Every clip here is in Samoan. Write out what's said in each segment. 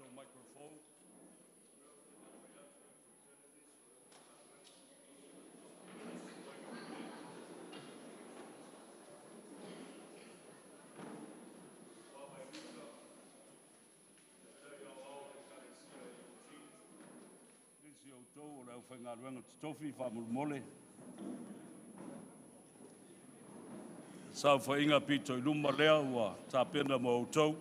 tatou microphone. Nisi o outou o le aufaigaluega totofi, faamolemole, saofaiga pito i luma lea ua tapena mo outou.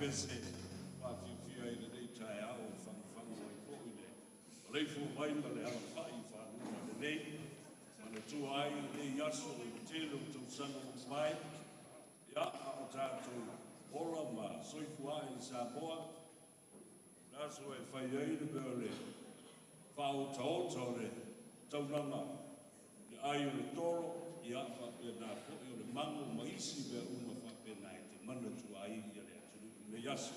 pese faafiafia i lenei taeao e fagufagu ai foi le maleifua mai ma le alafai i faguga lelei. Manatua ai lenei aso i le tele o tausaga ua mavae, ia, a o tatou ola ma soifua ai i Samoa, le aso e fai ai le mea o le faaotaota o le taulaga, le ai o le tolo, ia faapena foi o le mago ma isi mea uma faapena e te manatua ai le atunuu i lenei aso.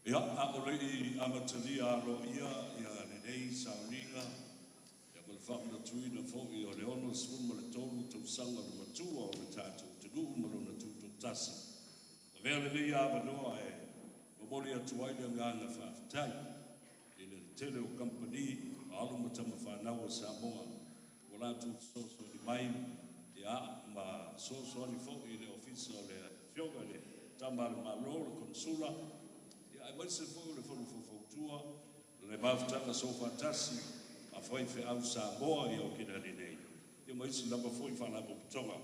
Ia, a o le i amatalia aloaia ia lenei sauniga ia ma le faamanatuina foi o le 63 tausaga o le matua o le tatou atunuu ma lona tutoatasi, avea lenei avanoa e momoli atu ai le agaga faafetai i le tele o kamupani o alo ma tamafanau a Samoa ua latou fesoasoani mai, ia, ma fesoasoani foi i le ofisa o le Afioga i le Tama a le Malo, le Konesula, ia, aemaise foi o le Fono Faufautua, le Mafutaga Soofaatasi a Faifeau Samoa i Aokenali nei, ia ma isi lava foi faalapotopotoga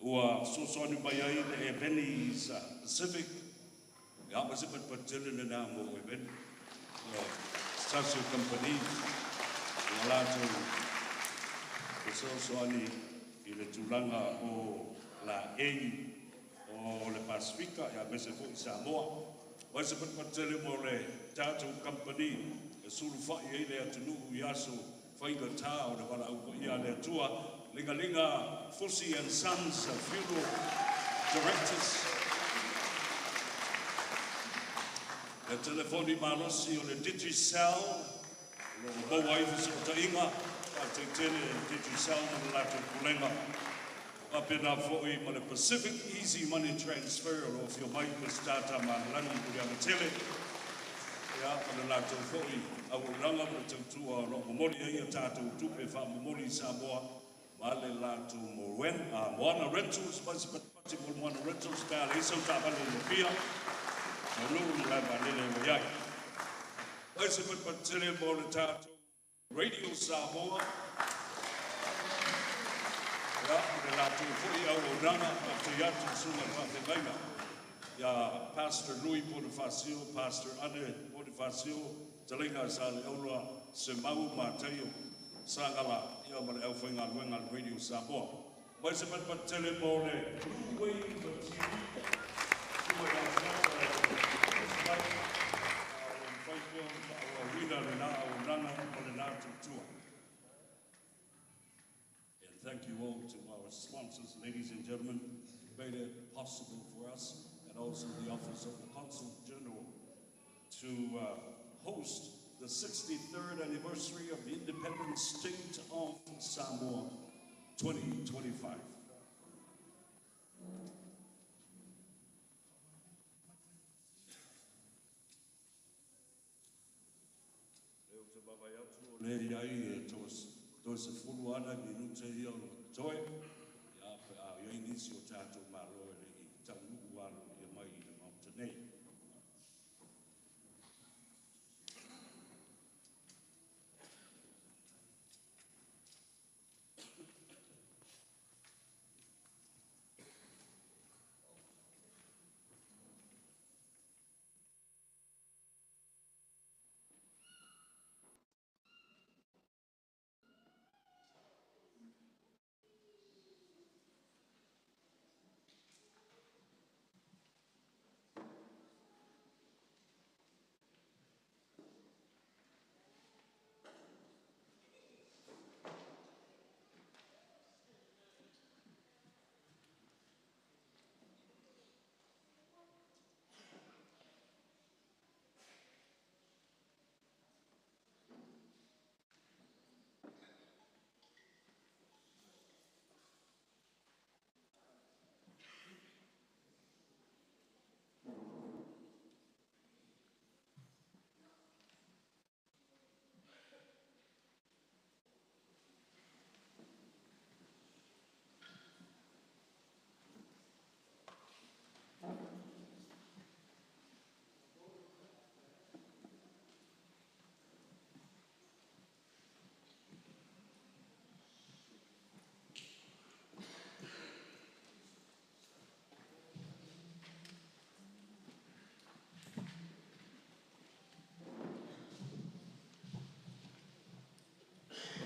ua fesoasoani mai ai le Eveni Pacific. Ia, ma se patupatu tele lena mo Eveni. Se tasi o kamupani ua latou fesoasoani i le tulaga o laei o le Pasefika, ia aemaise foi Samoa. Ma se patupatu tele mo le tatou kamupani e sulufai ai le atunuu i aso faigata o le valaau paia a le Atua, Ligalia Fusi and Sons Funeral Directors. Le telefoni malosi o le Digicel, o lo o maua ai fesootaiga, faafetai tele Digicel ma le latou pulega. Faapena foi ma le Pacific Easy Money Transfer o lo o afio mai Peseta Tamalelagi Muliamatele, ia, ma le latou foi auaunaga ma le tautua o lo o momoli ai a tatou tupe faamomoli i Samoa, ma le latou Moana Rentals, ma se patipati mo le Moana Rentals pe a leai sau taavale i Apia, taunuu i le malae vaalele ua i ai. Mai se patipati tele mo le tatou Radio Samoa, ia, o le latou foi auaunaga, faafetai atu i le susuga i le faafeagaiga ia Pastor Louis Bonifacio, Pastor Ane Bonifacio, Taleiga sa le aula Semau Mataio Sagala, ia ma le aufaigaluega a le Radio Samoa. Mai se patipati tele mo le Blue Wave TV, sua ia mai, mafai pea ona faaauauina lena auaunaga ma lena tautua. And thank you all to our sponsors, ladies and gentlemen, who made it possible for us and also the Office of the Consul General to host the 63rd anniversary of the independent state of Samoa 2025. Le ou te vaavaai atu o lea i ai e 30 ana minute ia o lo o totoe, ia, pe a i ai nisi o tatou malo e le i taunuu alo ia mai i le Maota nei.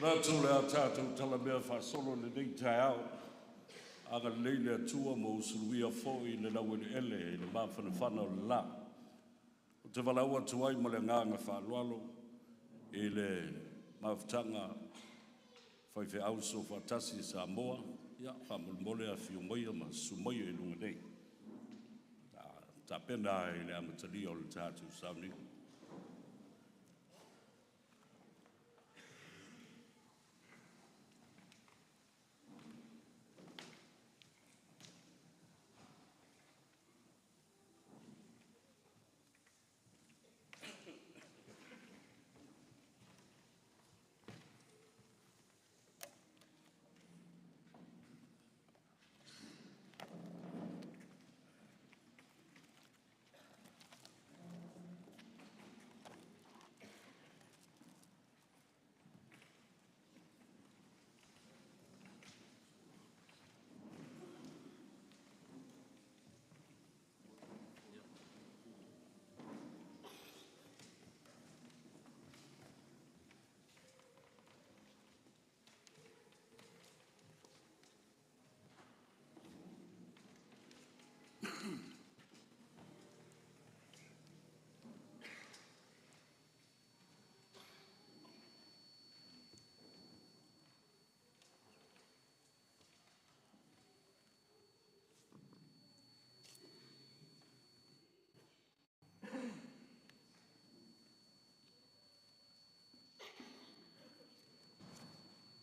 Manatu o le a tatou talamea faasolo i lenei taeao, agalelei le Atua ma usuluia foi le laueleele i le mafanafana o le la. Ou te valaau atu ai ma le agaga faaaloalo i le mafutaga faifeau soofaatasi i Samoa, ia faamolemole afio maia ma susu maia i luga nei, tapena ai le amatalia o le tatou sauniga.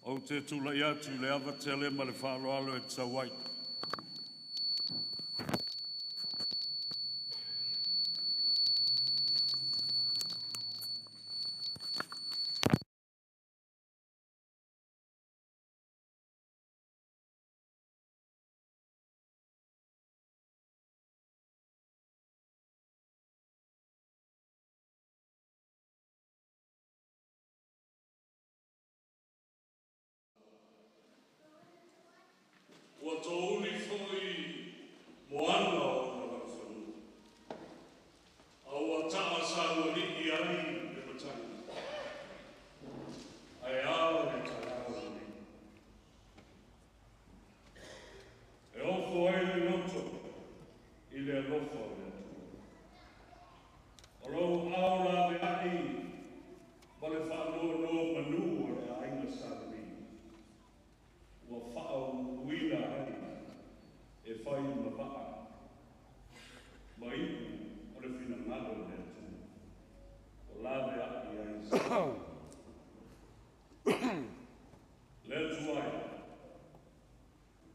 Ou te tulai atu i le ava tele ma le faaaloalo e tatau ai Ua touli foi moana o ona laufanua, a ua taasaualii ai le matagi. Ae a le taeao lenei? E ofo ai le loto i le alofa o le Atua. O lou ao laveai ma le faanonomanu o le aiga Sa Levi, ua faauluina ai e fai ma vaa ma iu o le finagalo o le Atua, o laveai ai Samoa. Le Atua e,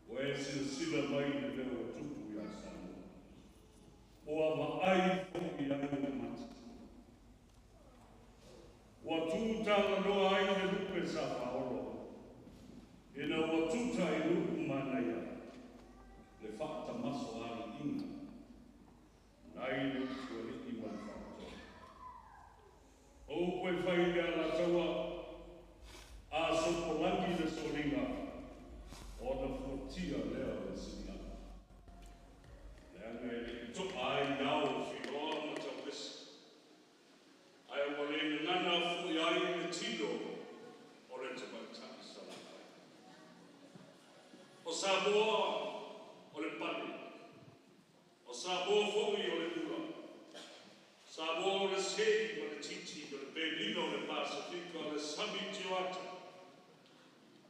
ua e silasila mai i le mea ua tupu ia Samoa, ua vaai foi i ai ou mata. Ua tu talanoa ai le lupe sa faaolo, ina ua tuta i nuu manaia le faatamasoaliiga nai le utualii ma le faatoa. O upu e fai i le Alataua, a sopolagi le soliga, ona fuatia lea o le siliaga. Leaga e le i to'a ai ao o Filoa ma Taupesa, ae ua le gagana foi ai le tino o le tamaitai Salafai. O Samoa o le pale, o Samoa foi o le ula, Samoa o le sei ma le titi ma le penina o le Pasefika o le sami tioata,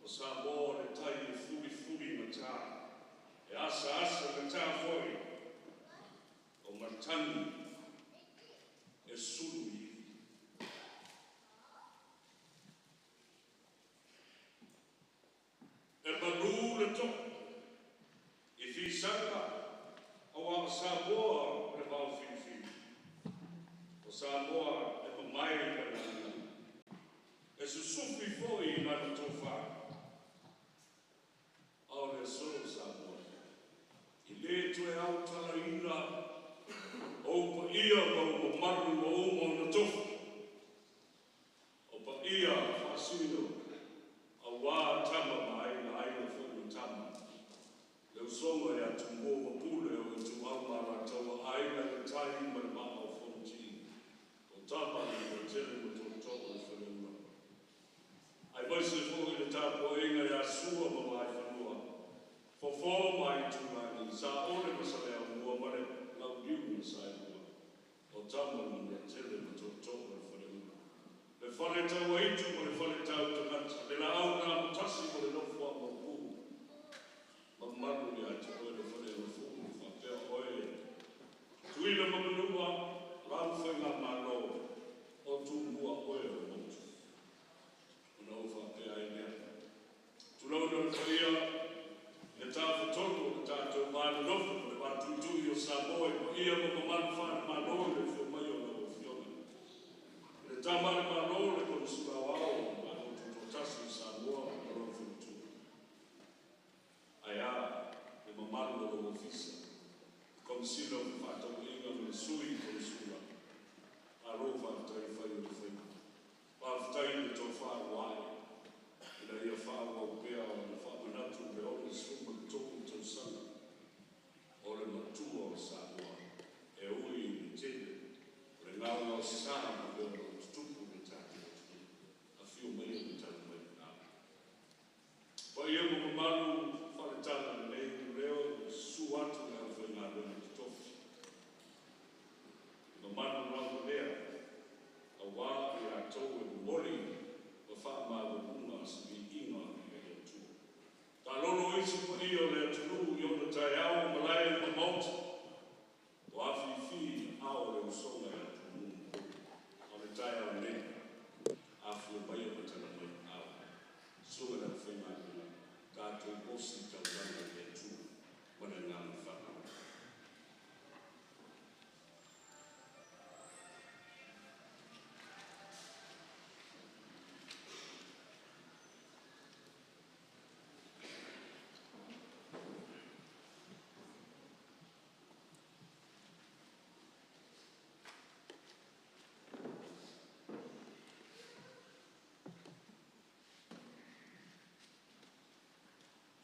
o Samoa o le tai e fulifuli gata, e asaasa gata foi, o matagi e sulu i ivi. E malu le to'o i fisaga auā o Samoa o le vaofilifili. O Samoa e mamae i lana gagana, e susufi foi i lana tofa. A o le aso Samoa, e le toe autalaina ou paia ma ou mamalu ua uma ona tofi, o paia faasino auā Tama ma Aiga, Aiga foi ma Tama, le usoga ia Tumua ma Pule o Ituau ma Alataua, Aiga i le Tai ma le Vaa o Fonoti, o Tama a le Manuatele ma Tootoo o le Faleula. Aemaise Faletauaitu ma le Faletau tagata, le Laau na Amotasi ma le Nofo a Maopu, mamalu ia te oe le Faleagafulu faapea oe Tutuila ma Manua, lau Faigamalo o Tumua oe o le motu. Ona ou faapea ai lea, tulouna le paia i le Tafatolu o le tatou va nonofo ma le va tuitui o Samoa i paia ma mamalu faale-Malo i le afio mai o lau Afioga i le Tama a le Malo, le Konesula Aoao o le Malo Tutoatasi o Samoa ma lou faletua, ae a le mamalu o lou ofisa, Komesina o Fefaatauaiga ma le Sui Konesula. Malo faafetai fai o le faiva, faafetai i le tofa ua ae ina ia faaauau pea ona faamanatu le 63 tausaga o le Matua o Samoa. E ui i le tele o le gaogaosa ma mea o lo o tutupu i le tatou atunuu, afio maia ma tali mai le au. Paia ma mamalu faale-Talalelei, o lea ua susu atu le aufaigaluega totofi, mamalu lava lea aua i latou e momoli ma faamaualuga se viiga i le Atua. Taalolo isi paia o le atunuu i ona taeao, malae ma maota, o afifi i aao o le usoga ia Tumua ma Pule. A o le taeao nei, afio maia ma tala mai aao. Susu le aufaigaluega, tatou ositaulaga i le Atua ma le agaga faaaloalo.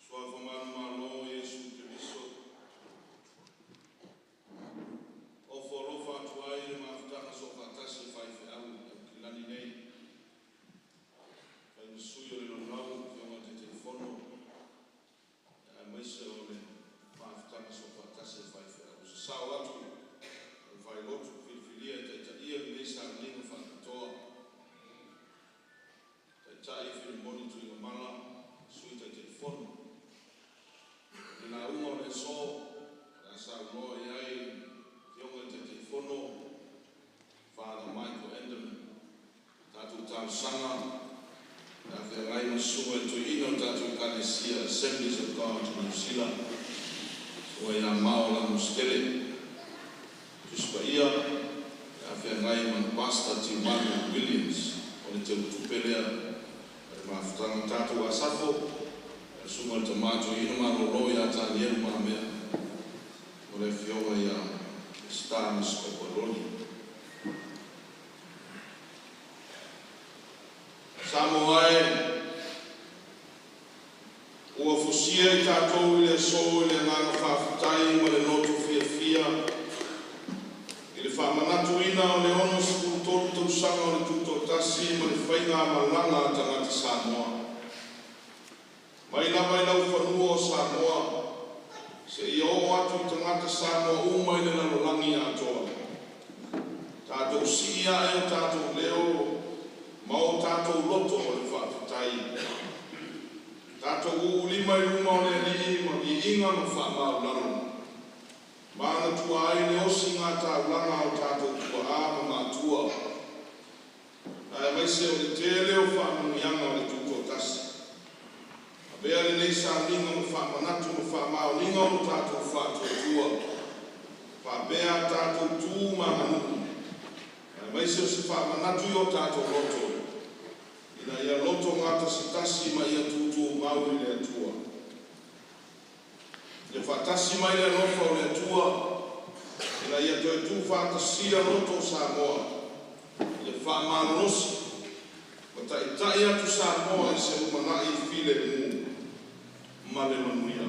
Suafa manumalo o Iesu Keriso, ofo alofa atu ai i le mafutaga soofaatasi a faifeau aukilani nei, fai ma sui o le laulau a le Afioga i le Taitaifono, aemaise o le mafutaga soofaatasi a faifeau. O se sao atu a le failotu filifilia e taitaia lenei sauniga faapitoa, Taitai Filimoni Tuigamala, Sui Taitaifono. I le lauga o le aso, o le a saunoa i ai le Afioga i le Taitaifono, Father Michael Enderlin. Tatou talosaga le feagai ma susuga i le toeaina o le tatou Ekalesia Assemblies of God Niu Sila, susuga ia Mao Lagositele. Tusi Paia le feagai ma le Pastor Tiumalu Williams o le teutupe lea o le mafutaga. Tatou asafo le susuga i le tama toeaina malolo ia Tanielu Mamea o le afioga ia Star Scopaloli. Samoa e, ua fusia i tatou i le aso i le agaga faafetai ma le loto fiafia i le faamanatuina o le 63 tausaga o le Tutoatasi ma le faigamalaga a tagata Samoa. Mai lava i laufanua o Samoa, seia oo atu i tagata Samoa uma i le lalolagi atoa. Tatou sii ae o tatou leo ma o tatou loto o le faafetai. Tatou uu lima i luma o le Alii ma viiga ma faamaualalo, manatua ai le osiga taulaga a o tatou tuaa ma matua, aemaise o le tele o faamanuiaga o le Tutoatasi. Avea lenei sauniga ma faamanatu ma faamaoniga o lo tatou faatuatua, faapea a tatou tu ma aganuu, aemaise o se faamanatu i o tatou loto, ina ia loto gatasitasi ma ia tutumau i le Atua. Ia faatasi mai le alofa o le Atua ina ia toe tuufaatasia loto o Samoa, ia faamalolosi ma taitai atu Samoa i se lumanai filemu ma le manuia.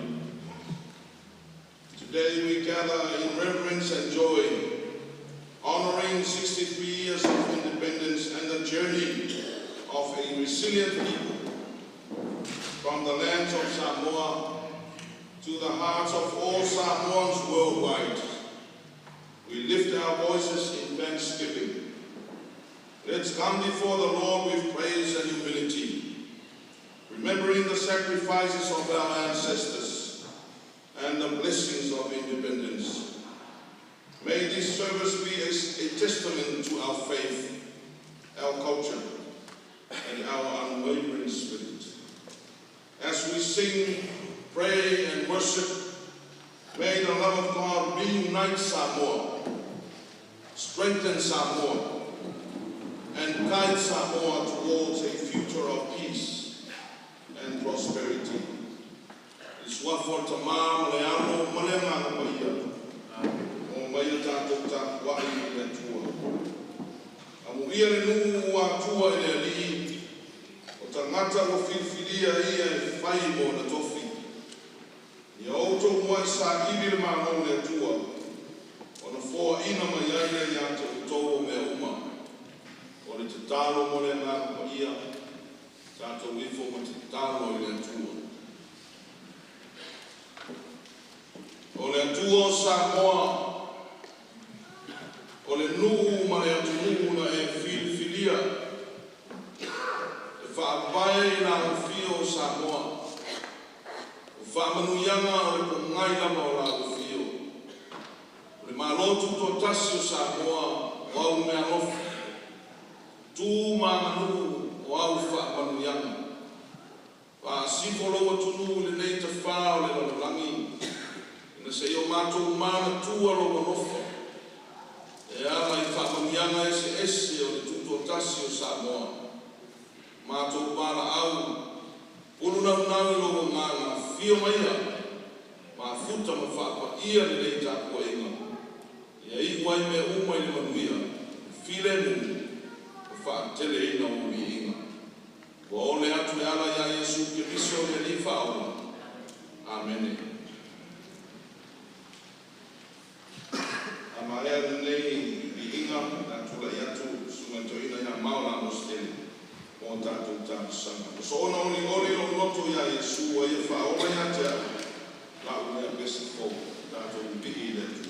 Today we gather in reverence and joy, honoring 63 years of independence and the journey of a resilient people. From the lands of Samoa to the hearts of all Samoans worldwide, we lift our voices in thanksgiving. Let's come before the Lord with praise and humility, remembering the sacrifices of our ancestors and the blessings of independence. May this service be a testament to our faith, our culture, and our unwavering spirit. As we sing, pray, and worship, may the love of God reunite Samoa, strengthen Samoa, and guide Samoa towards a future of peace and prosperity. I le suafa o le Tamā ma le Alo ma le Agaga Paia, o mai o tātou tapuai i le Atua. Amuia le nuu ua atua e le Alii, o tagata ua filifilia e ia e fai mo ona tofi. Ia outou muai saili le malo o le Atua, ona foaina mai ai lea ia te outou o mea uma. O le tatalo mo le Agaga Paia, tatou ifo ma tatalo i le Atua. O le Atua o Samoa, o le nuu ma le atunuu na e filifilia, e faavae i le alofio o Samoa. O faamanuiaga o le pogai lava o le alofio. O le Malo Tutoatasi o Samoa o au meaalofa, tu ma aganuu o au faamanuiaga. Faasifo lou atunuu i lenei tafā o le lalolagi, ina se i o matou manatua lou alofa e ala i faamanuiaga eseese o le Tutoatasi o Samoa. Matou valaau, pulu naunau i lou Agaga, afio maia, mafuta ma faapaia lenei tapuaiga, ia iu ai mea uma i le manuia, filemu, ma faateleina ou viiga. Ua ole atu e ala ia Iesu Keriso le Alii Faaola. Amene. A maea lenei viiga, le a tulai atu susuga i le toeaina ia Mao Lamositele mo tatou talosaga. O soona olioli lou loto iā Iesu ua ia faaola ia te a'u la'u lea pese fou. Tatou pipii i le Atua.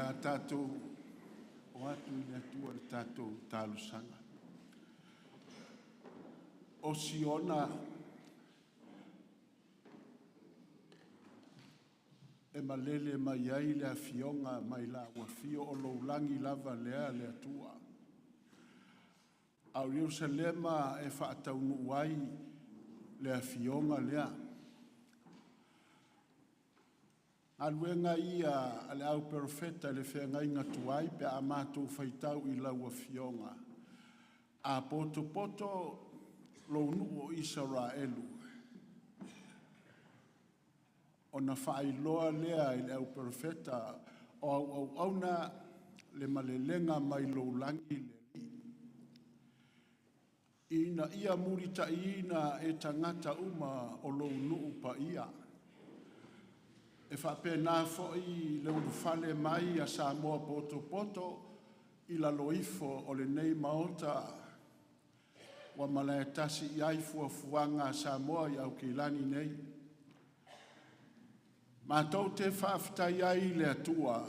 Le a tatou o atu i le Atua i le tatou talosaga. O Siona e malele mai ai le afioga mai lau afio o lou lagi lava lea le Atua. A o Ierusalema e faataunuu ai le afioga lea. Galuega ia a le au perofeta i le feagaiga tuai pe a matou faitau i lau Afioga. A potopoto lou nuu o Isaraelu, ona faailoa lea i le au perofeta o au auauna le malelega mai lou lagi le Alii, ina ia mulitaiina e tagata uma o lou nuu paia. E faapena foi le ulufale mai a Samoa potopoto i lalo ifo o lenei Maota ua malae tasi i ai fuafuaga a Samoa i Aukilani nei. Matou te faafetai ai i le Atua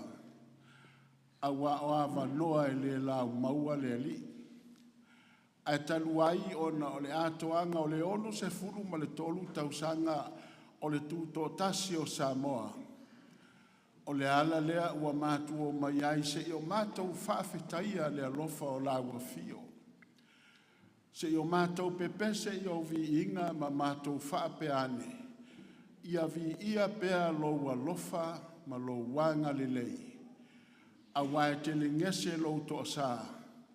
aua o avanoa e le laumaua le Alii. Ae talu ai ona o le atoaga o le 63 tausaga o le Tutoatasi o Samoa, o le ala lea ua matou omai ai se i o matou faafetaia le alofa o lau Afio, se i o matou pepese i ou viiga ma matou faapea ane, ia viia pea lou alofa ma lou agalelei, aua e telegese lou toasa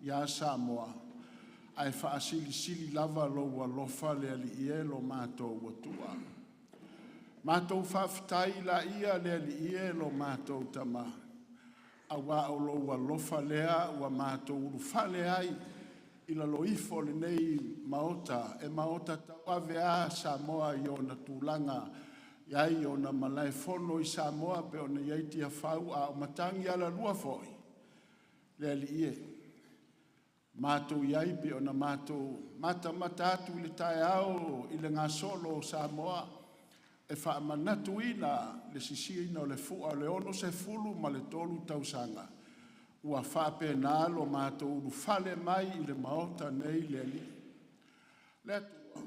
ia Samoa, ae faasilisili lava lou alofa le Alii e lo matou Atua. Matou faafetai laia le Alii e lo matou Tama, aua o lou alofa lea ua matou ulufale ai i lalo ifo o lenei Maota, e maota tauave lava Samoa i ona tulaga e i ai ona malaefono i Samoa pei ona i ai Tiafau a o matagi alalua foi, le Alii e, matou i ai pei ona matou matamata atu i le taeao i le gasolo o Samoa e faamanatuina le sisiina o le fua o le 63 tausaga, ua faapena lo matou ulufale mai i le Maota nei le Alii. Le Atua,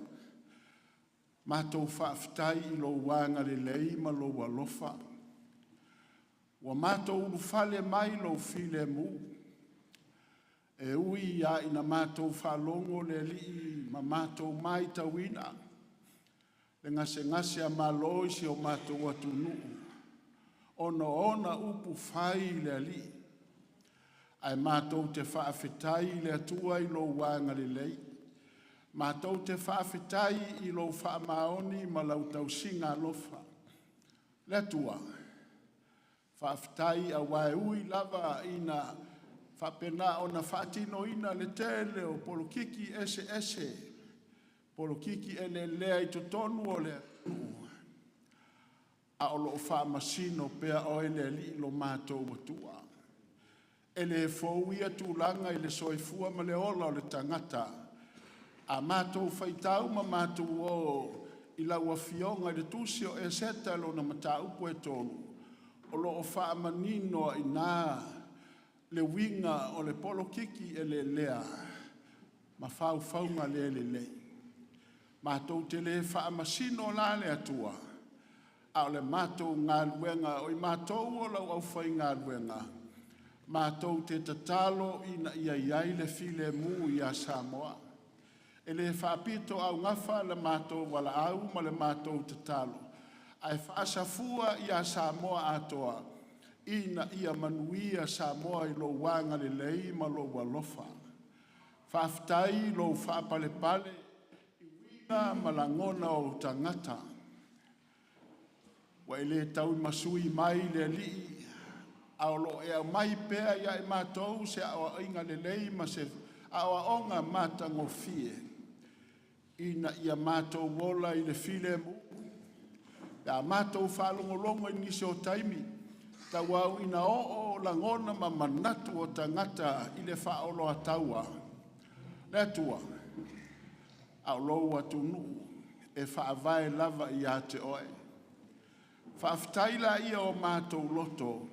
matou faafetai i lou agalelei ma lou alofa, ua matou ulufale mai i lou filemu. E ui lava ina matou faalogo le Alii ma matou matauina le gasegase a Malo i si o matou atunuu ona o ona upu fai le Alii, ae matou te faafetai i le Atua i lou agalelei, matou te faafetai i lou faamaoni ma lau tausiga alofa. Le Atua, faafetai aua e ui lava ina faapena ona faatinoina le tele o polokiki eseese, polokiki elelea i totonu o le atunuu, a o lo o faamasino pea Oe le Alii lo matou Atua. E le fou ia tulaga i le soifua ma le ola o le tagata. A matou faitau ma matou o i lau Afioga i le tusi o Eseta lona mataupu e 3, o lo o faamanino ai i ina le uiga o le polokiki elelea ma faufauga le lelei. Matou te le faamasino la le Atua, a o le matou galuega, o i matou o lau aufaigaluega, matou te tatalo ina ia i ai le filemu ia Samoa. E le faapitoaugafa le matou valaau ma le matou tatalo, ae faasafua ia Samoa atoa ina ia manuia Samoa i lou agalelei ma lou alofa. Faafetai i lou faapalepale i uiga ma lagona o tagata. Ua e le tauimasui mai le Alii, a o lo o e aumai pea ia i matou se aoaiga lelei ma se aoaoga matagofie ina ia matou ola i le filemu. Pe a matou faalogologo i nisi o taimi, tauau ina oo lagona ma manatu o tagata i le faaoloataua, le Atua, a o lou atunuu e faavae lava ia te Oe. Faafetai la ia o matou loto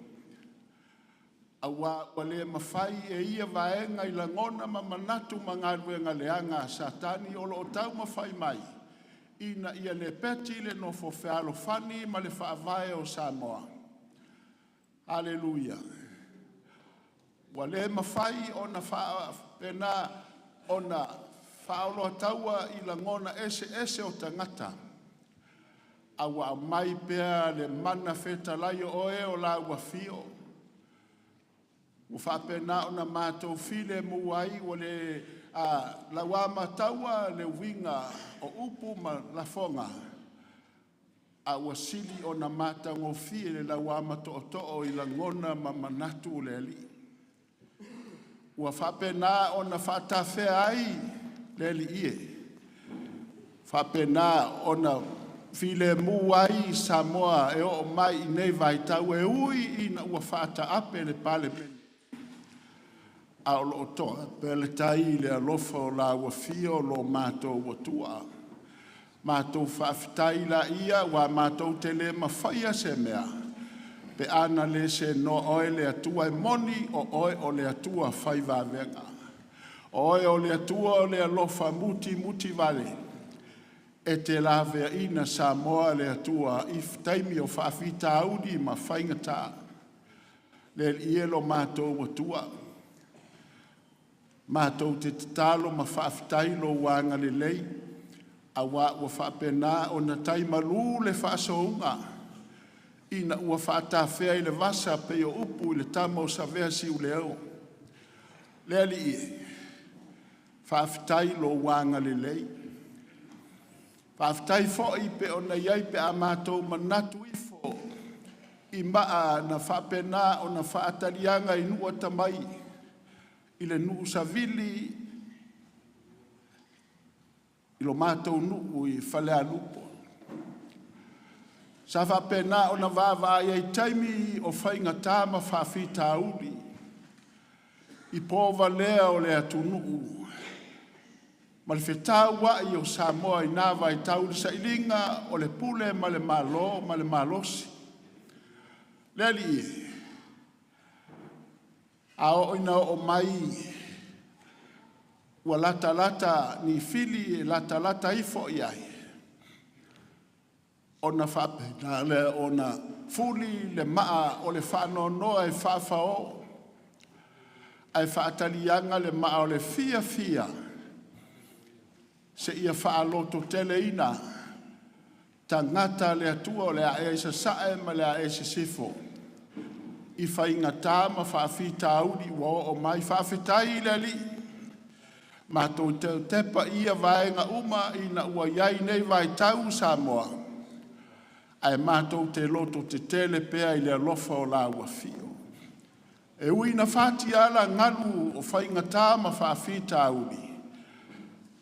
Auā ua le mafai e ia vaega i lagona ma manatu ma galuega leaga a Satani o lo o taumafai mai ina ia lepeti le nofo fealofani ma le Faavae o Samoa. Aleluia! Ua le mafai ona faapena ona faaoloataua i lagona eseese o tagata, a ua aumai pea le mana fetalai o Oe o la Ua afio, ua faapena ona matou filemu ai, ua le lauamataua le uiga o upu ma lafoga, a ua sili ona matagofie le lauamatootoo i lagona ma manatu o le Alii. Ua faapena ona faatafea ai le Alii e, faapena ona filemu ai Samoa e oo mai i nei vaitau, e ui ina ua faataape le Palemene, a o lo o toa pea le tai i le alofa o lau Afio lo matou Atua. Matou faafetai laia aua matou te le mafaia se mea pe a na le seenoa Oe le Atua. E moni o Oe o le Atua fai vavega, o Oe o le Atua o le alofa mutimutivale, e te laveaiina Samoa le Atua i taimi o faafitauli ma faigata. Le Alii e lo matou Atua, matou te tatalo ma faafetai Lou agalelei aua ua faapena ona tai malu le faasouga ina ua faatafea i le vasa pei o upu i le tama o Savea Siuleo. Le Alii e, faafetai i Lou agalelei, faafetai foi pe ona i ai pe a matou manatu ifo i maa na faapena ona faataliaga i nuu atamai i le nuu savili i lo matou nuu i Falealupo. Sa faapena ona vaavaai ai i taimi o faigata ma faafitauli i povalea o le atunuu ma le fetauai o Samoa i na vaitau i le sailiga o le pule ma le Malo ma le malosi. Le Alii e, a oo ina oo mai ua latalata ni fili e latalata ifo i ai, ona faapena lea ona fuli le maa o le faanoanoa e faafao ae faataliaga le maa o le fiafia seia faalototeleina tagata a le Atua o le a ea i sasae ma le a ea i sisifo i faigata ma faafitauli ua oo mai. Faafetai i le Alii, matou te tepa i ia vaega uma ina ua i ai nei vaitau i Samoa, ae matou te lototetele pea i le alofa o lau Afio. E ui ina fati ala galu o faigata ma faafitauli,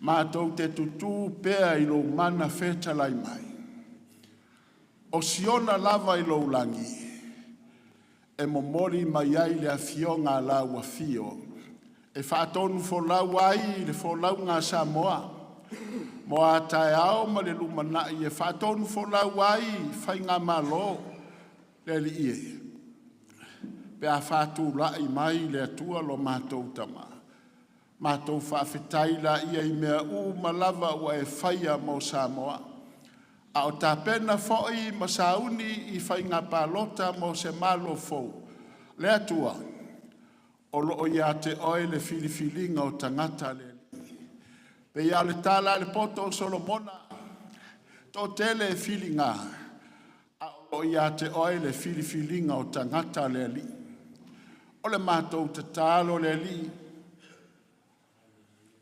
matou te tutu pea i lou mana fetalai mai. O Siona lava i lou lagi e momoli mai ai le afioga a lau Afio e faatonufolau ai le folauga a Samoa mo a taeao ma le lumanai, e faatonufolau ai faigamalo. Le Alii e, pe a faatulai mai le Atua lo matou Tama, matou faafetai laia i mea uma lava ua e faia mo Samoa, a o tapena foi ma sauni i faiga palota mo se Malo fou. Le Atua, o lo o ia te Oe le filifiliga o tagata le Alii. E pei lava o le tala a le poto o Solomona, e toatele e filiga, a o lo o ia te Oe le filifiliga o tagata le Alii. O le matou tatalo le Alii,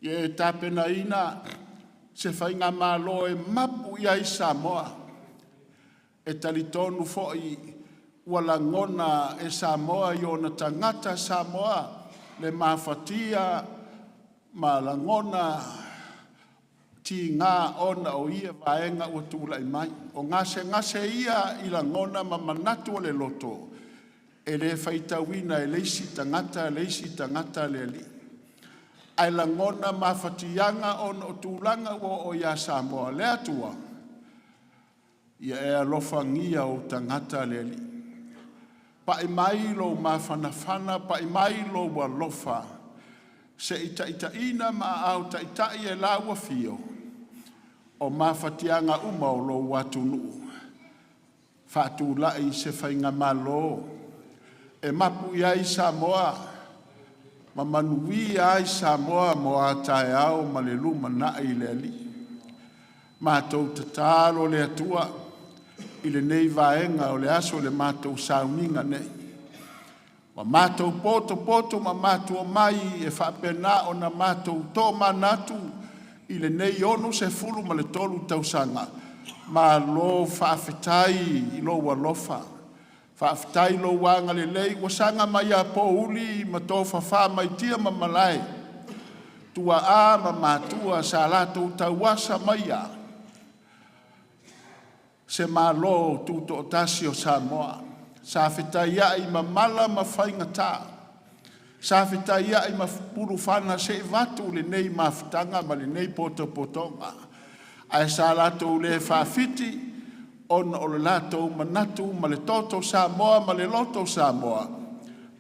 ia e tapenaina se faigamalo e mapu i ai Samoa. E talitonu foi ua lagona e Samoa i ona tagata Samoa le mafatia ma lagona tiga ona o ia vaega ua tulai mai. O gasegase ia i lagona ma manatu o le loto, e le faitauina e le isi tagata le isi tagata le Alii, ae lagona mafatiaga ona o tulaga ua oo ia Samoa. Le Atua, ia e alofagia ou tagata le Alii. Pa'i mai lou mafanafana, pa'i mai lou alofa se i taitaiina ma aao taitai e la ua afio o mafatiaga uma o lou atunuu, faatulai se faigamalo e mapu i ai Samoa ma manuia ai Samoa mo a taeao ma le lumanai. Le Alii, matou tatalo le Atua i lenei vaega o le aso i le matou sauniga nei, ua matou potopoto ma matou omai e faapena ona matou tomanatu i lenei 63 tausaga. Malo faafetai i lou alofa, faafetai i lou agalelei ua saga mai lava pouli ma tofafa mai tia ma malae, tuaa ma matua sa latou tauasa maia se Malo Tutoatasi o Samoa. Sa fetaiai ma mala ma faigata, sa fetaiai ma pulufana se i avatu lenei mafutaga ma lenei potopotoga, ae sa latou le faafiti ona o le latou manatu ma le toto Samoa ma le loto Samoa,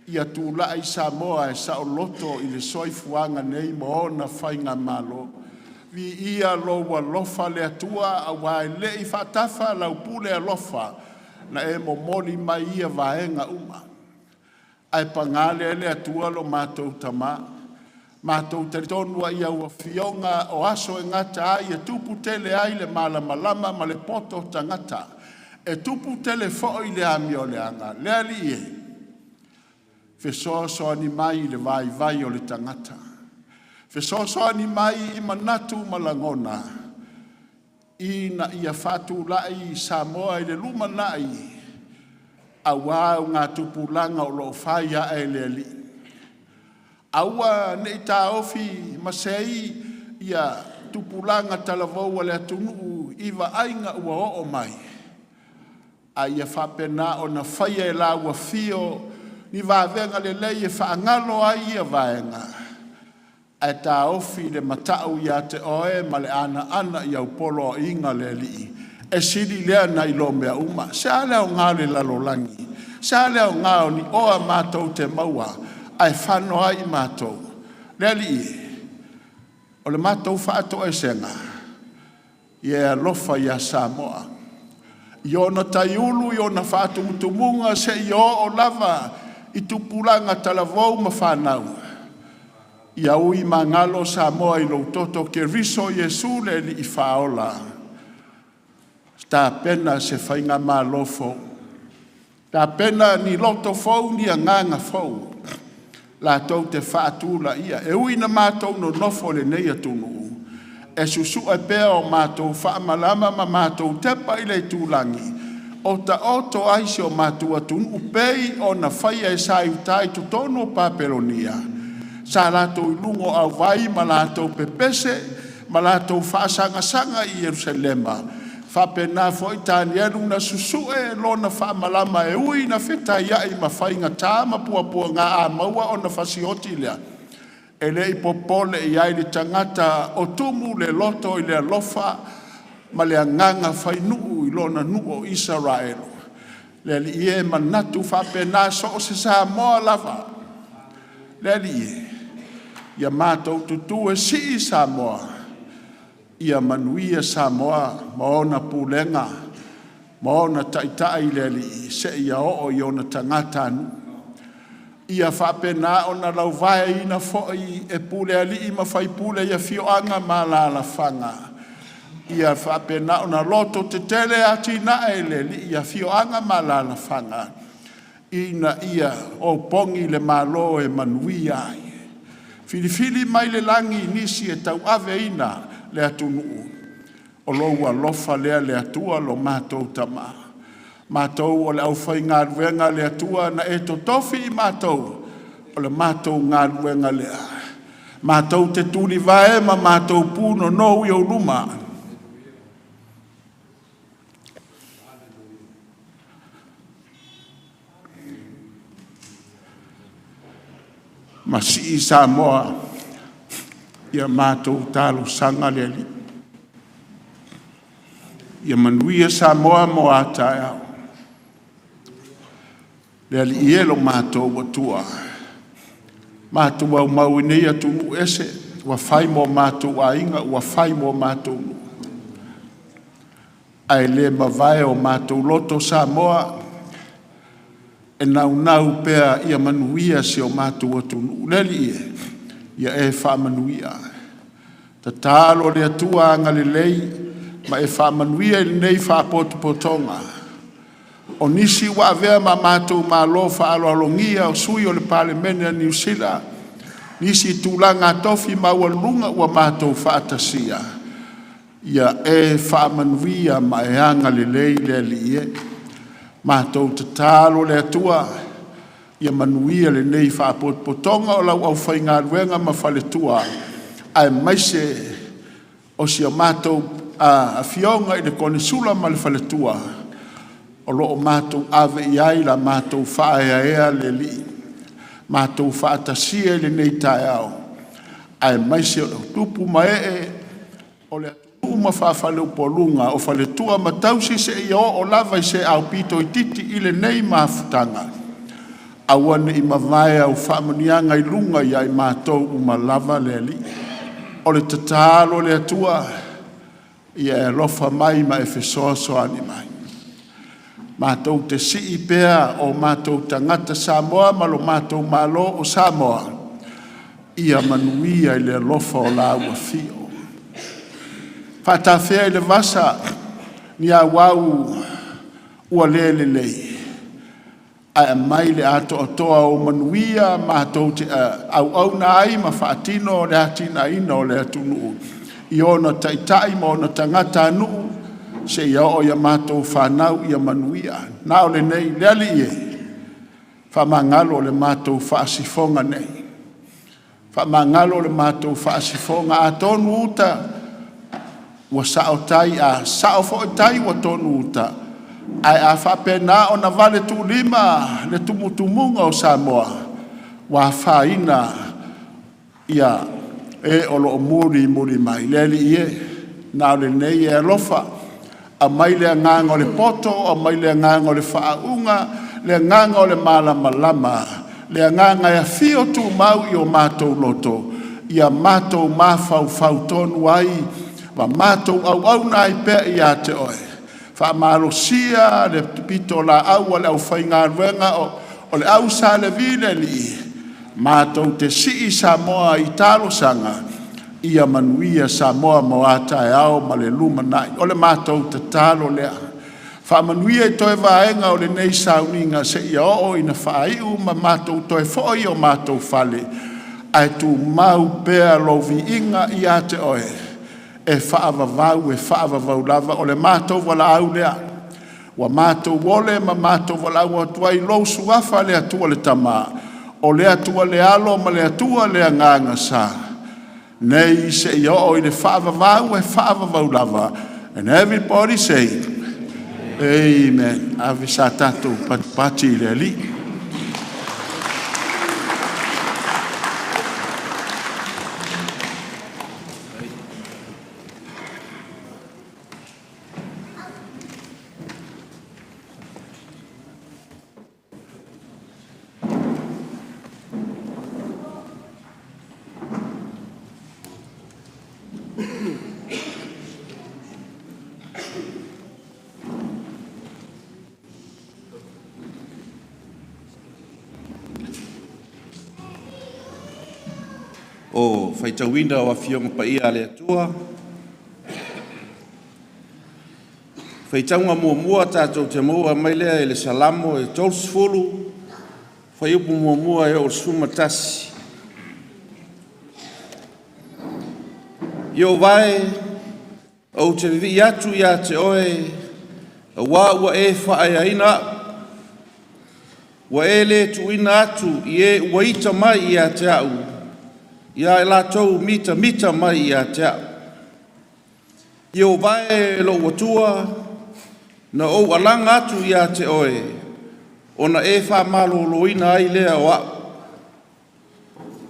ia tulai Samoa e saoloto i le soifuaga nei ma ona faigamalo. Viia lou alofa le Atua aua e le i faatafa lau pule alofa na e momoli mai ia vaega uma. Ae paga lea le Atua lo matou Tama, matou te talitonu lava i au Afioga, o aso e gata ai e tupu tele ai le malamalama ma le poto o tagata, e tupu tele foi le amioleaga. Le Alii e, fesoasoani mai i le vaivai o le tagata, fesoasoani mai i manatu ma lagona ina ia faatulai Samoa i le lumanai aua augatupulaga o lo o fai ae le Alii. Aua ne i taofi masei ia tupulaga talavou o le atunuu i vaaiga ua oo mai, a ia faapena ona faia e la ua afio ni vavega lelei e faagalo ai ia vaega ae taofi le matau ia te oe ma le anoano i au poloaiga le Alii. E sili lea nai lo mea uma. Se a le aoga o le lalolagi? Se a le aoga o ni oa matou te maua ae fano ai matou? Le Alii e, o le matou faatoesega, ia e alofa ia Samoa i ona taiulu i ona faatumutumuga seia oo lava i tupulaga talavou ma fanau. Ia ui magalo Samoa i lou toto, Keriso Iesu le Alii Faaola, tapena se faigamalo fou, tapena ni loto fou, ni agaga fou latou te faatulaia. E ui ina matou nonofo i lenei atunuu, e susue pea o matou faamalama ma matou tepa i le itulagi o taoto ai si o matou atunuu, pei ona faia e sa i uta i totonu o Papelonia, sa latou i luga o auvai ma latou pepese ma latou faasagasaga i Yelusalema. E faapena foi Tanielu na susue lona faamalama e ui ina fetaiai ma faigata ma puapuaga, a maua ona fasioti lea. E le i popole i ai le tagata o tumu le loto i le alofa ma le agaga fainuu i lona nuu o Isaraelu. Le Alii e, e manatu faapena so o se Samoa lava. Le Alii e, ia matou tutu e sii Samoa, ia manuia Samoa ma ona pulega ma ona taitai le Alii seia oo i ona tagatanuu. Ia faapena ona lauvaeina foi e pulealii ma faipule i afioaga ma alaalafaga, ia faapena ona lototetele atinae e le Alii i afioaga ma alaalafaga ina ia opogi le Malo e manuia ai. Filifili mai le lagi nisi e tauaveina le atunuu, o lou alofa lea le Atua lo matou Tama. Matou o le aufaigaluega a le Atua na e totofi i matou, o le matou galuega lea, matou te tulivae ma matou punonou i ou luma, ma sii Samoa ia matou talosaga le Alii. Ia manuia Samoa mo a taeao. Le Alii e lo matou Atua, matou aumau i nei atunuu ese, ua fai mo matou aiga, ua fai mo matou nuu, ae le mavae o matou loto Samoa, e naunau pea ia manuia si o matou atunuu. Le Alii e, ia e faamanuia. Tatalo le Atua agalelei ma e faamanuia i lenei faapotopotoga. O nisi ua avea ma a matou malo faaaloalogia o sui o le Palemene a Niu Sila, nisi i tulaga tofi maualuluga ua matou faatasia, ia e faamanuia ma e agalelei le Alii e. Matou tatalo le Atua ia manuia lenei faapotopotoga o lau aufaigaluega ma faletua, aemaise o si a matou afioga i le Konesula ma le faletua o lo o matou ave i ai la matou faaeaea le Alii, matou faatasia i lenei taeao, aemaise o tupu ma ee o le atunuu ma faa-faleupoluga o faletua ma tausi seia oo lava i se aupito itiiti i lenei mafutaga. Aua ne i mavae au faamanuiaga i luga ia i matou uma lava le Alii. O le tatalo le Atua, ia e alofa mai ma e fesoasoani mai. Matou te sii pea o matou tagata Samoa ma lo matou Malo o Samoa, ia manuia i le alofa o Lau Afio. Faatafea i le vasa ni auau ua le lelei, ae aumai le atoatoa o ou manuia matou te auauna ai ma faatino le atinaeina o le atunuu i ona taitai ma ona tagatanuu seia oo ia matou fanau. Ia manuia. Na o lenei, le Alii e, faamagalo le matou faasifoga nei, faamagalo le matou faasifoga. A tonu uta ua sao tai, a sao foi tai ua tonu uta, ae a faapena ona valetuulima le tumutumuga o Samoa, ua afaina e o lo o mulimuli mai. Le Alii e, na o lenei, e alofa aumai le agaga o le poto, aumai le agaga o le faauuga, le agaga o le malamalama, le agaga e afio tumau i o matou loto, ia matou mafaufau tonu ai ma matou auauna ai pea ia te Oe. Faamalosia le pitolaau a le aufaigaluega o le au Sa Levi, le Alii, matou te sii Samoa i talosaga ia manuia Samoa mo a taeao ma le lumanai. O le matou tatalo lea, faamanuia i toe vaega o lenei sauniga seia oo ina faaiu ma matou toe foi i o matou fale, ae tumau pea lou viiga ia te Oe e faavavau, e faavavau lava. O le matou valaau lea ua matou ole ma matou valaau atu ai i lou Suafa le Atua le Tama, o le Atua le Alo ma le Atua le Agaga Sa, nei seia oo i le faavavau, e faavavau lava. And everybody say Amen. Ave sa tatou patipati i le Alii. O faitauina o Afioga Paia a le Atua, faitauga muamua tatou te maua mai lea i le Salamo e 30, fuaiupu muamua e oo i le 11. Ieova e, ou te vivii atu ia te Oe, auā ua e faaeaina au. Ua e le tuuina atu i e ua ita mai ia te au, ia i latou mitamita mai ia te au. Ieova e lou Atua, na ou alaga atu ia te Oe, ona e faamaloloina ai lea o au.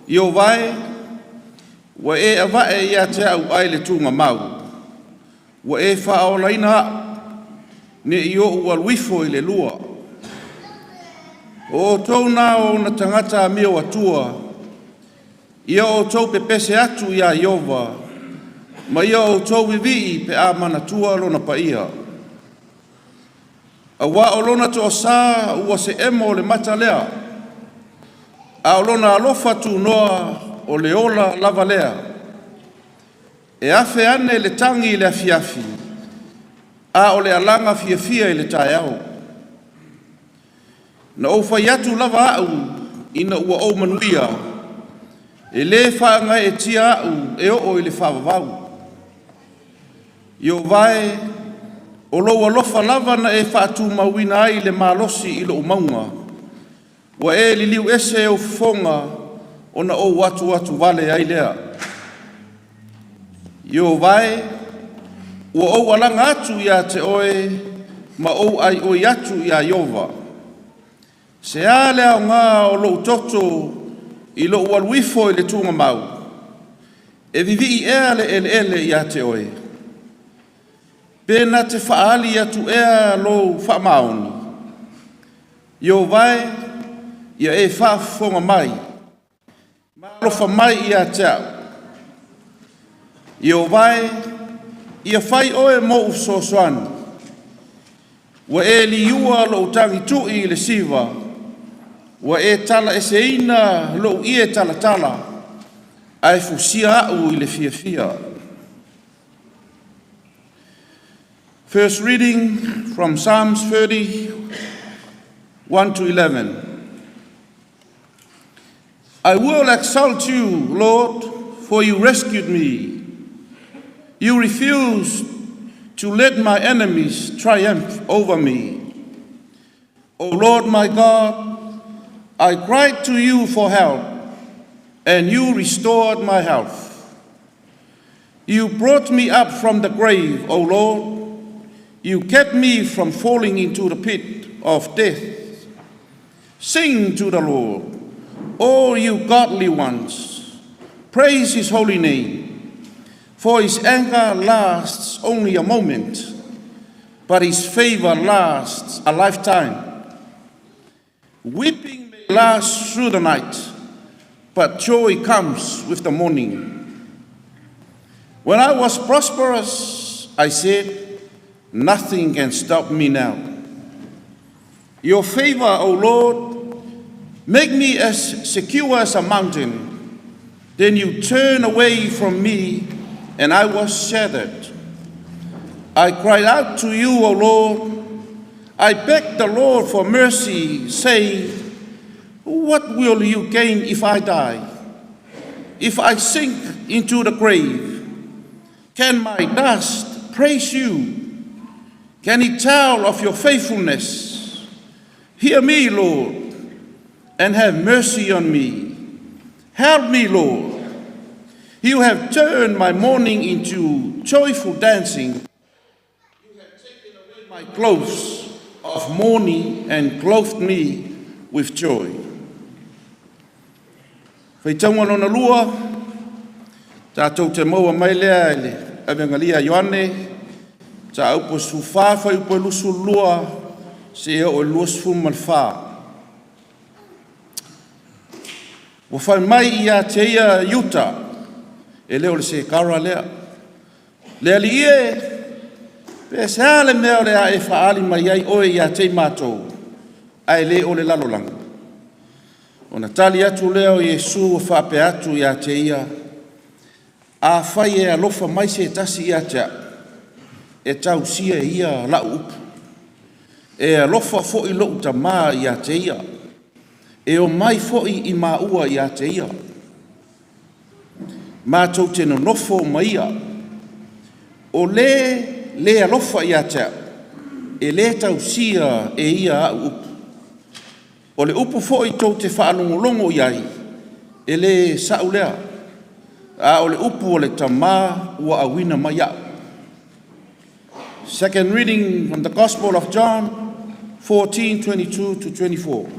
Ieova e, ua e avae ia te au ai le tugamau, ua e faaolaina au, ne i ou alu ifo i le lua. O outou na o ona tagata amio atua, ia outou pepese atu iā Ieova, ma ia outou vivii pe a manatua Lona paia. Auā o Lona toasā ua se emo o le mata lea, a o Lona alofa tunoa o le ola lava lea. E afe ane le tagi i le afiafi, a o le alaga fiafia i le taeao. Na ou fai atu lava au ina ua ou manuia, e lē faagaeetia au e oo i le faavavau. Ieova e, o lou alofa lava na e faatumauina ai le malosi i lou mauga. Ua e liliu ese ou fofoga ona ou atuatu vale ai lea. Ieova e, ua ou alaga atu ia te oe ma ou aioi atu iā Ieova. Se a le aoga o lou toto i lou alu ifo i le tugamau, e vivii ea le eleele ia te oe? Pe na te faaali atu ea lou faamaoni? Ieova e, ia e faafofoga mai, ma alofa mai ia te au. Ieova e, ia fai oe moʻu fesoasoani. Ua e liua lou tagitui i le siva, ua e talaeseina lou ie talatala, ae fusia au i le fiafia. First reading from Psalms 30, 1 to 11. I will exalt you, Lord, for you rescued me. You refused to let my enemies triumph over me. O Lord my God, I cried to you for help, and you restored my health. You brought me up from the grave, O Lord. You kept me from falling into the pit of death. Sing to the Lord, all you godly ones. Praise his holy name, for his anger lasts only a moment, but his favor lasts a lifetime. Weeping may last through the night, but joy comes with the morning. When I was prosperous, I said, "Nothing can stop me now." Your favor, O Lord, make me as secure as a mountain. Then you turned away from me, and I was shattered. I cried out to you, O Lord. I begged the Lord for mercy, saying, "What will you gain if I die? If I sink into the grave, can my dust praise you? Can it tell of your faithfulness?" Hear me, Lord, and have mercy on me. Help me, Lord. You have turned my mourning into joyful dancing. You have taken away my clothes of mourning and clothed me with joy. Faitauga lona lua, tatou te maua mai lea i le Avegalia a Ioane, mataupu e 14, fuaiupu e 22, seia oo i le 24. Ua fai mai ia te ia Iuta, e le o le sekara lea. Le Alii e, pe se a le mea o le a e faaali mai ai oe ia te i matou, ae le o le lalolagi. Ona tali atu lea o Iesu ua faapea atu ia te ia, afai e alofa mai se tasi ia te au, e tausia e ia lau upu. E alofa foi lou tamā ia te ia. E o mai foi i maua ia te ia. Matou te nonofo ma ia. O le le alofa ia te au, e le tausia e ia au upu. O le upu foi tou te faalogologo i ai, e le sa'u lea, a o le upu o le Tamā ua auina mai au. Second reading from the Gospel of John 14:22 to 24.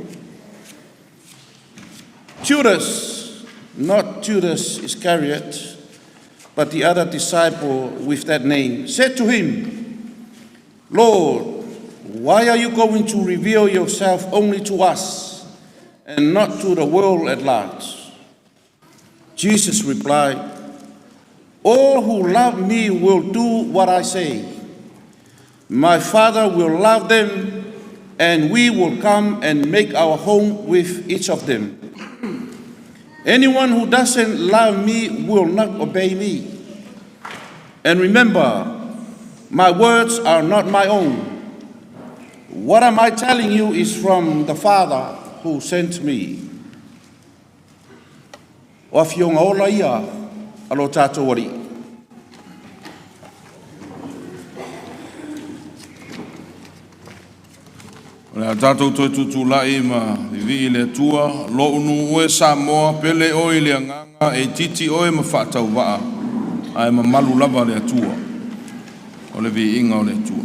Judas, not Judas Iscariot, but the other disciple with that name, said to him, "Lord, why are you going to reveal yourself only to us and not to the world at large." Jesus replied, "All who love me will do what I say. My Father will love them, and we will come and make our home with each of them. Anyone who doesn't love me will not obey me. And remember, my words are not my own. What am I telling you is from the Father who sent me." O afioga ola ia a lo tatou Alii. O le a tatou toe tutulai ma vivii le Atua, lou nuu e Samoa, pele oe i le agaga e itiiti oe ma faatauvaa, ae mamalu lava le Atua. O le viiga o le Atua.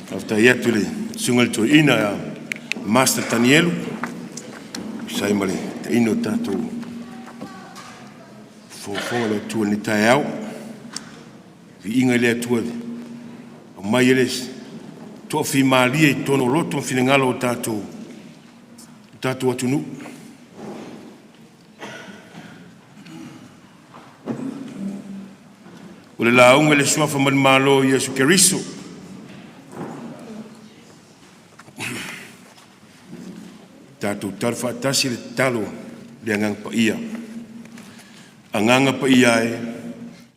Faafetai atu i le Susuga i le Toeaina ia Master Tanielu e tusa ai ma le taitaiina o tatou fofoga o le Atua i lenei taeao. Viiga i le Atua e aumai ai le toafimalie i totonu o loto ma finagalo o tatou atunuu. O le lauga i le Suafa manumalo o Iesu Keriso tatou tatalo faatasi le tatalo a le Agaga Paia. Agaga Paia e,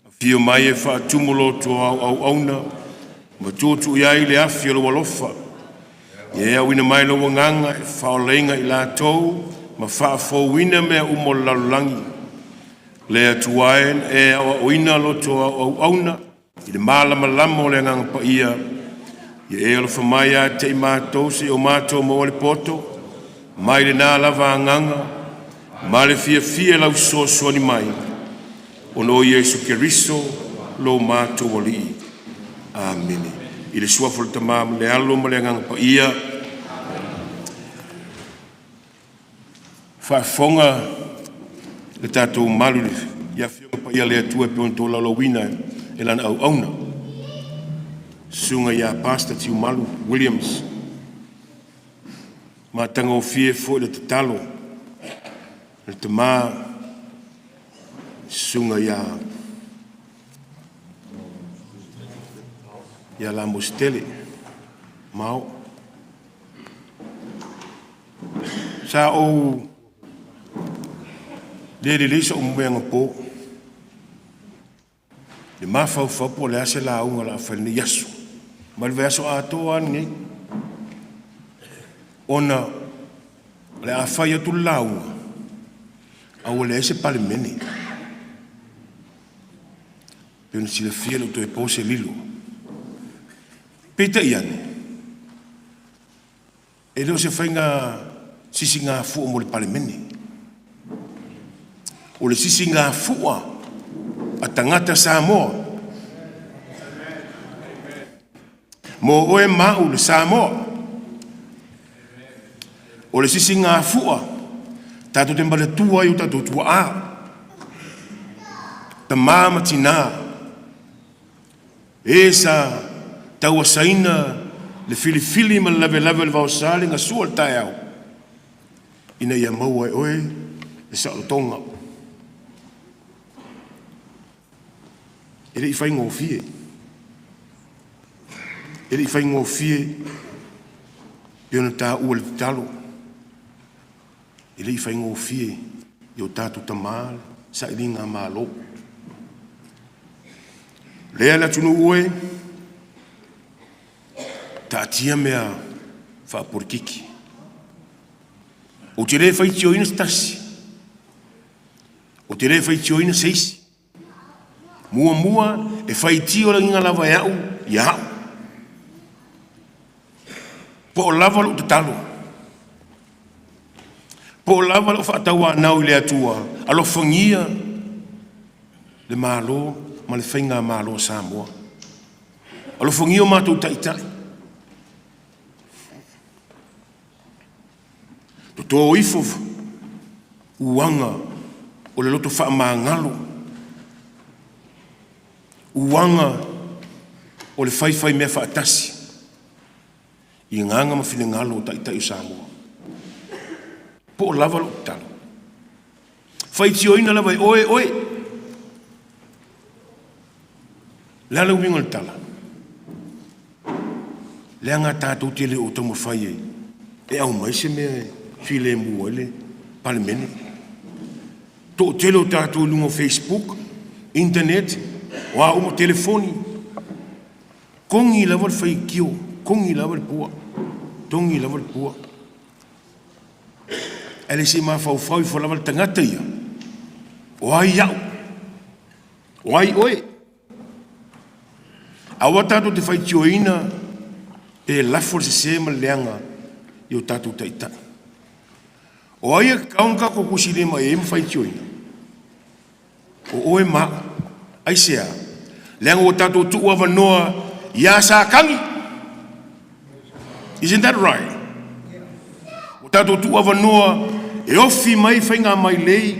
afio mai e faatumu loto auauna ma tuutuu i ai le afi o lou alofa. Ia e auina mai lou agaga e faaolaina i latou ma faafouina mea uma o le lalolagi. Le Atua e, na e aoaoina loto o au auauna i le malamalama o le Agaga Paia, ia e alofa mai ia te i matou seia o matou maua le poto mai lena lava Agaga ma le fiafia i lau fesoasoani mai, ona o Iesu Keriso lo matou Alii. Amene. I le Suafa o le Tama ma le Alo ma le Agaga Paia. Faafofoga le tatou malu i Afioga Paia a le Atua e pei ona tolaulauina e Lana auauna, Susuga ia Pastor Tiumalu Williams. Matagofie foi le tatalo a le tama Susuga ia Lamositele Mao. Sa ou le lelei sou moe anapo, le mafaufau po o le a se lauga o le a fai i lenei aso, ma le vaiaso atoa lava lenei, ona o le a fai atu le lauga, a ua leai se Palemene. Pei ona silafia e le o toe po se lilo. Peitai ane, e le o se faiga sisigafua mo le Palemene. O le sisigafua a tagata Samoa. Mo oe ma au le Samoa. O le sisigafua tatou te manatua ai o tatou tuaa, tama ma tina, e sa tauasaina le filifili ma le lavelave o le vaosa le gasua o le taeao, ina ia maua e oe le saolotoga. E le i faigofie. E le i faigofie pei ona taua le tatalo. E le i faigofie i o tatou tama le sailiga malo. Lea le atunuu e taatia mea faapolikiki. Ou te le faitioina se tasi. Ou te le faitioina se isi. Muamua e faitio lagiga lava e au ia au. Po o lava lou tatalo. Po o lava lou faatauanau i le Atua, alofagia le Malo ma le Faigamalo a Samoa. Alofagia o matou taitai. Toto ifo uaga o le loto faamagalo, uaga o le faifai mea faatasi i agaga ma finagalo o taitai o Samoa. Po o lava lou tatalo. Faitioina lava e oe oe. Le a le uiga o le tala? Leaga tatou te le o taumafai e e aumai se mea e filemu ai le Palemene. Toatele o tatou i luga o Facebook, internet, o a uma telefoni. Togi lava le faitio, togi lava le pua, togi lava le pua. Ae le se i mafaufau ifo lava le tagata ia, o ai au? O ai oe? Aua tatou te faitioina pe lafo le sese ma le leaga i o tatou taitai. O ai e tatau ona tatou tusilima i ai ma faitioina? O oe ma au. Aisea? Leaga ua tatou tuu avanoa ia Satani. Isn't that right? Ua tatou tuuavanoa e ofi mai faiga mailei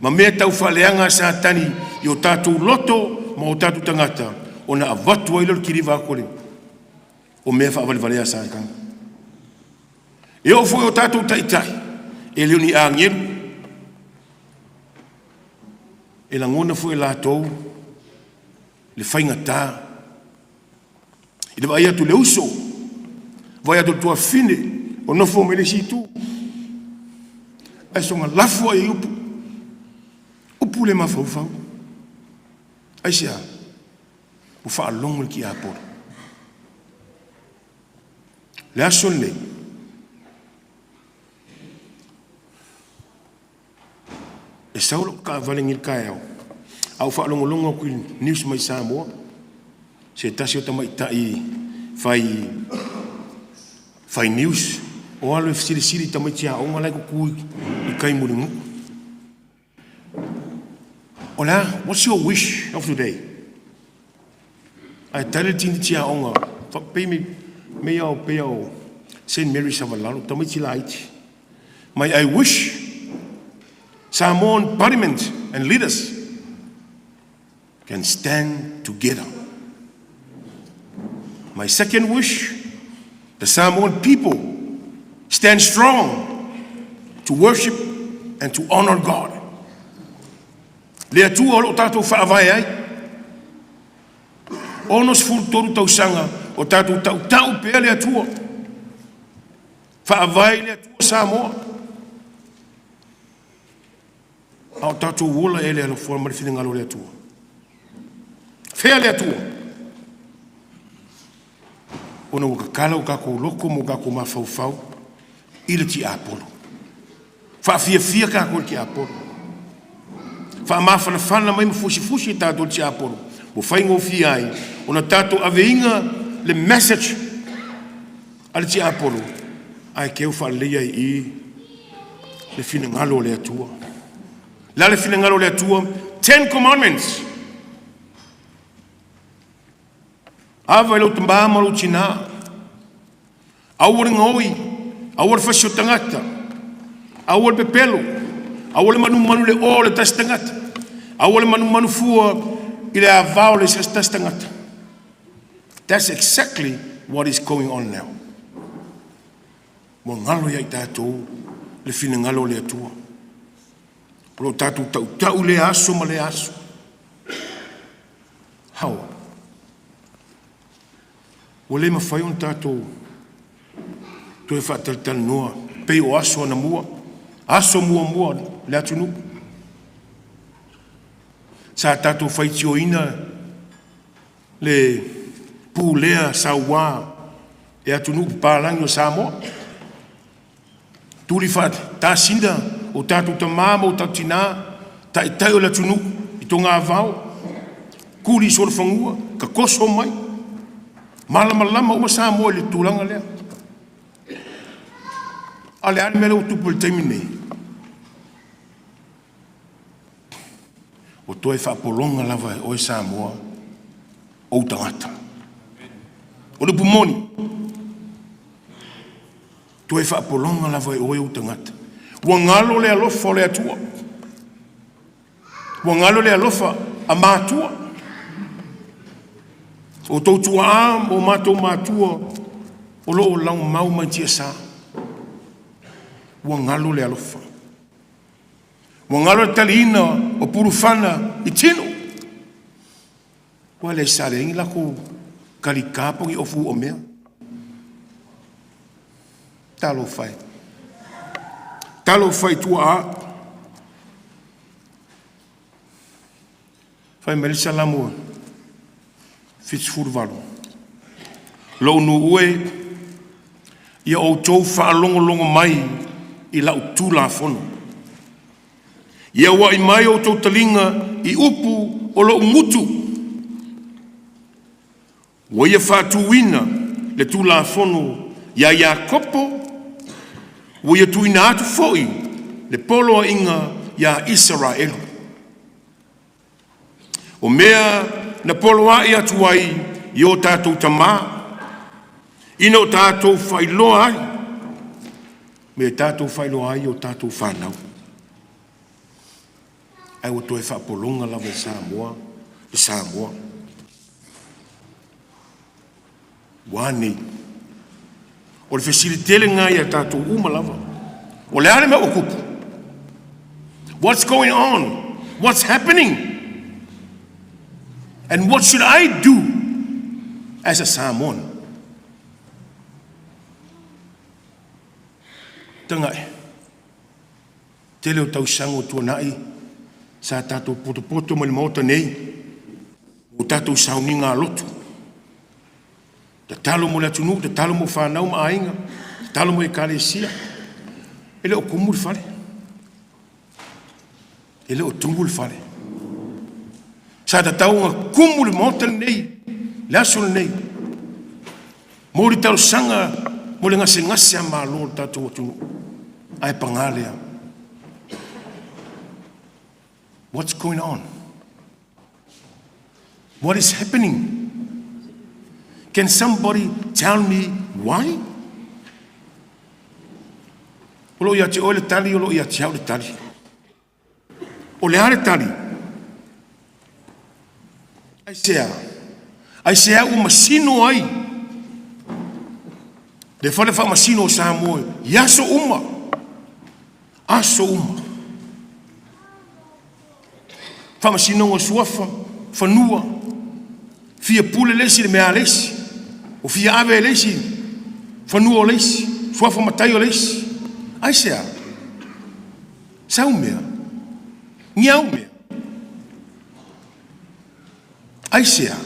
ma mea taufaaleaga a Satani i o tatou loto ma o tatou tagata, ona avatu ai lea o le kiliva atu o mea faavalevalea a Satani. E oo foi i o tatou taitai, e le o ni agelu, e lagona foi e latou le faigata i le vaai atu i le uso, vaai atu i le tuafafine o nofo mai le isi itu, ae soona lafo ai upu, upu le mafaufau. Aisea? Ua faalogo le tiapolo. Le aso lenei, e sau lau taavale nei i le taeao, a ou faalogologo atu i news mai Samoa, se tasi o tamaitai fai news, o alu e fesilisili i tamaiti aoga la e tutu i tai Mulinuu. O le a, what's your wish of today? Ae tali le tamaitiiti aoga, pei me o pei o St. Mary Savalalo, tamaiti laiti. Mai, "I wish Samoan parliament and leaders can stand together. My second wish, the Samoan people stand strong to worship and to honor God." Le Atua o lo o tatou faavae ai. 63 tausaga o tatou tautau pea le Atua. Faavae le Atua Samoa. A o tatou ola e le alofa ma le finagalo o le Atua. Fea le Atua? Ona ua tatala o tatou loto ma o tatou mafaufau i le tiapolo. Faafiafia tatou i le tiapolo. Faamafanafana mai ma fusifusi e tatou le tiapolo. Ua faigofie ai ona tatou aveina le message a le tiapolo ae teu faaleleia i le finagalo o le Atua. Le a le finagalo o le Atua? 10 Commandments. Ava i lou tamā ma lou tinā. Aua le gaoi, aua le fasi o tagata, aua le pepelo, aua le manumanu le o le tasi tagata, aua le manumanu fua i le avao le se tasi tagata. That's exactly what is going on now. Ua galo ia i tatou le finagalo o le Atua. O lo tatou tautau le aso ma le aso. How? Ua le mafai ona tatou toe faatalatalanoa pei o aso anamua, aso muamua le atunuu. Sa tatou faitioina le pulea sauā e atunuu papalagi o Samoa. Tuli faatasina o tatou tamā ma o tatou tinā, taitai o le atunuu i togavao, kuli solofanua, tatoso mai, malamalama uma Samoa i le tulaga lea. A le a le mea lea ua tupu i le taimi nei? Ua toe faapologa lava e oe Samoa ou tagata. O le upu moni, toe faapologa lava e oe ou tagata. Ua galo le alofa o le Atua. Ua galo le alofa a matua. O tou tuaa ma o matou matua o lo o laumau mai tiasa. Ua galo le alofa. Ua galo le taliina o pulufana i tino. Ua le sa leai ni latou kalika po o ni ofu o mea. Talofa e. Talofa i tuaa. Fai mai le Salamo 78. Lou nuu e, ia outou faalogologo mai i lau tulafono. Ia ua'i mai outou taliga i upu o lou gutu. Ua ia faatuina le tulafono ia Iakopo, ua ia tuuina atu foi le poloaiga ia Isaraelu. O mea na poloai atu ai i o tatou tamā, Ina o tatou faailoa ai, me tatou faailoa ai o tatou whanau. Ai ua toe faapologa lava i Samoa, i Samoa. Ua nei. O le fesili tele lena ia tatou uma lava. O le a le mea ua tupu? What's going on? What's happening? And what should I do as a Samoan? Taga'i, tele o tausaga ua tuanai sa tatou potopoto mai le Maota nei, o tatou sauniga a lotu. Tatalo mo le atunuu, tatalo mo whanau ma aiga, tatalo mo ekalesia. E le o kumu le fale. E le o tumu le fale. Sa tatau ona kumu le Maota lenei, le aso lenei. Mo le talosaga mo le gasegase a malo le tatou atunuu. Ae pagā lea. What's going on? What is happening? Can somebody tell me why? O lo ia te oe le tali, o lo ia te au le tali. O le a le tali? Ai sea. Ai sea ua masino ai. Le fale faamasino o Samoa i aso uma. Aso uma. Faamasinoga o suafa, fanua, fia pule le isi le mea a le isi, o fia ave e le isi, fanua o le isi, suafa matai o le isi. Ai sea. Sau mea. Ni au mea. Ai sea.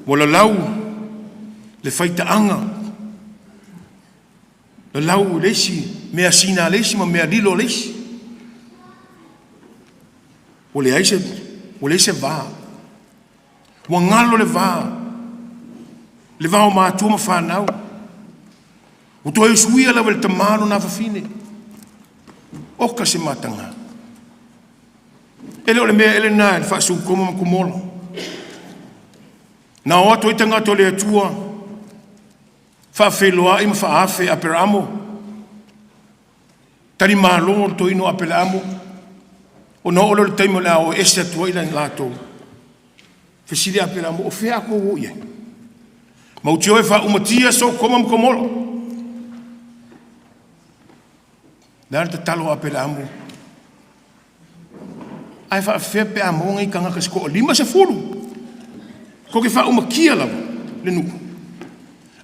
Ua lalau le faitaaga, lalau le isi mea sina le isi ma mea lilo le isi. Ua leai se, ua leai se va. Ua galo le va, le va o matua ma whanau. Ua toe usuia lava le tamā lona afafine. Oka se mataga. E le o le mea ele na e le faasukoma ma Komola. Na o atu ai tagata o le Atua, faafeiloai ma faaafe Aperaamo, tali malo le toeaina o Aperaamo, ona oo lea o le taimi o le a o ese atu ai latou. Fesili Aperaamo, o fea a kou o i ai? Mautio e faaumatia Sokoma ma Komola. Le a le tatalo a Aperaamo, ae faafefea pe a maua nai tagata se 50. Ko ke faaumatia lava le nuu.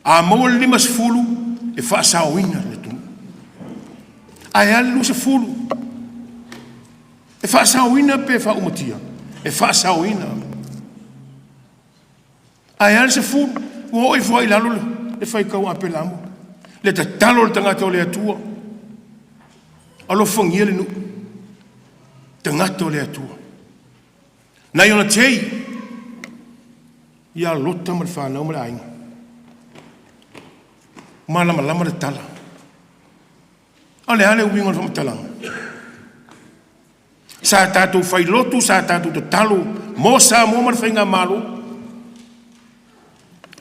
A maua le 50 e faasaoina le atunuu. Ae a le 20 e faasaoina pe faaumatia? E faasaoina. Ae a le 10 ua oo ifo ai i lalo le faitau a Aperaamo. Le tatalo le tagata o le Atua. Alofagia le nuu. Tagata o le Atua. Nai ona tei, ia Lota ma le whanau ma le aiga. Malamalama le tala. A le ale uiga o le faamatalaga. Sa tatou failotu, sa tatou tatalo mo Samoa ma le faigamalo.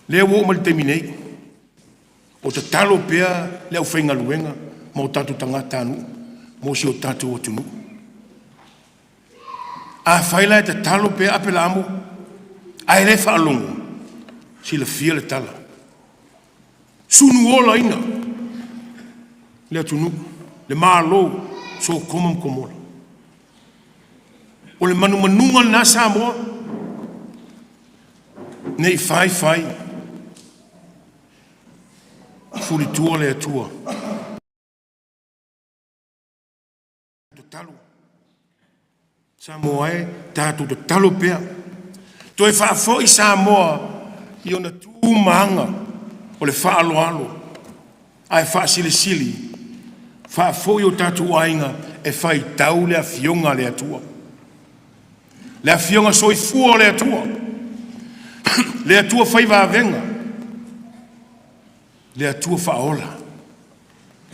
Lea ua oo mai le taimi nei. O tatalo pea le aufaigaluega ma o tatou tagata nuu mo si o tatou atunuu. A fai la e tatalo pea Aperaamo, ae le faalogo, silafia le tala. Sunu ola ina le atunuu, le malo, Sokoma ma Komola. O le manumanuga lena Samoa, nei fai fai, fulitua le Atua. Tatalo. Samoa e, tatou tatalo pea. Toe faafoi Samoa i ona tu ma aga o le faaaloalo, ae faasilisili, faafoi o tatou aiga e faitau le afioga a le Atua. Le afioga soifua o le Atua. Le Atua fai vavega. Le Atua faaola.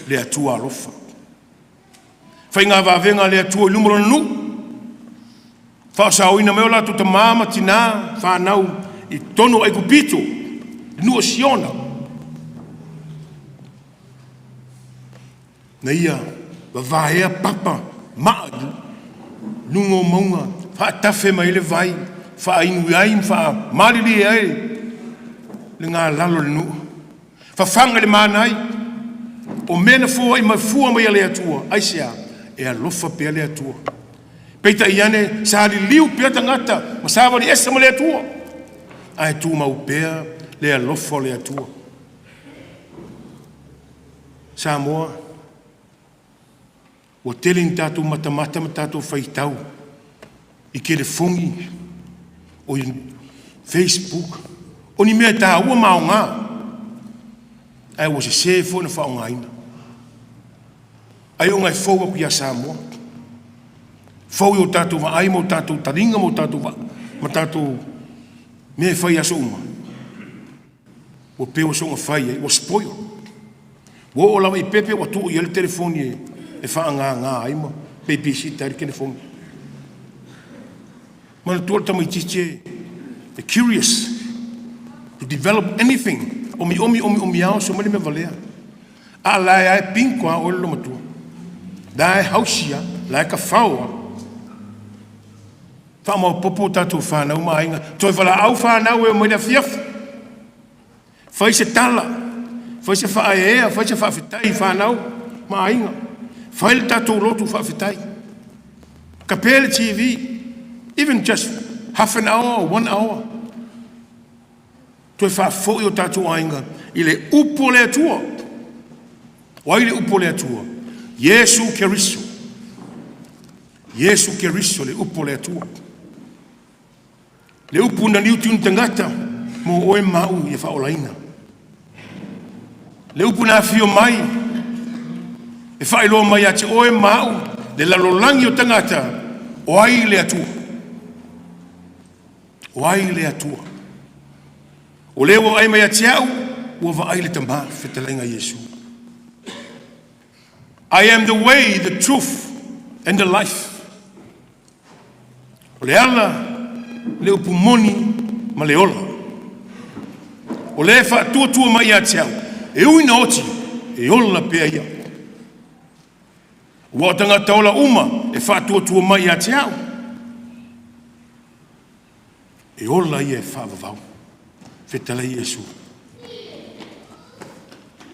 Le Atua alofa. Faiga vavega a le Atua i luma o lona nuu. Faasaoina mai o latou tamā ma tinā whanau i totonu o Aikupito, le nuu o Siona. Na ia vavaea papa maa i luga o mauga, faatafe mai ai le vai, faainu ai ma faamalilie ai le galalo o le nuu, fafaga i le manai, o mea na foai mai fua mai e le Atua. Aisea? E alofa pea le Atua. Peitai ane, sa liliu pea tagata ma savali ese ma le Atua, ae tumau pea le alofa o le Atua. Samoa, ua tele ni tatou matamata ma tatou faitau i telefoni o i Facebook, o ni mea taua ma aoga, ae ua sesē foi ona faaaogaina. Ai ona e fou atu ia Samoa, fou i o tatou vaai ma o tatou taliga ma o tatou vaa ma tatou mea e fai i aso uma, ua pei ua soona fai ai, ua spoil. Ua oo lava i pepe ua tuu i ai le telefoni e faagaga ai ma babysit ai le telefoni. Manatua le tamaitiiti e curious to develop anything, omi omi omi omi ao so mai le mea valea. A la e ae pinko a oe le matua. La e hausia, la e kafao a. Faamaopoopo o tatou fanau ma aiga, toe valaau fanau e omai le afiafi. Fai se tala, fai se faaeaea, fai se faafetai i fanau ma aiga. Fai le tatou lotu faafetai. Kape le TV, even just half an hour or one hour. Toe faafoi o tatou aiga i le upu o le Atua. O ai le upu o le Atua? Iesu Keriso. Iesu Keriso le upu o le Atua. Le upu na liutiu ni tagata mo oe ma au ia faaolaina. Le upu na afio mai e faailoa mai ia te oe ma au le lalolagi o tagata o ai le Atua. O ai le Atua. O le ua vaai mai ia te au, ua vaai le Tama, fetalaiga Iesu. I am the way, the truth and the life. O le ala, le upu moni ma le ola. O le faatuatua mai ia te au, e ui na oti, e ola pea ia. Ua o tagata ola uma e faatuatua mai ia te au, e ola ia e faavavau. Fetalai Iesu.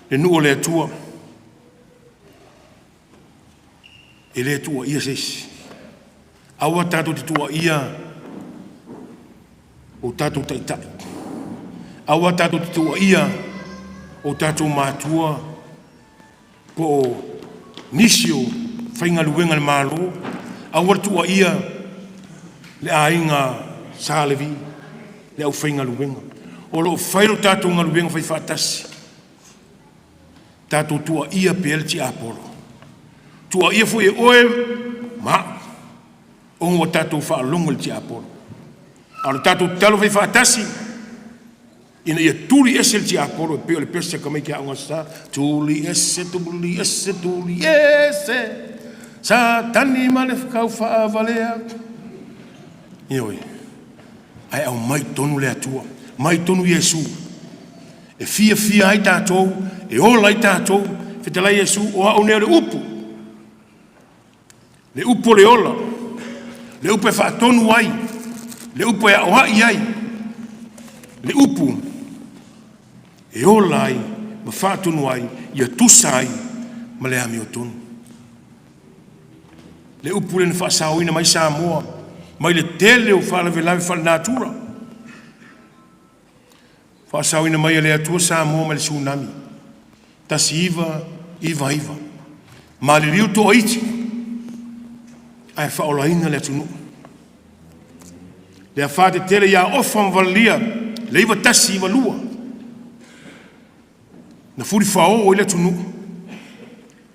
Le nuu o le Atua, e le tuuaia se isi. Aua tatou te tuuaia o tatou taitai. Aua tatou te tuuaia o tatou matua po o nisi o faigaluega le Malo. Aua le tuuaia le aiga Sa Levi, le aufaigaluega. O lo o fai lo tatou galuega fai faatasi. Tatou tuuaia pea le tiapolo. Tuuaia foi e oe ma au, ona ua tatou faalogo i le tiapolo. A o le tatou tatalo fai faatasi, ina ia tuli ese le tiapolo e pei o le pese a tamaiti aoga sa. Tuli ese, tuli ese, tuli ese, Satani ma le kaufaavalea. Ioe, ae aumai tonu le Atua, mai tonu Iesu. E fiafia ai tatou, e ola ai tatou, fetalai Iesu, o au nei o le upu. Le upu o le ola, le upu e faatonu ai, le upu e aoai ai, le upu e ola ai ma faatonu ai, ia tusa ai ma le amiotonu. Le upu lea na faasaoina mai Samoa, mai le tele o faalavelave faalenatura. Faasaoina mai e le Atua Samoa mai le tsunami, 1999. Maliliu toaiti, ae faaolaina le atunuu. Le afa tetele ia Ofa ma Valelia, le 9192, na fulifao ai le atunuu,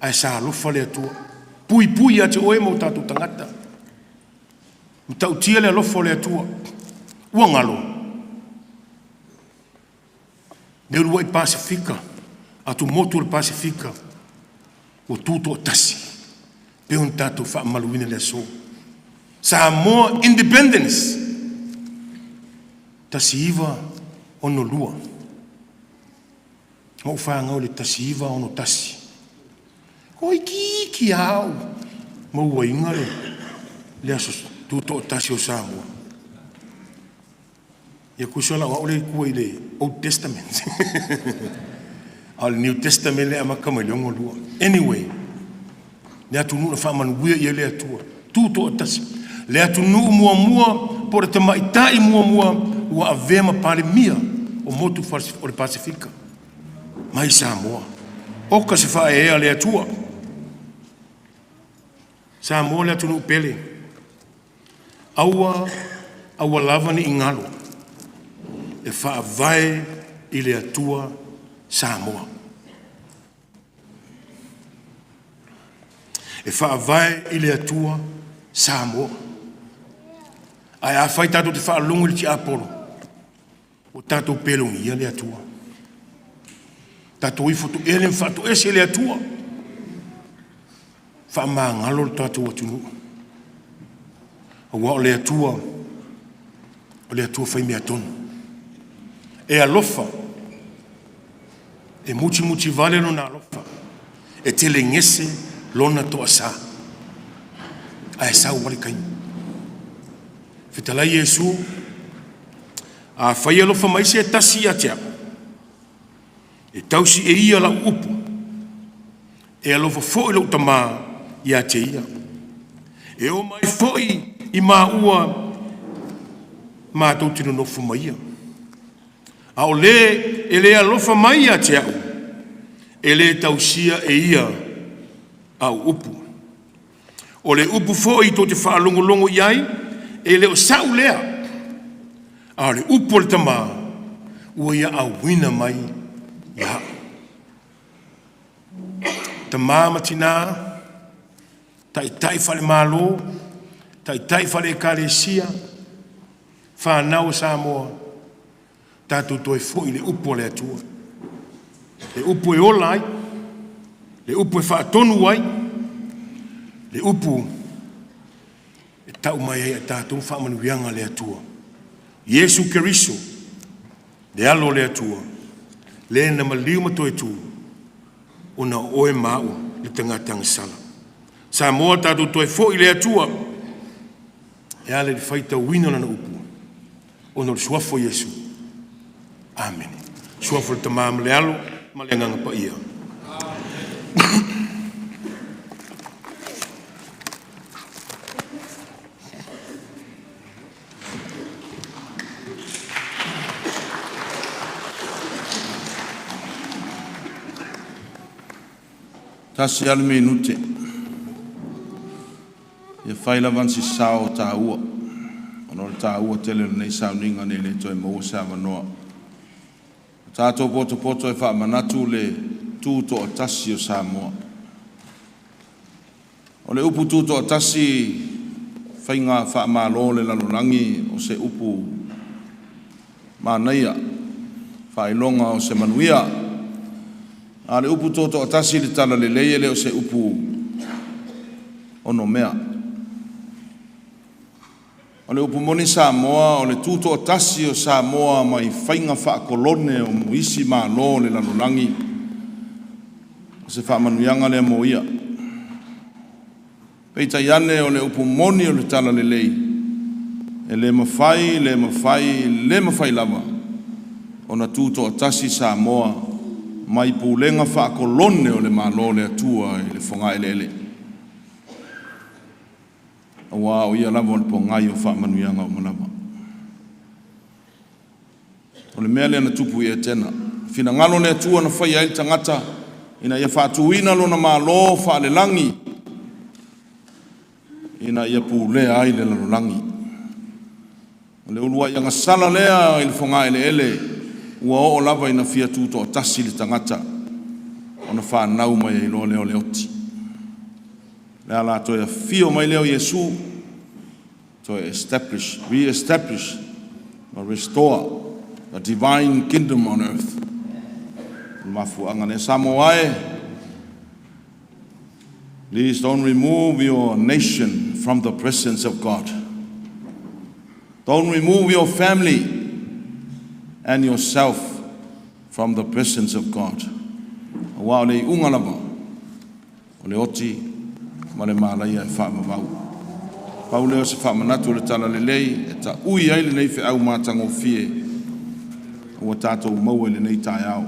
ae sa alofa le Atua. Pui pui ia te oe ma o tatou tagata. Matautia le alofa o le Atua. Ua galo, le uluai Pasefika, atumotu o le Pasefika, ua tutoatasi, pe ona tatou faamamaluina le aso. Samoa Independence. 1962, na ou fanau i le 1961. Toeitiiti lava ou mauaina le aso tutoatasi o Samoa. Ia tusa la o au lea e i tua i le Old Testament, a o le New Testament lea e amata mai le 62. Anyway, le atunuu na faamanuia i ai le Atua, tutoatasi. Le atunuu muamua po o le tamaitai muamua ua avea ma Palemia o motu o le Pasefika mai Samoa. Oka se faaeaea a le Atua. Samoa le atunuu pele, aua aua lava ne i galo, e faavae i le Atua Samoa. E faavae i le Atua Samoa. Ae afai tatou te faalogo i le tiapolo, ua tatou pelogia le Atua. Tatou ifo toele ma faatoese le Atua, faamagalo le tatou atunuu. Aua o le Atua, o le Atua fai mea tonu. E alofa, e mutimutivale lona alofa, e telegese lona toasa, ae sau lava le taimi. Fetalai Iesu, afai e alofa mai se tasi ia te au, e tausi e ia lau upu, e alofa foi lou Tamā ia te ia. E o mai foi i maua matou te nonofo ma ia. A o le e le alofa mai ia te au, e le tausia e ia au upu. O le upu foi tou te faalogologo i ai, e le o sa'u lea, a o le upu a le Tamā ua ia auina mai ia au. Tamā ma tinā, taitai faale-Malo, taitai faale-Ekalesia, fanau a Samoa, tatou toe foi i le upu a le Atua. Le upu e ola ai, le upu e faatonu ai, le upu e tau mai ai a tatou faamanuiaga a le Atua. Iesu Keriso, le alo o le Atua, le na maliu ma toe tu, ona o oe ma au le tagata agasala. Samoa, tatou toe foi i le Atua, e ala i le faitauina o lana upu, ona o le suafa o Iesu. Amene. Suafa o le Tamā ma le Alo ma le Agaga Paia. Tasi lava le minute. Ia fai lava si sao taua. Ona o le taua tele o lenei sauniga nei le toe maua se avanoa. O tatou potopoto e faamanatu le tutoatasi o Samoa. O le upu tutoatasi faiga faamalo le lalolagi o se upu manaia, faailoga o se manuia. A le upu tutoatasi le tala lelei e le o se upu ono mea. O le upu moni Samoa o le tutoatasi o Samoa mai faiga faakolone o isi malo le lalolagi o se faamanuiaga lea mo ia. Peitai ane o le upu moni o le tala lelei, e le mafai, le mafai, le mafai lava ona tutoatasi Samoa mai pulega faakolone o le Malo o le Atua i le fogaeleele. Aua o ia lava o le pogai o faamanuiaga uma lava. O le mea lea na tupu i Etena. Finagalo le Atua na faia ai le tagata ina ia faatuina lona malo faalelagi ina ia pulea ai le lalolagi. O le uluai agasala lea i le fogaeleele ua oo lava ina fia tutoatasi le tagata ona fanau mai ai loa lea o le oti. Le ala toe afio mai lea o Iesu toe establish, re-establish, or restore the divine kingdom on earth. O le mafuaaga lea Samoa e. Please don't remove your nation from the presence of God. Don't remove your family. and yourself from the presence of God. Auā o le iuga lava, o le oti ma le malaia e faavavau. Pau lea o se faamanatu o le Talalelei e taui ai lenei feau matagofie ua tatou maua i lenei taeao.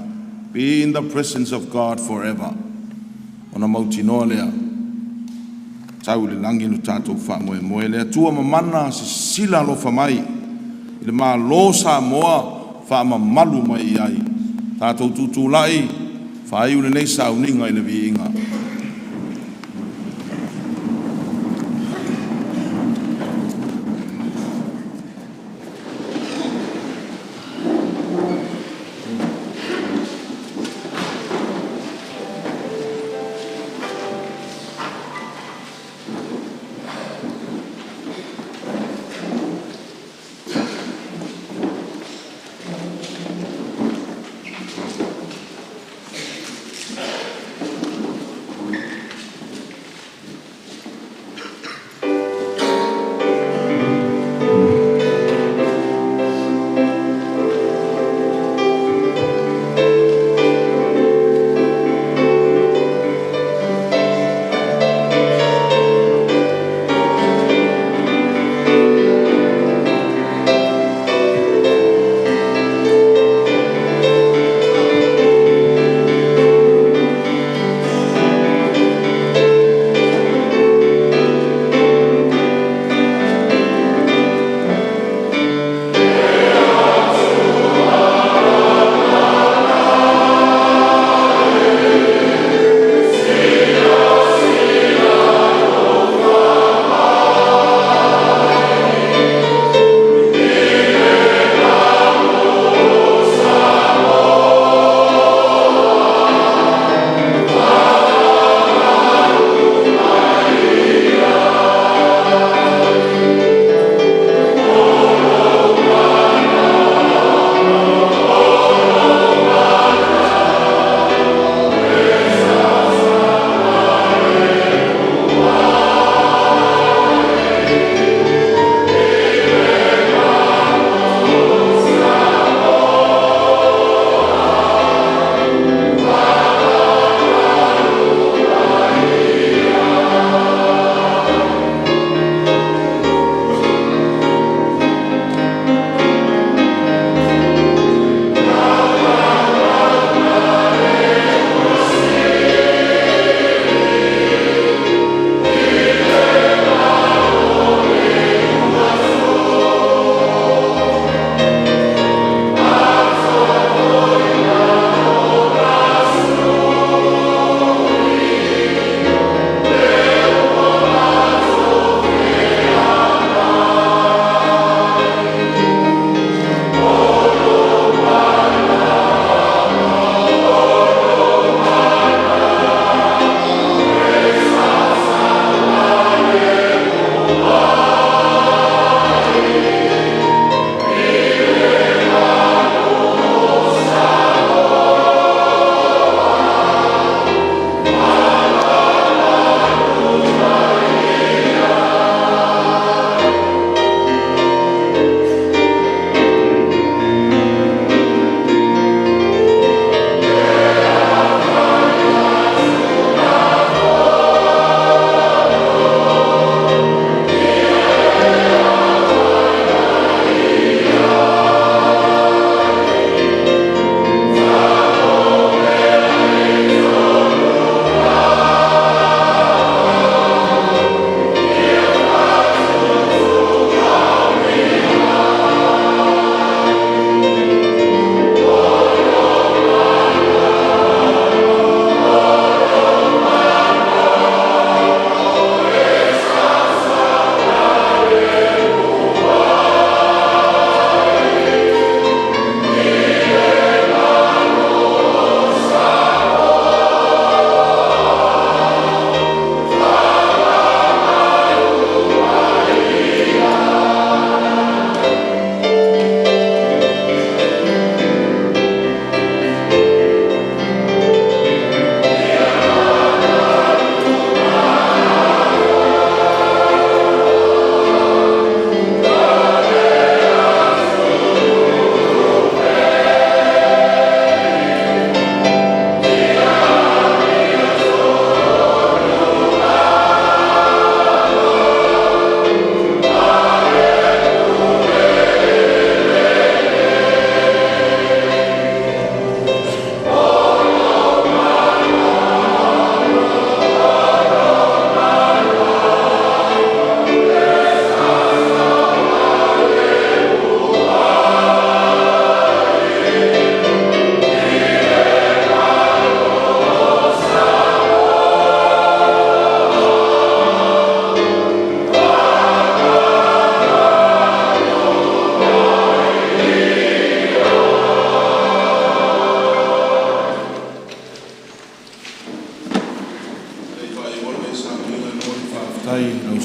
Be in the presence of God forever. Ona mautinoa lea, tau i le lagi lo tatou faamoemoe. Le Atua mamana sisila alofa mai i le Malo Samoa faamamalu mai i ai. Tatou tutulai faaiu lenei sauniga i le viiga.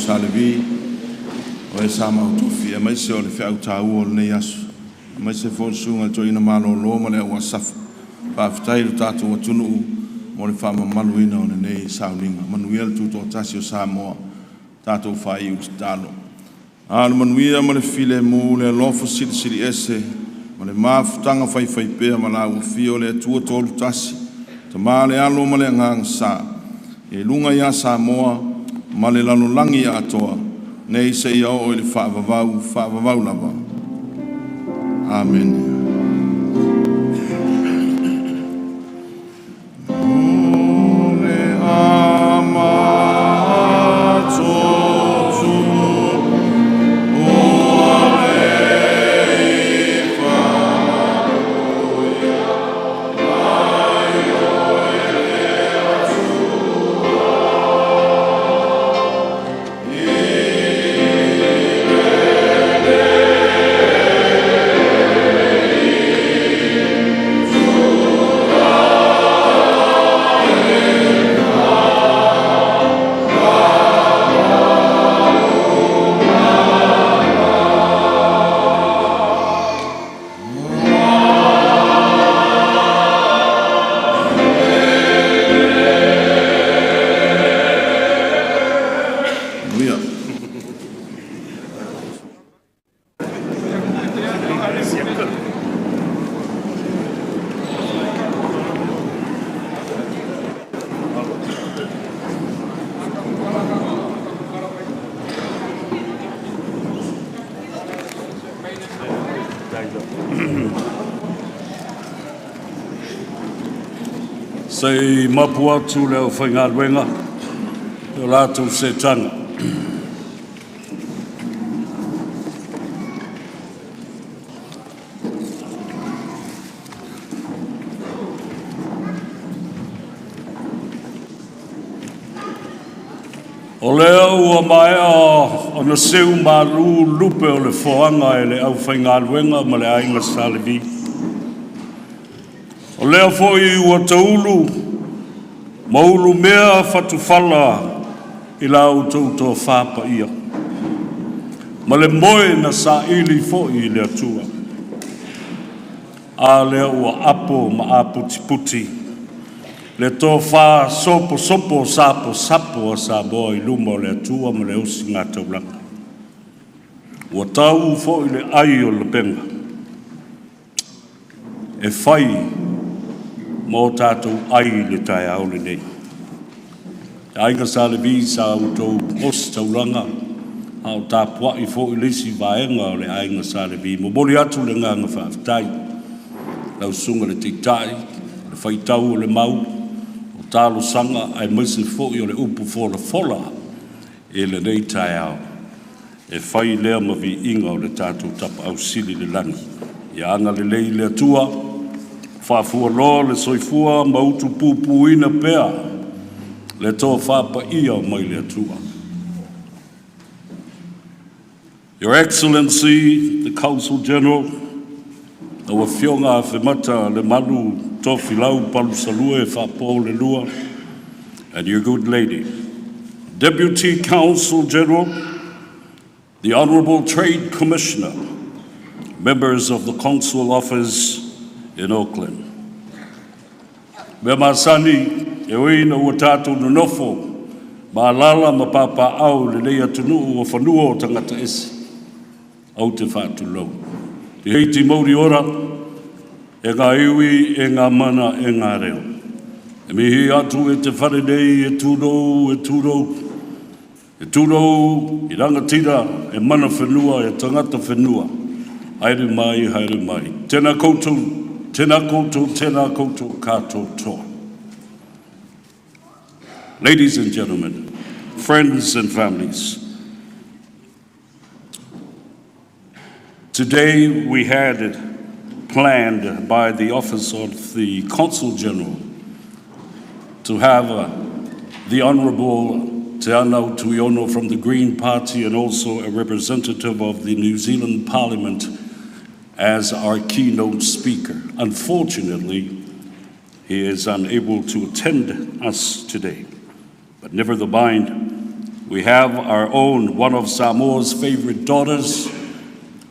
Sa Levi, o e sa mautofi, aemaise o le feau taua o lenei aso, aemaise foi o le susuga i le Toeaina Malolo ma le au Asafa. Faafetai i le tatou atunuu mo le faamamaluina o lenei sauniga. Manuia le tutoatasi o Samoa, tatou faaiu i le tatalo. A o le manuia ma le filemu, le alofa silisili ese, ma le mafutaga faifaipea ma lau afio o le Atua Tolu Tasi, Tama le Alo ma le Agaga Sa, i luga ia Samoa ma le lalolagi atoa, nei seia oo i le faavavau, faavavau lava. Amene. Manuia. Se i mapu atu le aufaigaluega i o latou setaga. O lea ua maea ona seu malu lupe o le foaga e le aufaigaluega ma le aiga Sa Levi. O lea foi ua taulu ma ulumea fatufala i la outou tofa paia, ma le moe na saili foi i le Atua. A lea ua apo ma aputiputi le tofa soposopo saposapo a Samoa i luma o le Atua ma le osigataulaga. Ua tau foi le ai o lapega e fai ma o tatou ai i le taeao lenei. Le Aiga Sa Levi, sa outou ositaulaga a o tapuai foi le isi vaega o le Aiga Sa Levi. Momoli atu le agaga faafetai, lau Susuga i le Taitai, le faitau o le mau, o talosaga aemaise foi o le upu folafola i lenei taeao, e fai lea ma viiga o le tatou Tapaau Sili i le lagi. Ia agalelei le Atua, faafualoa le soifua ma utupupuina pea le tofa paia mai le Atua. Your Excellency, the Consul General, lau Afioga Afemata Lemalu Tofilau Palusalue Faapo'olelua, and your good lady, Deputy Consul General, the Honorable Trade Commissioner, members of the Consul Office in Auckland. Mea masani, e ui ina ua tatou nonofo ma alaala ma papaaao i lenei atunuu o fanua o tagata ese, ou te faatulou. Tihei mauri ora, e ngā iwi, e ngā mana, e ngā reo. E mihi atu e te whare nei e tūrou, e tūrou, e tūrou i rangatira, e mana whenua, e tangata whenua. Haere mai, haere mai. Tēnā koutou, tēnā koutou, tēnā koutou katoa. Ladies and gentlemen, friends and families, today we had it planned by the Office of the Consul General to have the Honorable Teanau Tuiono from the Green Party and also a representative of the New Zealand Parliament as our keynote speaker. Unfortunately, he is unable to attend us today. But never the mind, We have our own, one of Samoa's favorite daughters,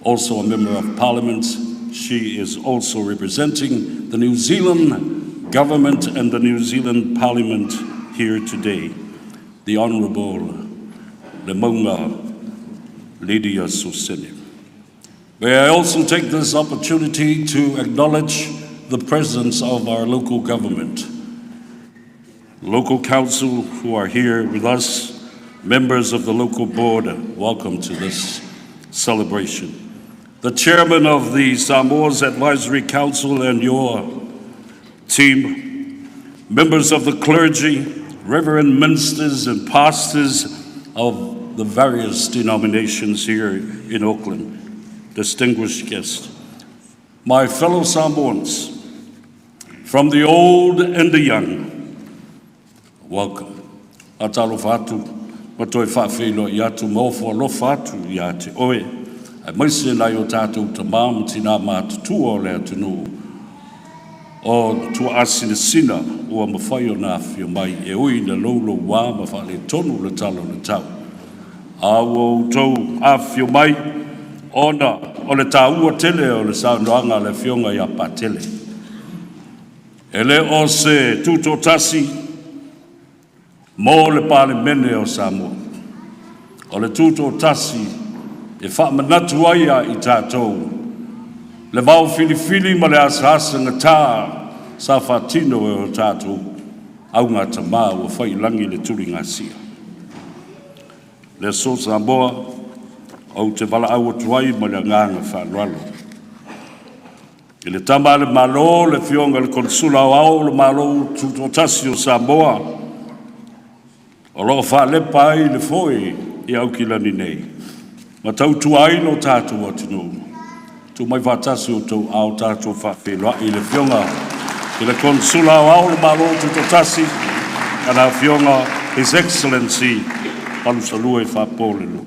also a member of parliament. She is also representing the New Zealand government and the New Zealand parliament here today, the Honorable Lemauga Lydia Sosene. May I also take this opportunity to acknowledge the presence of our local government, local council who are here with us, members of the local board, welcome to this celebration. The chairman of the Samoa's Advisory Council and your team, members of the clergy, reverend ministers and pastors of the various denominations here in Auckland, distinguished guests, my fellow Samoans, from the old and the young, welcome. Atalofa atu, ma toe faafeiloai atu ma ofo alofa atu ia te oe. Aemaise nai o tātou tamā ma tinā matutua o le atunuu. O tuaasinasina ua mafai ona afifio mai e ui ina louloua ma faaletonu le tala o le tau. A ua outou afifio mai ona o le taua tele o le saunoaga a le Afioga ia Patele. E le o se tutoatasi mo le Palemene o Samoa. O le tutoatasi e faamanatu ai ia i tatou le vaofilifili ma le asaasagata sa faatino e o tatou augatama ua fai i lagi le tuligasia. Le aso Samoa, ou te valaau atu ai ma le agaga faaaloalo. I le tama a le Malo, le afioga i le Konesula Aoao o le Malo Tutoatasi o Samoa, o lo o faalepa ai le foe i Aukilani nei, ma tautua ai lo tatou atunuu. Tuu mai faatasi o outou aao tatou faafeiloai i le afioga i le Konesula Aoao o le Malo Tutoatasi, kana afioga His Excellency Palusalua Faapo Lelu.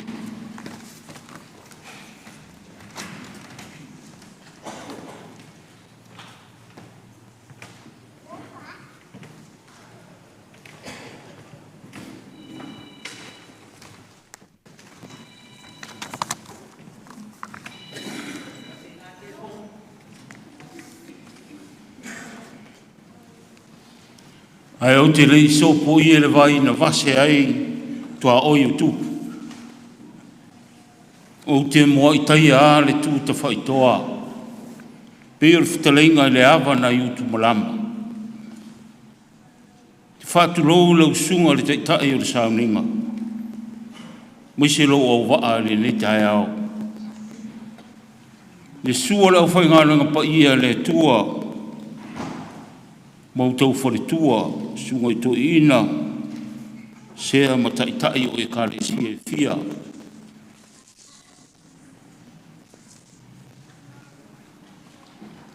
Ae ou te le i sopoia le vai na vase ai tuaoi o tupu. Ou te muai taia a le tu tafaitoa. Pei o le fetalaiga i le ava nai Utumalama. Te faatulou lau susuga i le taitai o le sauniga. Aemaise lou auvaa i lenei taeao. Le susu o le aufaigaluega paia a le Atua ma outou faletua, susuga i toeaiina, sea ma taitai o ekalesia e fia.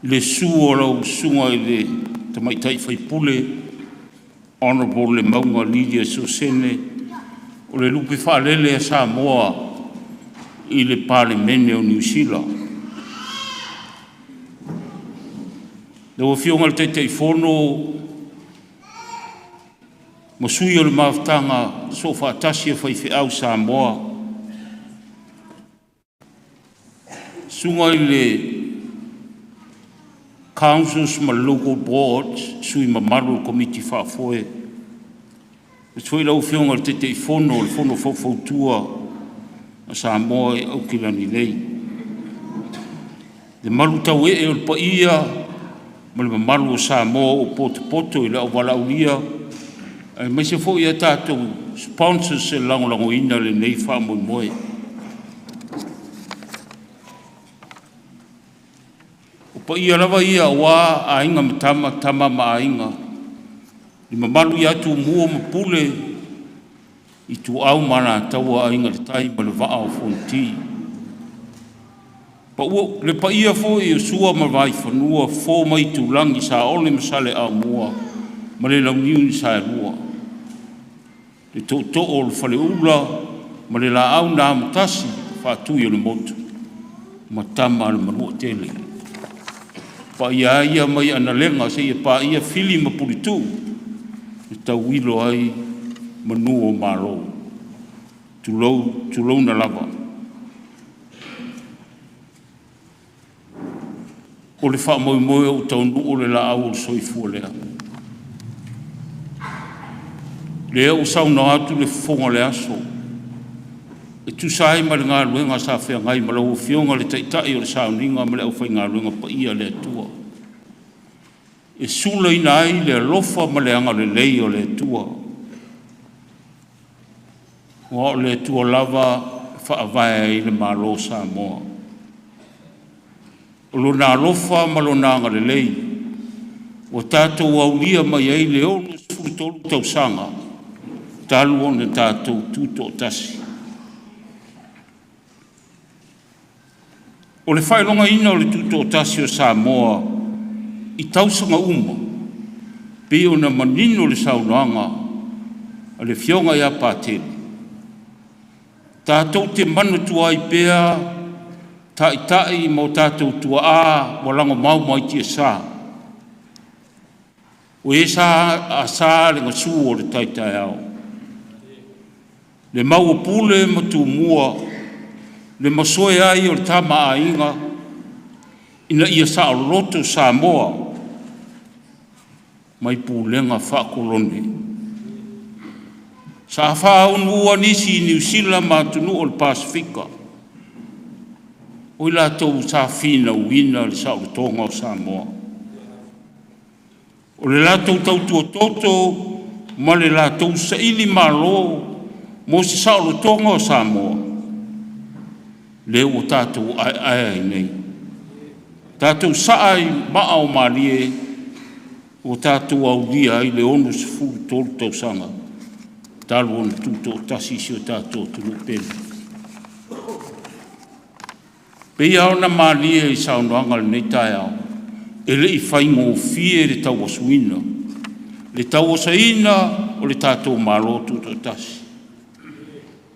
Le susu o lau susuga i le tamaitai faipule, Honorable Lemauga Lydia Sosene, o le lupe faalele a Samoa i le Palemene o Niu Sila. Lau Afioga i le Taitaifono ma sui o le mafutaga soofaatasi a faifeau Samoa, susuga i le Councils ma Local Boards, sui mamalu o le Komiti Faafoe, aemaise foi lau Afioga i le Taitaifono o le Fono Faufautua a Samoa i Aukilani nei. Le malu tauee o le paia ma le mamalu o Samoa ua potopoto i le auvalaaulia, aemaise foi a tatou sponsors e lagolagoina lenei faamoemoe. O paia lava ia aua Aiga ma Tama, Tama ma Aiga, le mamalu ia Tumua ma Pule, Ituau ma Alataua, Aiga i le Tai ma le Vaa o Fonoti. Le paia foi o Sua ma Vaifanua, Fofo ma Aitulagi, Saole ma Saleaaumua ma le Launiu na Saelua, le Tootoo o le Faleula ma le Laau na Amotasi, Faatui o le Motu ma Tama a le Manuatele. O paia lava ia mai analega seia paia Fili ma Puletuu e tauilo ai manu o Malo. Tulou, tulouna lava. O le faamoemoe ua taunuu le laau o le soifua lea. Lea ua saunoa atu le fofoga o le aso e tusa ai ma le galuega sa feagai ma lau Afioga i le Taitai o le sauniga ma le aufaigaluega paia a le Atua, e sulaina ai le alofa ma le agalelei o le Atua. Aua o le Atua lava e faavae ai le Malo o Samoa. O Lona alofa ma Lona agalelei ua tatou aulia mai ai le 63 tausaga talu ona tatou tutoatasi. O le faailogaina o le Tutoatasi o Samoa i tausaga uma, pei ona manino le saunoaga a le Afioga ia Patele, tatou te manatua ai pea taitai ma o tatou tuaa ua lagomau mai tiasa, o e sa asa le gasu o le tai taeao, le mau o Pule ma Tumua, le masoe ai o le Tama a Aiga ina ia saoloto Samoa mai pulega faa-kolone. Sa faaunuua nisi i Niu Sila ma atunuu o le Pasefika, o i latou sa finauina le saolotoga o Samoa. O le latou tautua toto ma le latou sailimalo mo se saolotoga o Samoa, lea ua tatou aeae ai nei. Tatou saa i maa o malie ua tatou aulia ai le 63 tausaga talu ona tutoatasi si o tatou atunuu pele. Pei lava ona malie i saunoaga i lenei taeao, e le i faigofie le tauasuina, le tauasaina o le tatou Malo Tutoatasi.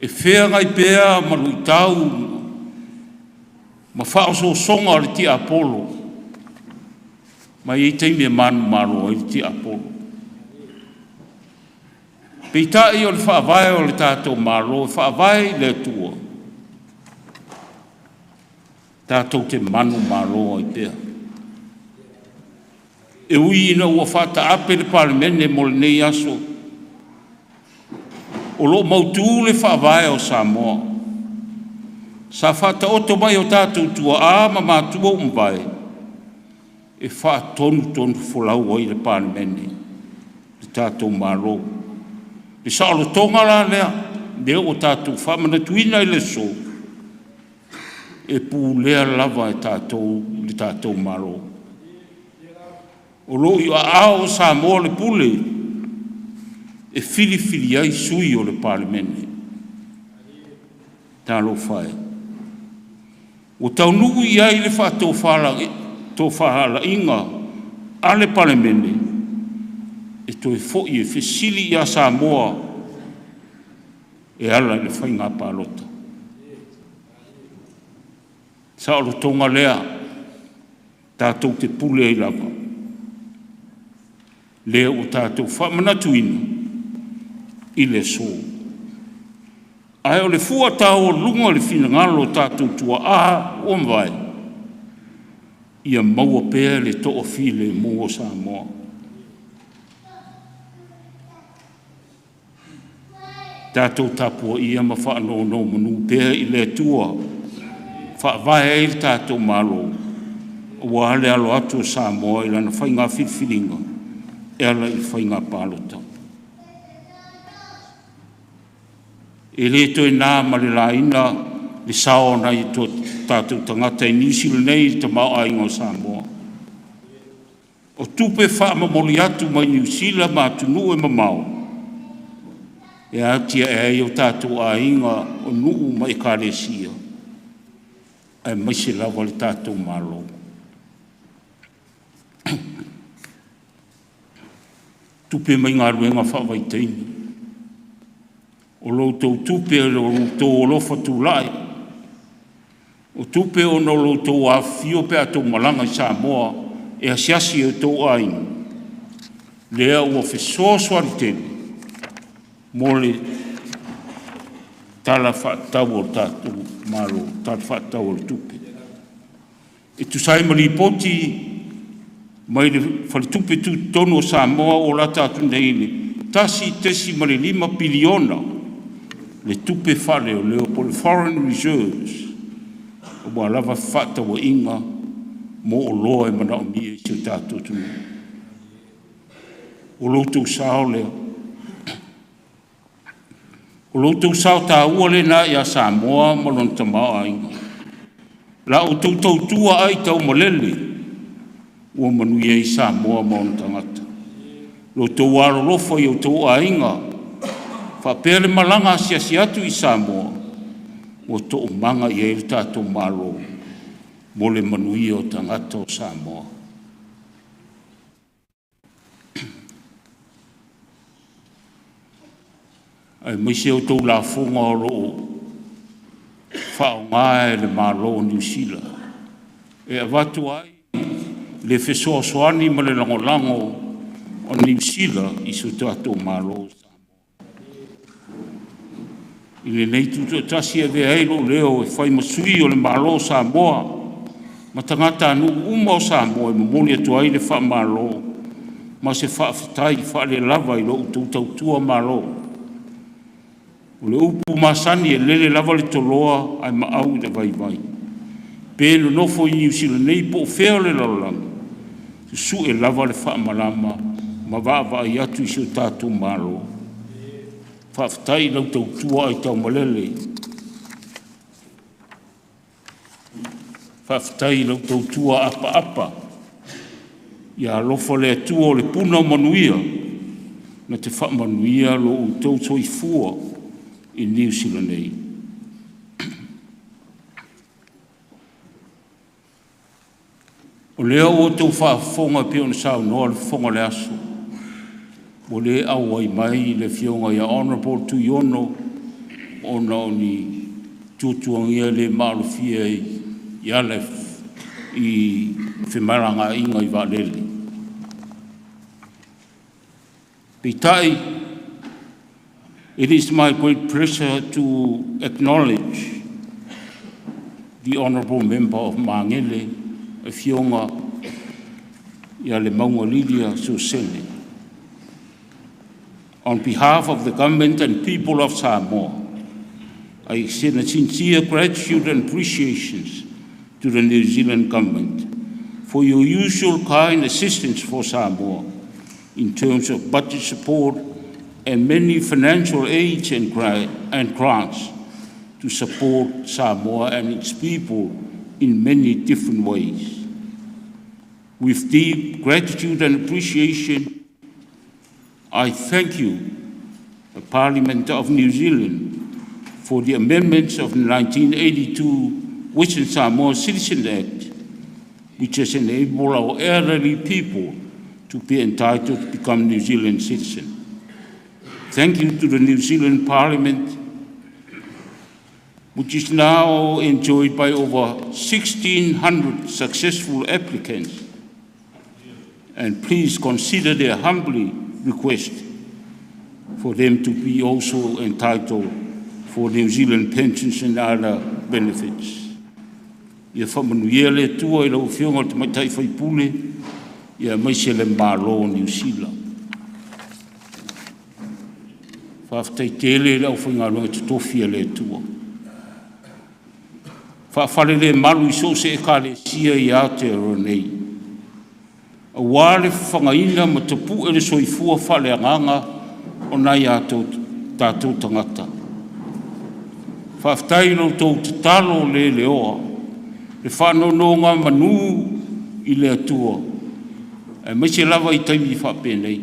E feagai pea ma luitau ma faaosoosoga o le tiapolo, ma e i ai taimi e manumalo ai le tiapolo. Peitai o le faavae o le tatou Malo e faavae i le Atua, tatou te manumalo ai pea. E ui ina ua faataape le Palemene mo lenei aso, o lo o mautu le faavae o Samoa sa faataoto mai e o tatou tuaa ma matua ua mavae e faatonutonufolau ai le Palemene, le tatou Malo. Le saolotoga la lea, lea ua tatou faamanatuina i le aso, e pulea lava e tatou le tatou Malo. O lo o i aao o Samoa le pule e filifili ai sui o le Palemene. Talofa e! Ua taunuu i ai le faatofalaiga a le Palemene e toe foi e fesili ia Samoa e ala i le faiga palota. Saolotoga lea tatou te pule ai lava, lea ua tatou faamanatuina i le aso. Ae o le fua taualuga o le finagalo o tatou tuaa ua mavae, ia maua pea le toafilemu o Samoa. Tatou tapuaia ma faanonomanu pea i le Atua, faavae ai le tatou Malo, aua le alo atu o Samoa i lana faiga filifiliga e ala i le faiga palota. E le toe na ma le laina le sao o nai o tatou tagata i Niu Sila nei i le tamaoaiga o Samoa. O tupe faamomoli atu mai Niu Sila ma atunuu e mamao e atiae ai o tatou aiga, o nuu ma ekalesia, aemaise lava le tatou Malo. Tupe mai galuega faavaitaimi, o lo outou tupe o lo outou alofa tulai, o tupe ona o lo outou afifio pe a outou malaga i Samoa e asiasi i o outou aiga, lea ua fesoasoani tele mo le Tala Faatatau o le tatou Malo, Tala Faatatau o le Tupe. E tusa ai ma lipoti mai le Faletupe Tutotonu o Samoa ua lata atu nei i le $1.5 piliona le tupe faaleoleo po o le foreign reserves aua lava fefaatauaiga mo oloa e manaomia e si o tatou atunuu. O lo outou sao lea, o lo outou sao taua lena ia Samoa ma lona tamaoaiga. La outou tautua aitaumalele ua manuia ai Samoa ma ona tagata. Lo outou alolofa i outou aiga faapea le malaga asiasi atu i Samoa, ua toomaga i ai le tatou Malo mo le manuia o tagata o Samoa. Aemaise a outou lafoga o lo o faaaoga e le Malo o Niu Sila e avatu ai le fesoasoani ma le lagolago a Niu Sila i si o tatou Malo. I lenei tutoatasi e avea ai lou leo e fai ma sui o le Malo o Samoa ma tagatanuu uma o Samoa e momoli atu ai le faamalo ma se faafetai faalelava i lo outou tautua Malo. O le upu masani, e lele lava le toloa ae maau i le vaivai. Pe nonofo i Niu Sila nei po o fea o le lalolagi, susue lava le faamalama ma vaavaai atu i si o tatou Malo. Faafetai i lau tautua aitaumalele, faafetai i lau tautua apaapa. Ia alofa le Atua o le puna o manuia na te faamanuia lo outou soifua i Niu Sila nei. O lea ua outou faafofoga e pei ona saunoa le fofoga o le aso, ua le auai mai le Afioga ia Honorable Tuiono ona o ni tuatuagia le maalofia i ala i femalagaaiga i vaalele. Peitai, it is my great pleasure to acknowledge the honorable member of Magele, Afioga ia Lemauga Lydia Suasene. On behalf of the government and people of Samoa, I extend a sincere gratitude and appreciation to the New Zealand government for your usual kind assistance for Samoa in terms of budget support and many financial aids and grants to support Samoa and its people in many different ways. With deep gratitude and appreciation, I thank you, the Parliament of New Zealand, for the amendments of the 1982 Western Samoa Citizen Act, which has enabled our elderly people to be entitled to become New Zealand citizens. Thank you to the New Zealand Parliament, which is now enjoyed by over 1,600 successful applicants. And please consider their humbly request for them to be also entitled for New Zealand pensions and other benefits. Ia faamanuia le Atua i lau Afioga i le Tamaitai Sui Usufono aemaise le Malo o Niu Sila. Faafetai tele i le aufaigaluega totofi a le Atua, faafalelemalu i so o se Ekalesia i Aotearoa nei, aua le fafagaina ma tapue le soifua faaleagaga o nai a tatou tagata. Faafetai i lo outou tatalo le leoa, le faanonogamanu i le Atua, aemaise lava i taimi faapenei,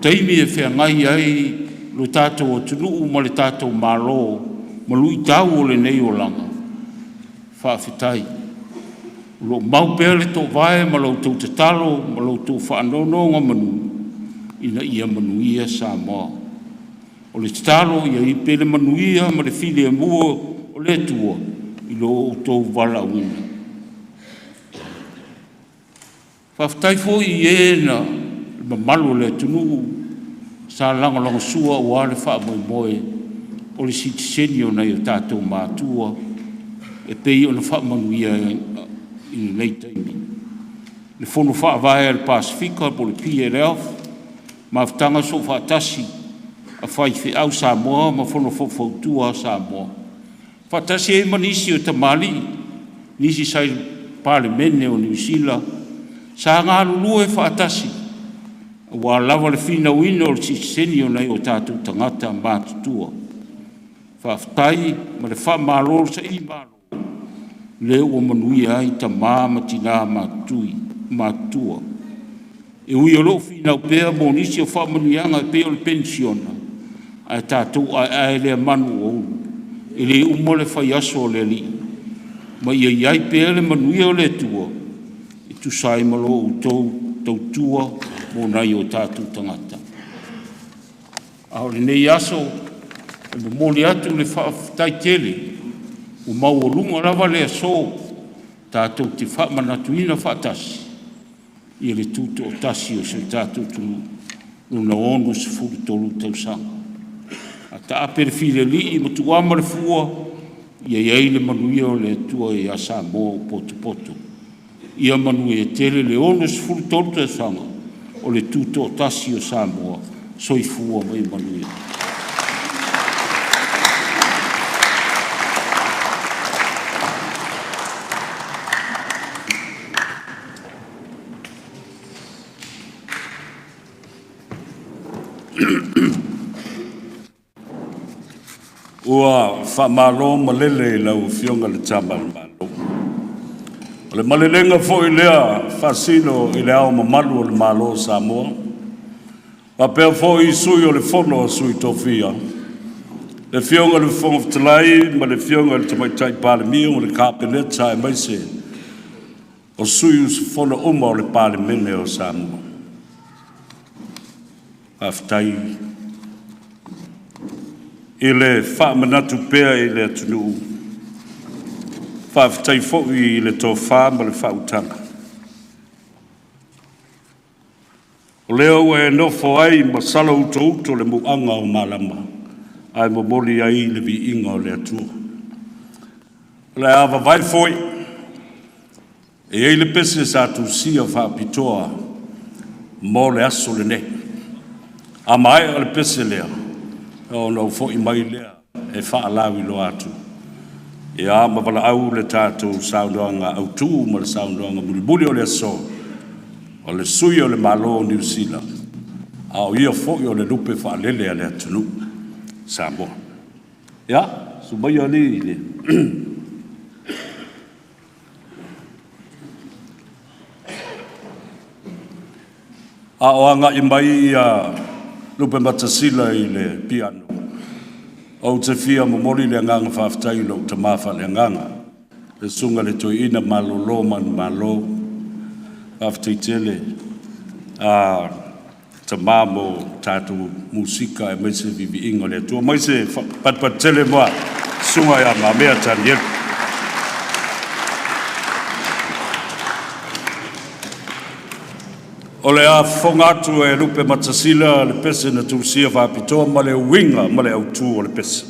taimi e feagai ai lo tatou atunuu ma le tatou Malo ma luitau o lenei olaga. Faafetai o lo o mau pea le toovae ma la outou tatalo ma lo outou faanonogamanu ina ia manuia Samoa. O le tatalo ia i ai pea le manuia ma le filemu o le Atua i lo outou valaauina. Faafetai foi i e na le mamalu o le atunuu sa lagolagosua aua le faamoemoe o le sitiseni o nai o tatou matua e pei ona faamanuia i lenei taimi. Le Fono Faavae a le Pasefika po o le PLF, Mafutaga Soofaatasi a Faifeau Samoa ma Fono Faufautua a Samoa, faatasi ai ma nisi o tamalii, nisi sa i le Palemene o Niu Sila sa galulue faatasi aua lava le finauina o le sitiseni o nai o tatou tagata matutua. Faafetai ma le faamalo le sailimalo, o lea ua manuia ai tama ma tina matutua. E ui o lo o finau pea mo nisi o faamanuiaga e pei o le penisione, ae tatou aeae lea manu ua ulu, e le uma le faiaso o le Alii, ma ia i ai pea le manuia o le Atua e tusa ai ma lo outou tautua mo nai o tatou tagata. A o lenei aso, e momoli atu le faafetai tele ua maualuga lava le aso tatou te faamanatuina faatasi le tutoatasi o si o tatou atunuu i lona 63 tausaga. Ae taape le filialii ma tuuama le fua, ia i ai le manuia o le Atua ia Samoa ua potopoto. Ia manuia tele le 63 tausaga o le tutoatasi o Samoa. Soifua ma ia manuia. Ua faamalo malele i lau Afioga i le Tama a le Malo. O le malelega foi lea faasino i le Ao Mamalu o le Malo o Samoa, faapea foi Sui o le Fono a Sui Tofia, le Afioga i le Fofoga Fetalai ma le Afioga i le Tamaitai Palemia ma le Kapeneta aemaise o sui usufono uma o le Palemene o Samoa. Faafetai i le faamanatu pea i le atunuu, faafetai foi i le tofa ma le faautaga, o lea ua e nofo ai ma sala utouto le muaga o malama ae momoli ai le viiga o le Atua. O le a vavae foi, e i ai le pese sa tusia faapitoa mo le aso lenei. A maea le pese lea, ona ou foi mai lea e faalauiloa atu, ia ma valaau le tatou saunoaga autu ma le saunoaga mulimuli o le aso, o le sui o le Malo o Niu Sila, a o ia foi o le lupe faalele a le atunuu Samoa. Ia, susu maia alii le a o agai mai ia Lupematasila i le piano, ou te fia momoli le agaga faafetai i lou tama faaleagaga, le susuga i le Toeaina Malolo Manumalo. Faafetai tele tama mo tatou musika aemaise le viiviiga o le Atua. Mai se patupatu tele mo susuga ia Mamea Tanielu. O le a fofoga atu e Lupematasila le pese na tusia faapitoa ma le uiga ma le autu o le pese.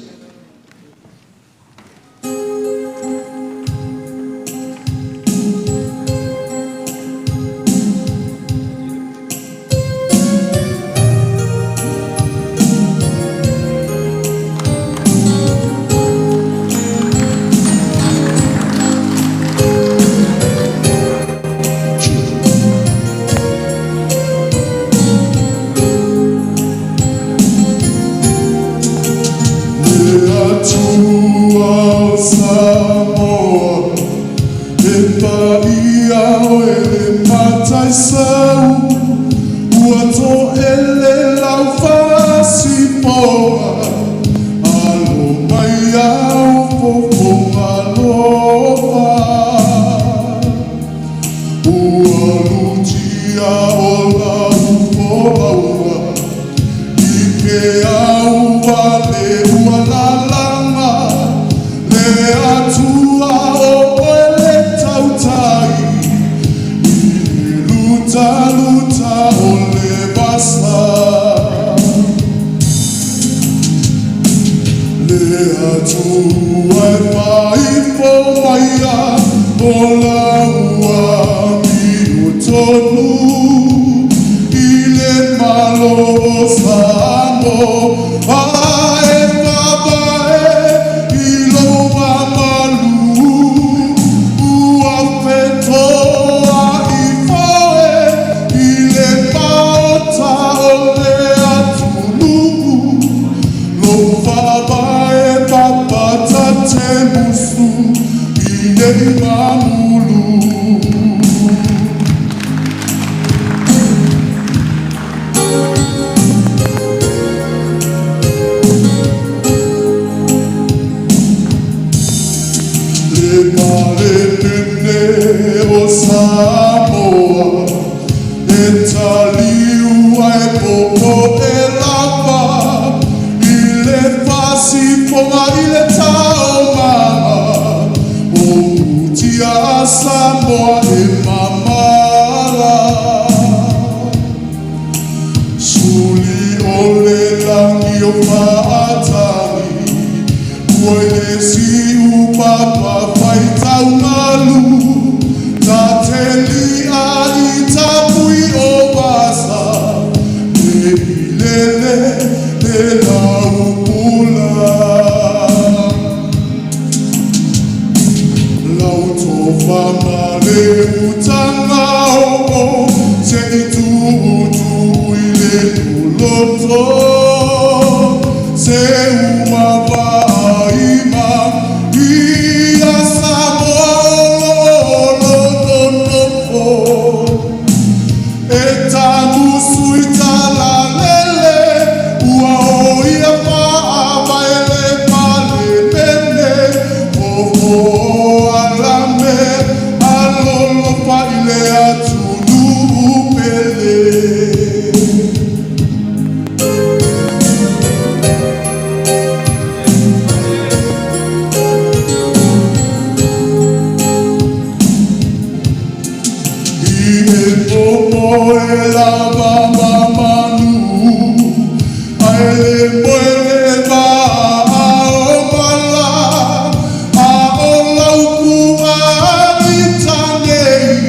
Le Atua o Samoa, e paia oe le Mataisau, ua toele lau fasipoa, alo mai au fofoga lofa. Ua lutia o lau folauga, i ke au wale ua lalaga, le Atua o oe le tautai, i le lutaluta o le vasa. Atua e faaifo mai ia o lau amiotonu i le Malo o Samoa e faavae i lou mamalu ua fetoai foe i le Maota o le atunuu lou faavae papa ta te musu i nei mamulu. Le Palemene o Samoa e taliu ai popoe lava i le fasifoga i le taomaga o mutia a Samoa e mamala. Suli o le lagi o faatagi ua i le siupapa faitaugalu ta te lia i tapui o vasa le ilele le laupula. Lau tofa ma le utaga oo se i tutu i le puloto se uma vaai ma ia Samoa o lo nonofo e tamusu i talalele ua o ia faavae le Palemene fofo alame alolofa i le atunuu pele. I e popo e lava ma manu ae le moe le vaa o mala a o laupu a i tanei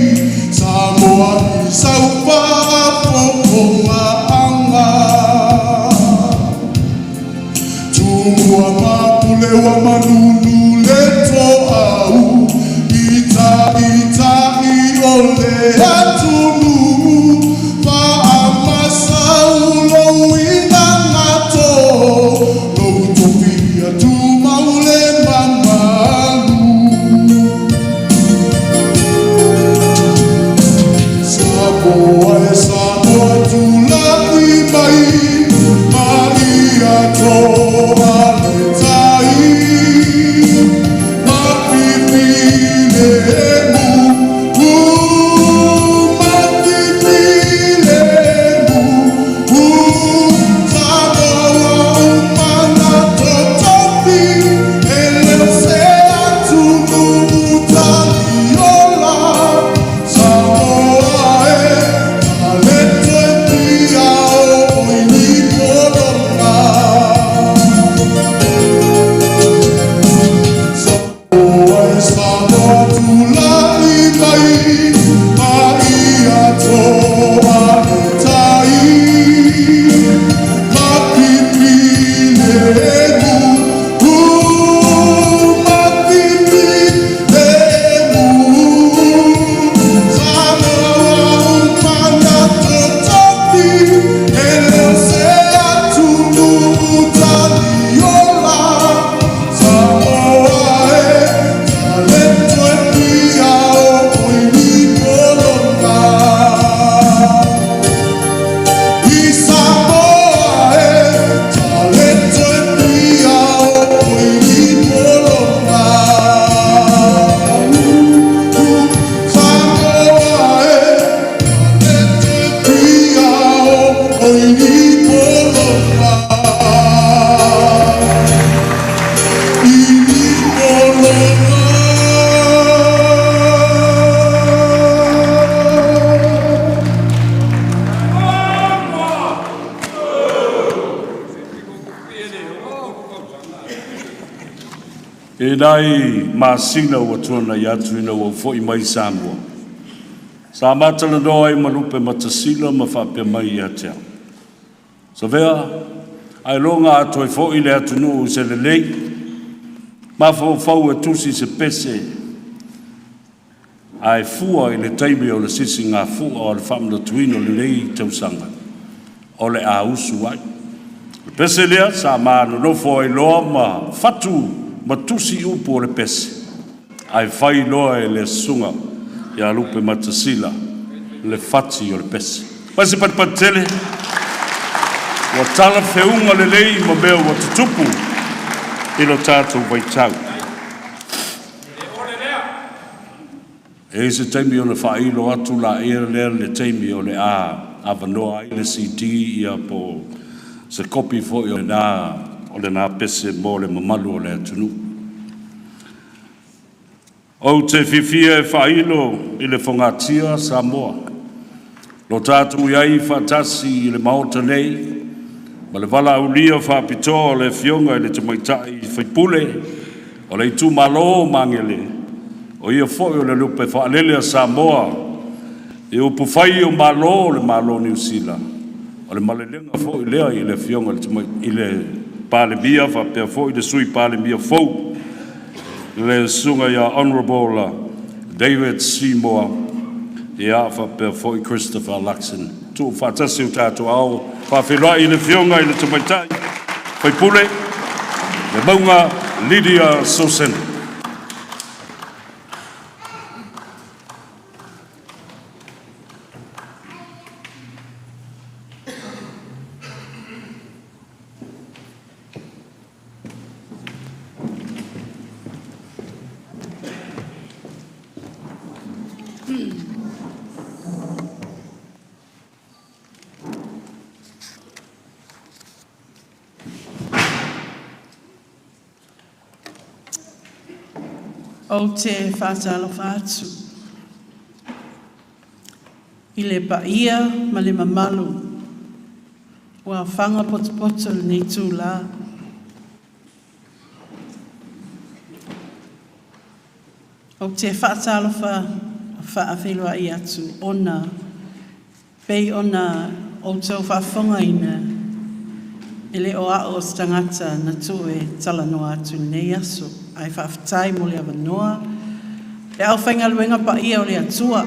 Samoa i sau faafofoga. Tumua mapule wa manunu le toau ita ita i o le atunuu faamasau lou inagato lou tofia tumau le mamalu. Samoa e Samoa tulai mai Maria toa le tai ma fifi le mu u ma. I nai masina ua tuanai atu ina ua ou foi mai i Samoa, sa ma talanoa ai ma Lupematasila ma faapea mai ia te au, “Savea, ailoga a toe foi le atunuu i se lelei, mafaufau e tusi se pese ae fua i le taimi o le sisigafua o le faamanatuina o lenei tausaga o le a usu ai.” O le pese lea sa ma nonofo ai loa ma fatu ma tusi upu o le pese, ae fai loa e le susuga ia Lupematasila le fati o le pese. Fai se patupatu tele ua talafeuga lelei ma mea ua tutupu i lo tatou vaitau. E i ai se taimi ona faailo atu lea i le taimi o le a avanoa ai le CD ia po o se kopi foi o lena pese mo le mamalu o le atunuu. Ou te fiafia e faailo i le fogatia Samoa lo tatou i ai faatasi i le Maota nei ma le valaaulia faapitoa o le Afioga i le Tamaitai sui usufono o le itumalo o Magele, o ia foi o le lupe faalele a Samoa i upufai o Malo o le Malo o Niu Sila. O le malelega foi lea i le Afioga i le Palemia faapea foi le Sui Palemia fou, le Susuga ia Honorable David Seymour, ia faapea foi Christopher Luxon. Tuufaatasi o tatou aao, faafeiloai i le Afioga i le Tamaitai sui usufono Lemauga Lydia Soseno. Ou te faatalofa atu i le paia ma le mamalu ua aofaga potopoto i lenei itula. Ou te faatalofa faafeiloai atu ona pei ona outou faafofogaina, e le o a'u o se tagata na tuu e talanoa atu i lenei aso, ae faafetai mo le avanoa. Le aufaigaluega paia o le Atua,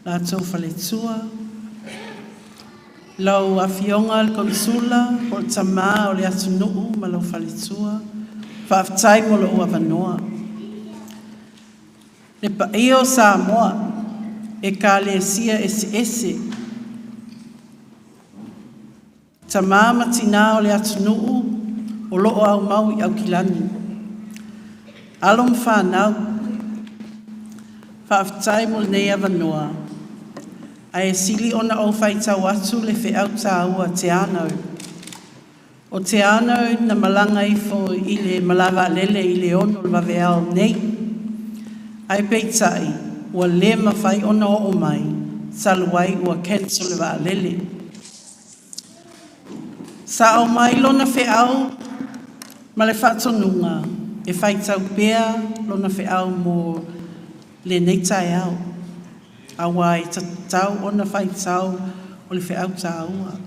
latou faletua, lau Afioga i le Konesula po o le Tamā o le atunuu ma lou faletua, faafetai mo lou avanoa. Le paia o Samoa, Ekalesia eseese, tamā ma tinā o le atunuu o lo o aumau i Aukilani, alo ma fanau, faafetai mo lenei avanoa, ae sili ona ou faitau atu le feau taua a Teanau. O Teanau na malaga ifo i le malaevaalele i le 6 o le vaveao nei, ae peitai ua le mafai ona oo mai talu ai ua cancel le vaalele. Sa aumai lona feau ma le faatonuga e faitau pea lona feau mo lenei taeao, auā e tatau ona faitau o le feau taua.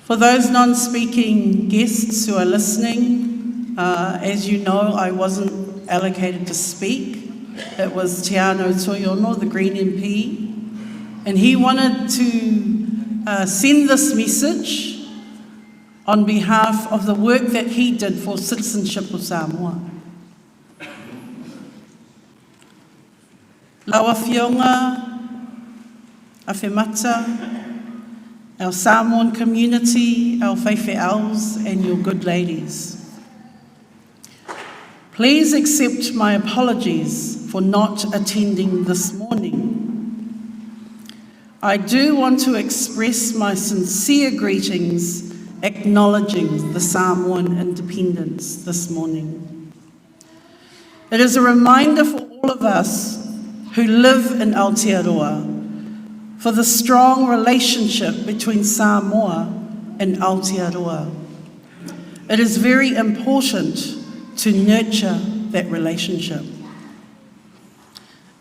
For those non-speaking guests who are listening, as you know, I wasn't allocated to speak. It was Teanau Tuiono, the Green MP, and he wanted to send this message on behalf of the work that he did for citizenship of Samoa. Lau Afioga Afemata, our Samoan community, our faifeaus and your good ladies. Please accept my apologies for not attending this morning. I do want to express my sincere greetings acknowledging the Samoan independence this morning. It is a reminder for all of us who live in Aotearoa for the strong relationship between Samoa and Aotearoa. It is very important to nurture that relationship.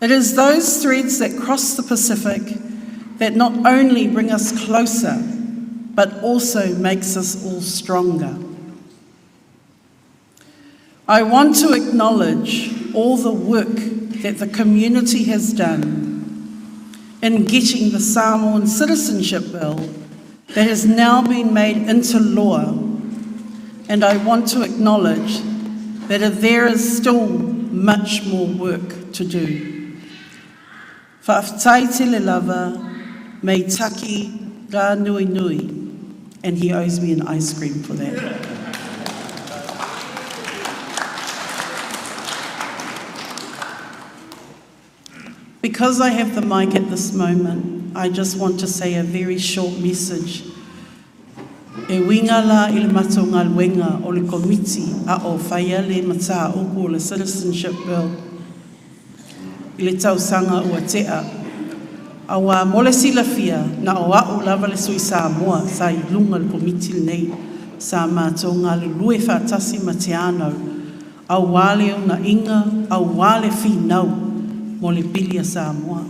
It is those threads that cross the Pacific that not only bring us closer, but also makes us all stronger. I want to acknowledge all the work that the community has done in getting the Samoan Citizenship Bill that has now been made into law. And I want to acknowledge that there is still much more work to do. Fa'afetai tele lava, mei taki rā nui nui. And he owes me an ice cream for that. Because I have the mic at this moment, I just want to say a very short message. E uiga la i le matou galuega o le Komiti a o faia le mataupu o le Citizenship Bill i le tausaga ua tea. Auā mo le silafia, na o a'u lava le sui Samoa sa i luga o le Komiti lenei sa matou galulue faatasi ma Teanau auā le uuna'iga, auā le finau mo le pili a Samoa.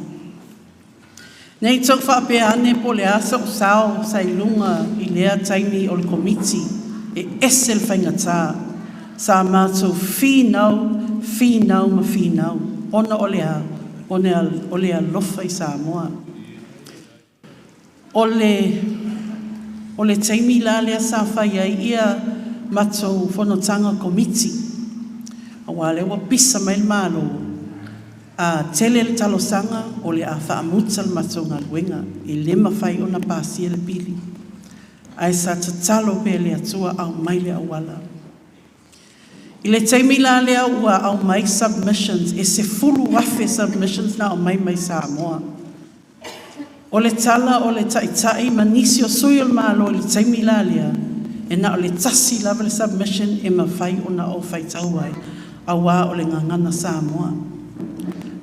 Ne i tou faapea ane po o le a so'u sao sa i luga i lea taimi o le Komiti, e ese le faigata. Sa matou finau, finau ma finau, ona o le a? Ona o le alofa i Samoa. O le taimi la lea sa fai ai ia matou fonotaga Komiti, auā lea ua pisa mai le Malo, a tele le talosaga o le a faamuta le matou galuega, e le mafai ona pasia le pili. Ae sa tatalo pea i le Atua aumai le auala. I le taimi la lea ua aumai submissions, e 10,000 submissions na aumai mai Samoa. O le tala o le Taitai ma nisi o sui o le Malo i le taimi la lea, e na o le tasi lava le submission e mafai ona ou faitau ai, auā o le Gagana Samoa.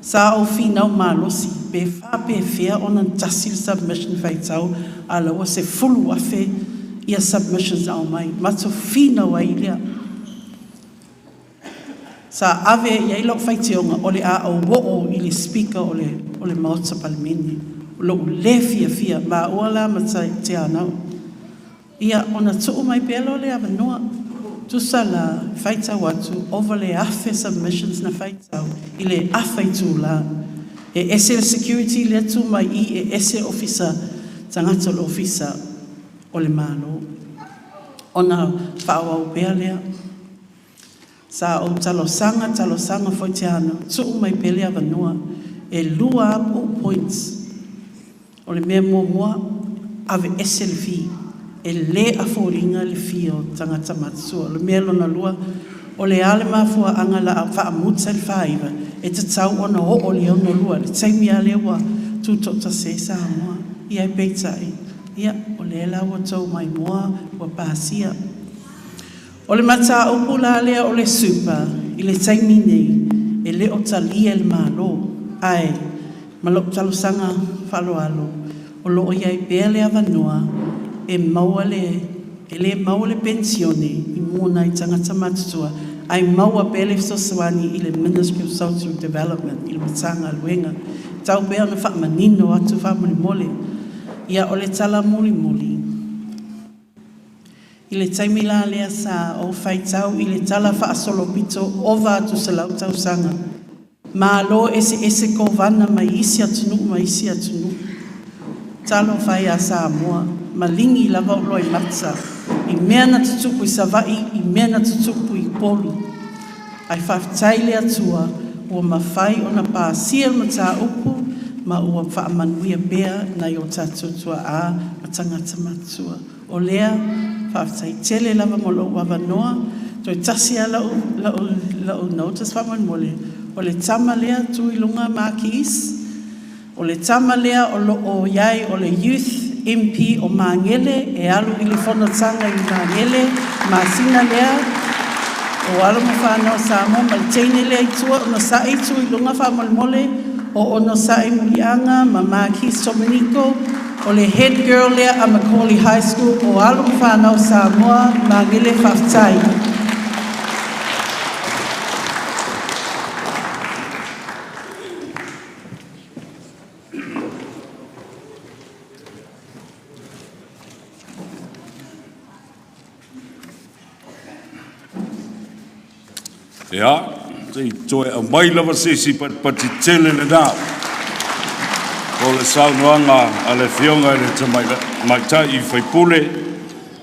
Sa ou finau malosi pe faapefea ona tasi le submission faitau a o la ua 10,000 ia submissions na aumai. Matou finau ai lea. Sa ave i ai lau faitioga o le a ou oo i le Speaker o le Maota Palemene. O lou le fiafia maua la ma Teanau. Ia ona tuu mai pea lea o le avanoa. Tusa la faitau atu ova le 1,000 submissions na faitau i le afa itula. E ese le security lea tu mai i, e ese ofisa tagata o le ofisa o le Malo. Ona faaauau pea lea. Sa ou talosaga, talosaga foi Teanau, tuu mai pea le avanoa. E lua lava ou points. O le mea muamua, aveese le fee. E le afford ina le fee o tagata matutua. O le mea lona lua, o le a le mafuaaga o le a faamuta i le 49, e tatau ona oo i le 62, le taimi lava lea ua tutoatasi ai Samoa. Ia peitai, ia, o lea la ua outou maimoa ua pasia. O le mataupu la lea o le super i le taimi nei, e le o talia e le Malo, ae ma lou talosaga faaaloalo, o lo o i ai pea le avanoa e maua le e le maua le penisione i mo nai tagata matutua, ae maua pea le fesoasoani i le Ministry of Social Development i le Matagaluega. E tau pea ona faamanino atu faamolemole. Ia, o le tala mulimuli, i le taimi la lea sa ou faitau i le Tala Faasolopito ova atu 100 tausaga, Malo eseese kovana mai isi atunuu ma isi atunuu. Talofa e ia Samoa, maligi lava ou loimata i mea na tutupu i Savaii, i mea na tutupu i Upolu. Ae faafetai i le Atua ua mafai ona pasia le mataupu ma ua faamanuia pea nai o tatou tuaa ma tagata matutua. O lea, faafetai tele lava mo lou avanoa. Toe tasi lava lau notice faamolemole, o le tama lea tu i luga Makis, o le tama lea o lo o i ai o le Youth MP o Magele e alu i le fonotaga i Magele masina lea o alo ma fanau a Samoa ma le teine lea i tua onosai tu i luga faamolemole. o Onosai Muliaga ma Marquis Dominiko, o le Head Girl lea a McAuley High School, o alo ma fanau Samoa, magele faafetai. Ia, se i toe aumai lava se isi patipati tele lena o le saunoaga a le Afioga i le Tamaitai Faipule.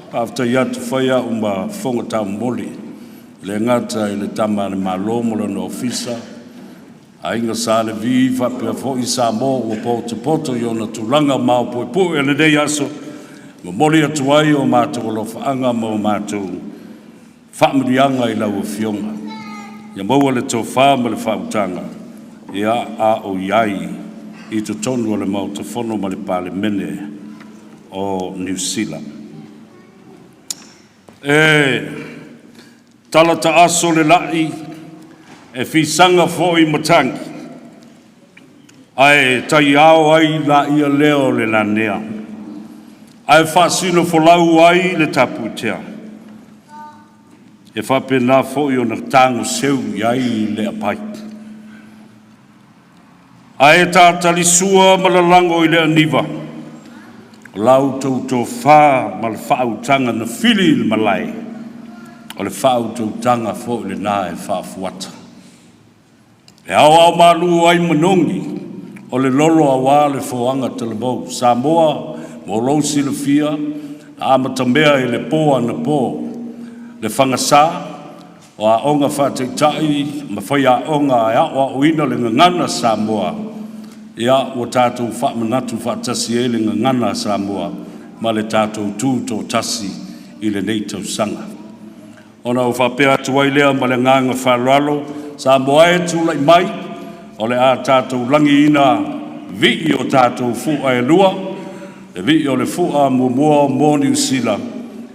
Faafetai atu, fai au ma fofoga taumomoli, e le gata i le Tama a le Malo ma lona Ofisa, Aiga Sa Levi faapea foi Samoa ua potopoto i ona tulaga maopuepue o lenei aso, momoli atu ai o matou alofaaga ma o matou faamanuiaga i lau Afioga. Ia maua le tofa ma le faautaga ia a o i ai i totonu o le Maota Fono ma le Palemene o Niu Sila. E talataaso le lai, e fisaga foi matagi, ae taiao ai laia lea o le lanea, ae faasinofolau ai le tapuitea, e faapena foi ona tagoseu i ai le apai. Ae tatalisua ma lalago i le aniva, o la outou tofa ma le faautaga na fili i le malae, o le faautautaga foi lena e faafuata. E aoaomalu ai manogi o le lolo aua le foaga talavou. Samoa, mo lou silafia, na amatamea i le po anapo le fagasa o aoga faataitai ma faiaoga e aoaoina le gagana Samoa. Ia, ua tatou faamanatu faatasi ai le gagana Samoa ma le tatou tutoatasi i lenei tausaga. Ona ou faapea atu ai lea ma le agaga faaaloalo, Samoa e tulai mai, o le a tatou lagiina vii o tatou fua e lua, le vii o le fua muamua mo Niu Sila,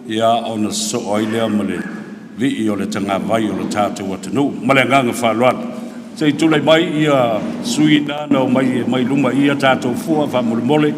ia ona sosoo ai lea ma le vii o le tagavai o le tatou atunuu. Ma le agaga faaaloalo, se i tulai mai ia sui na omai mai luma i tatou fua faamolemole.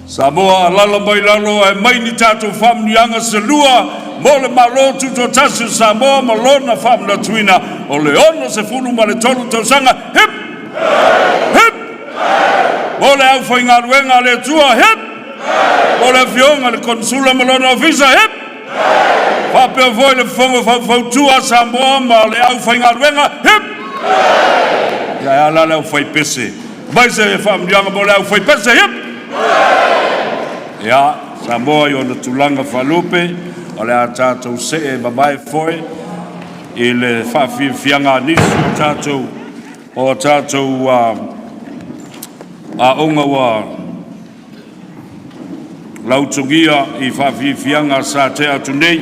Samoa alala mai lalo ae mai ni tatou faamanuiaga se lua mo le Malo Tutoatasi o Samoa ma lona faamanatuina o le 63 tausaga. Hip! Hip! Mo le aufaigaluega a le Atua, hip! Mo le afioga i le Konesula ma lona ofisa, hip! Faapea foi le Fofoga Faufautua a Samoa ma le aufaigaluega, hip! Ia e ala le aufaipese. Mai se faamanuiaga mo le aufaipese, hip! Ia, Samoa i ona tulaga faalupe, o le a tatou see mamae foi i le faafiafiaga a nisi o tatou aoga ua lautugia i faafiafiaga sa tea atu nei,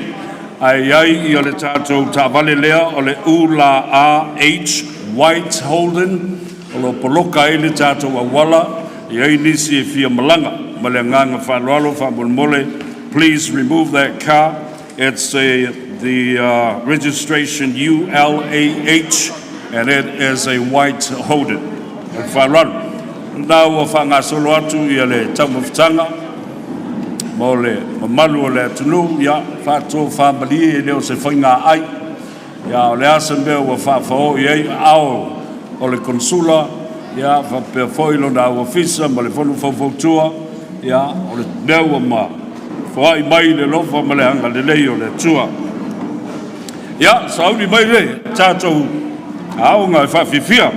ae i ai ia le tatou taavale lea o le ULAH White Holden o lo o poloka ai le tatou auala. E i ai nisi e fia malaga ma le agaga faaaloalo faamolemole. Please remove that car. It's a the registration ULAH and it is a white Holden. Ma le faaaloalo na ua faagasolo atu ia le taumafataga mo le mamalu o le atunuu. Ia faatofamalie, e le o se faiga ai ia o le a se mea ua faafao i ai ao o le Konesula, ia faapea foi lona au ofisa ma le fono faufautua. Ia o le mea ua ma foai mai le alofa ma le agalelei o le Atua. Ia sauni mai le tatou aoga e faafiafia.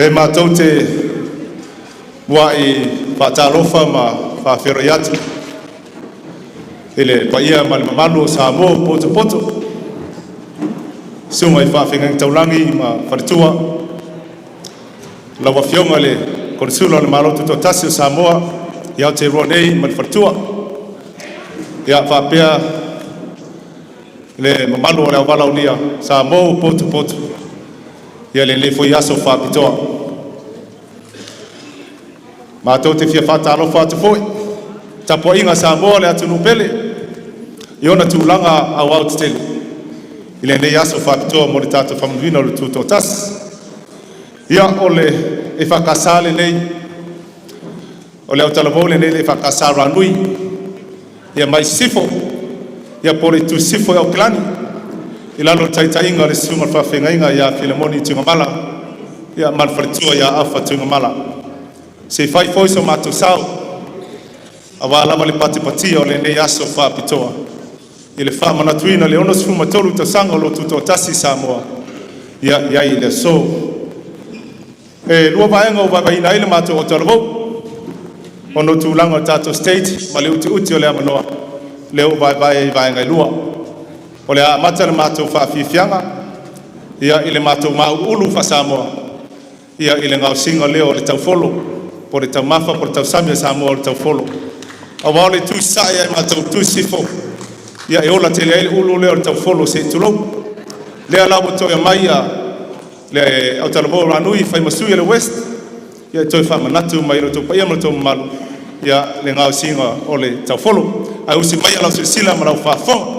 E matou te muai faatalofa ma faafeiloai atu i le paia ma le mamalu o Samoa ua potopoto, susuga i faafeagaiga taulagi ma faletua, lau Afioga i le Konesula o le Malo Tutoatasi o Samoa i Aotearoa nei ma le faletua, ia faapea le mamalu o le auvalaaulia Samoa ua potopoto i lenei foi aso faapitoa. Matou te fia faatalofa atu foi i le tapuaiga a Samoa le atunuu pele i ona tulaga aoaotetele i lenei aso faapitoa mo le tatou faamanuiaina o le Tutoatasi. Ia, o le EFKS lenei, o le autalavou lenei i le EFKS Ranui ia mai sisifo ia po o le itu sisifo i Aukilani i lalo o le taitaiga a le Susuga i le Faafeagaiga ia Filemoni Tuigamala ia ma le faletua ia Afa Tuigamala. Se i fai foi so matou sao aua lava le patipatia o lenei aso faapitoa i le faamanatuina o le 63 tausaga o lo o tutoatasi Samoa ia i ai i le aso. E lua vaega ua vaevaeina ai le matou autalavou, ona o tulaga o le tatou stage ma le utiuti o le avanoa, lea ua vaevae ai i vaega e lua. O le a amata le matou faafiafiaga ia i le matou mauulu faa-Samoa ia i le gaosiga lea o le taufolo po o le taumafa po o le tausami a Samoa o le taufolo. Aua o le itu i sasae ia matou i le itu i sisifo, ia e ola tele ai le ulu lea o le taufolo se i tulou. Lea la ua toe aumai le autalavou a Ranui e fai ma sui o le WEST e toe faamanatu mai i lo outou paia ma lo outou mamalu ia le gaosiga o le taufolo. Ae use maia lau silasila ma lau faafofoga.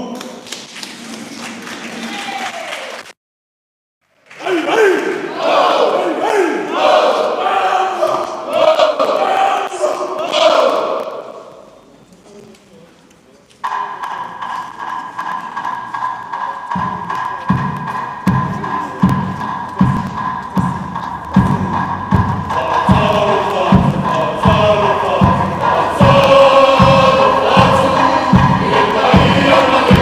Talofa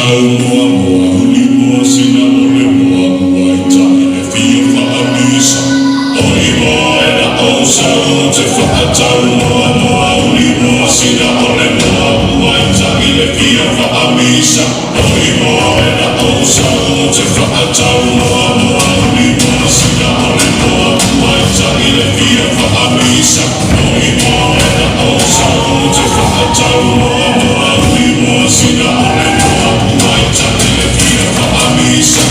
Whakatau moa moa huli moa sina ole moa ua i tai le fia whaamisa. O i moa e na o sau te whakatau moa moa huli moa sina ole moa ua i tai le fia whaamisa. O i moa e na o sau te whakatau moa moa huli moa sina ole moa ua i tai le fia whaamisa. O i moa e na o sau te whakatau moa moa huli moa sina ole moa ua i tai le fia whaamisa.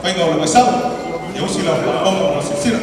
Faiga o le Vaisau. Ia usi lau faafofoga ma silasila.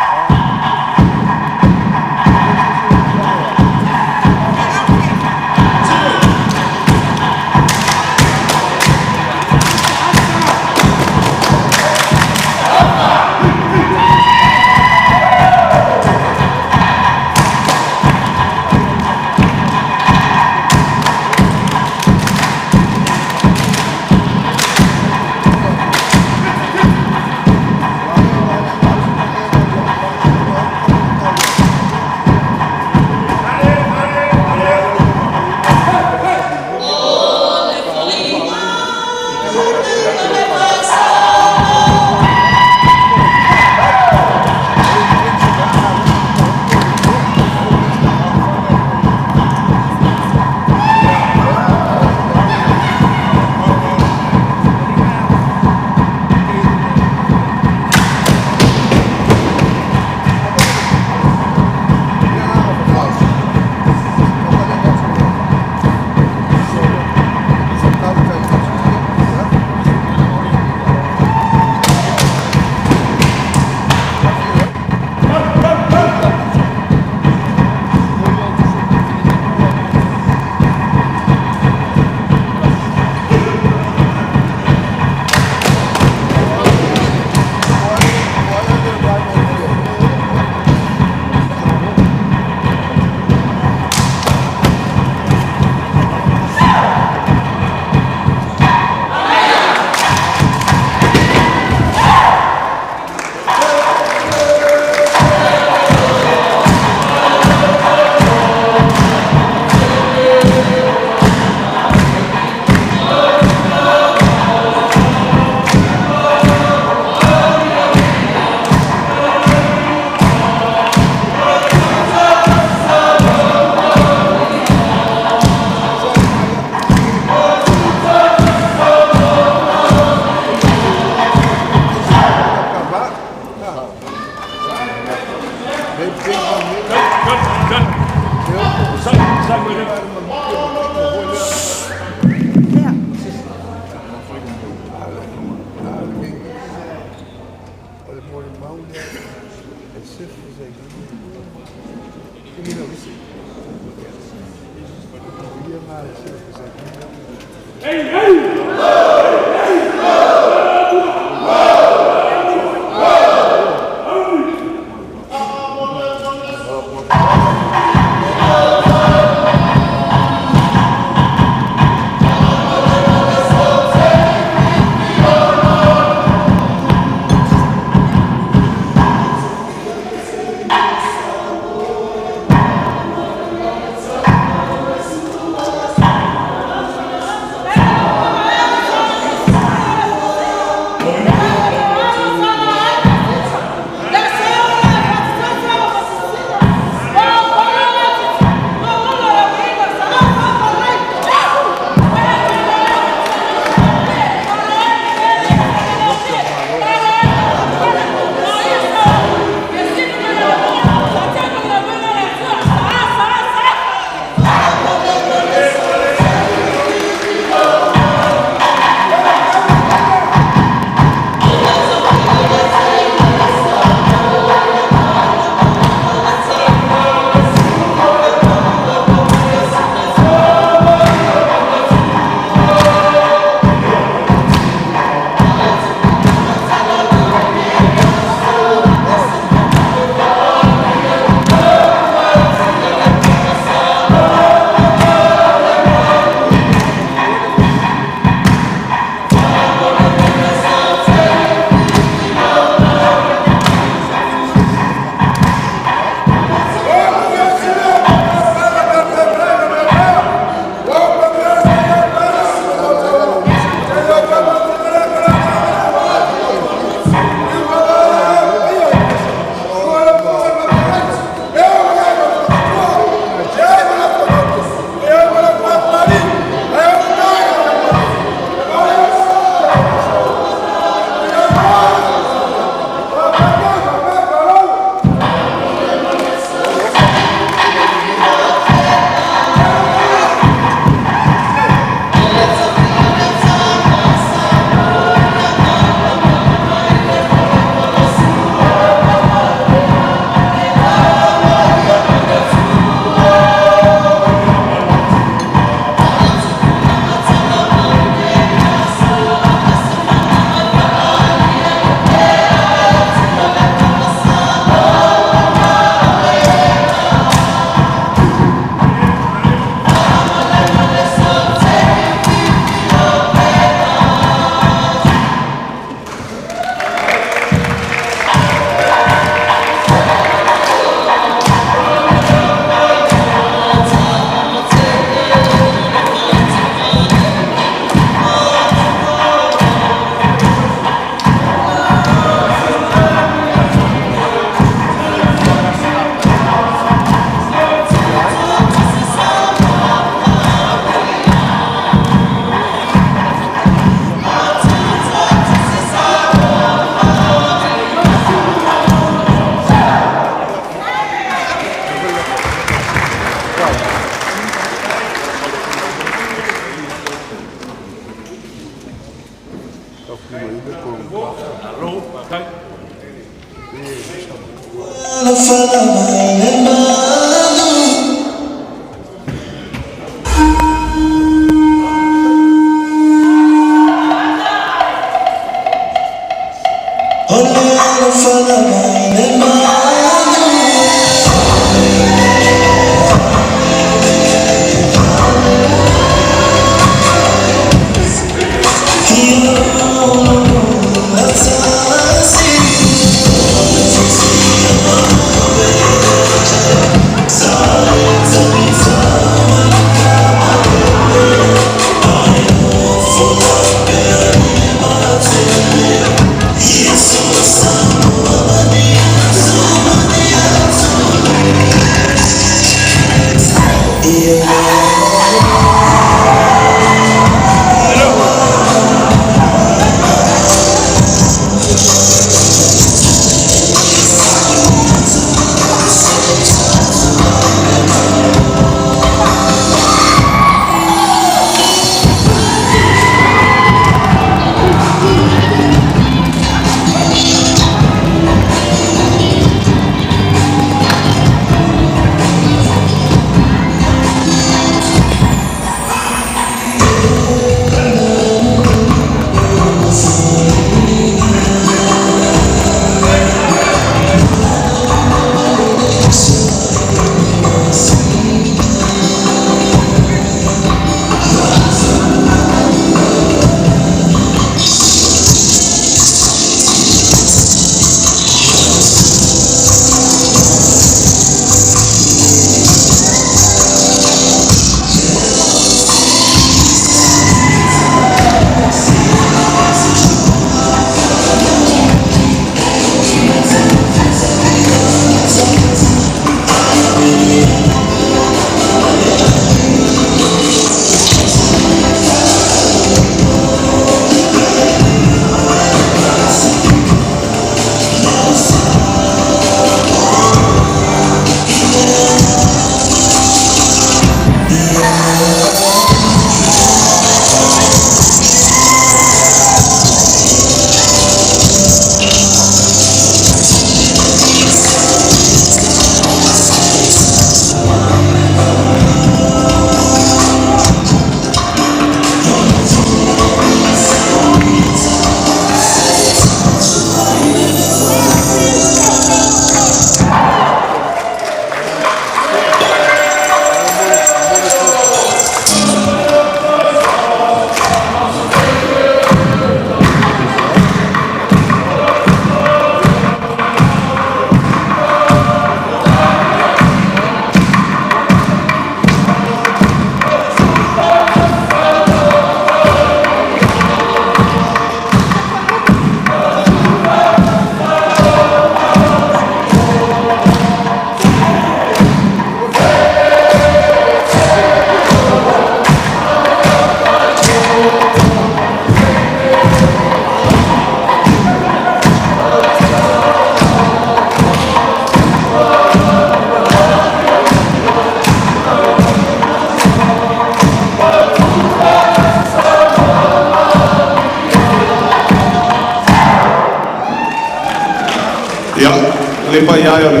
Le paia e o le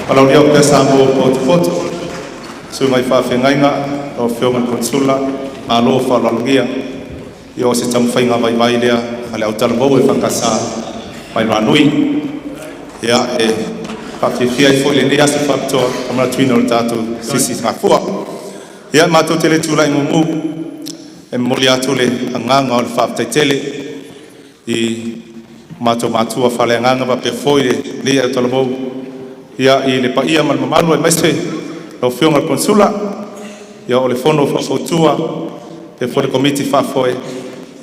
valaaulia pea Samoa ua potopoto, susuga i faafeagaiga, lau Afioga i le Konesula, malo faaaloalogia. Ia o se taumafaiga vaivai lea a le autalavou EFKS mai Ranui. Ia e faafiafia ai foi i lenei aso faapitoa le manatuina o le tatou Sisigafua. Ia matou te le tulai mumu e momoli atu le agaga o le faafetai tele i matou matua faaleagaga faapea foi lenei autalavou ia i le paia ma le mamalu aemaise lau Afioga i le Konesula, ia o le Fono Faufautua faapea foi le Komiti Faafoe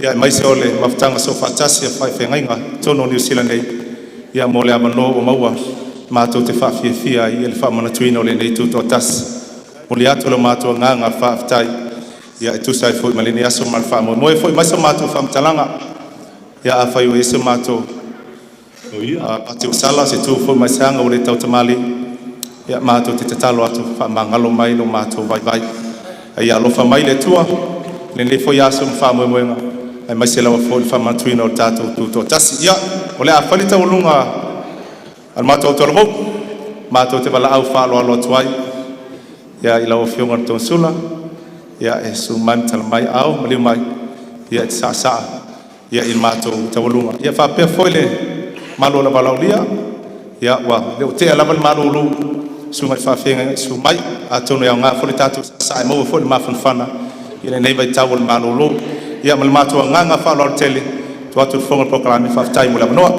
ia aemaise o le mafutaga soofaatasi a faafeagaiga i totonu o Niu Sila nei ia mo le avanoa ua maua matou te faafiafia ai i le faamanatuina o lenei Tutoatasi. Momoli atu lo matou agaga faafetai ia e tusa ai foi ma lenei aso ma le faamoemoe foi mai so matou faamatalaga. Ia afai ua i ai so matou pati ua sala, se tu foi ma se aga ua le tautamalii, ia matou te tatalo atu, faamagalo mai lo matou vaivai. A ia alofa mai le Atua i lenei foi aso ma faamoemoega aemaise lava foi le faamanatuina o le tatou Tutoatasi. Ia, o le a fai le taualuga a le matou autalavou, matou te valaau faaaloalo atu ai ia i lau Afioga i le Toesula, ia e susu mai ma tala mai aao maliu mai ia e te saasaa ia i le matou taualuga. Ia faapea foi le mamalu o le valaaulia, ia ua le o tea lava le malulu, susuga i faafeagaiga, susu mai atonu e aoga foi le tatou saasaa e maua foi le mafanafana i lenei vaitau o le malulu. Ia ma le matou agaga faaaloalo tele, tuu atu le fofoga o le polokalame, faafetai mo le avanoa.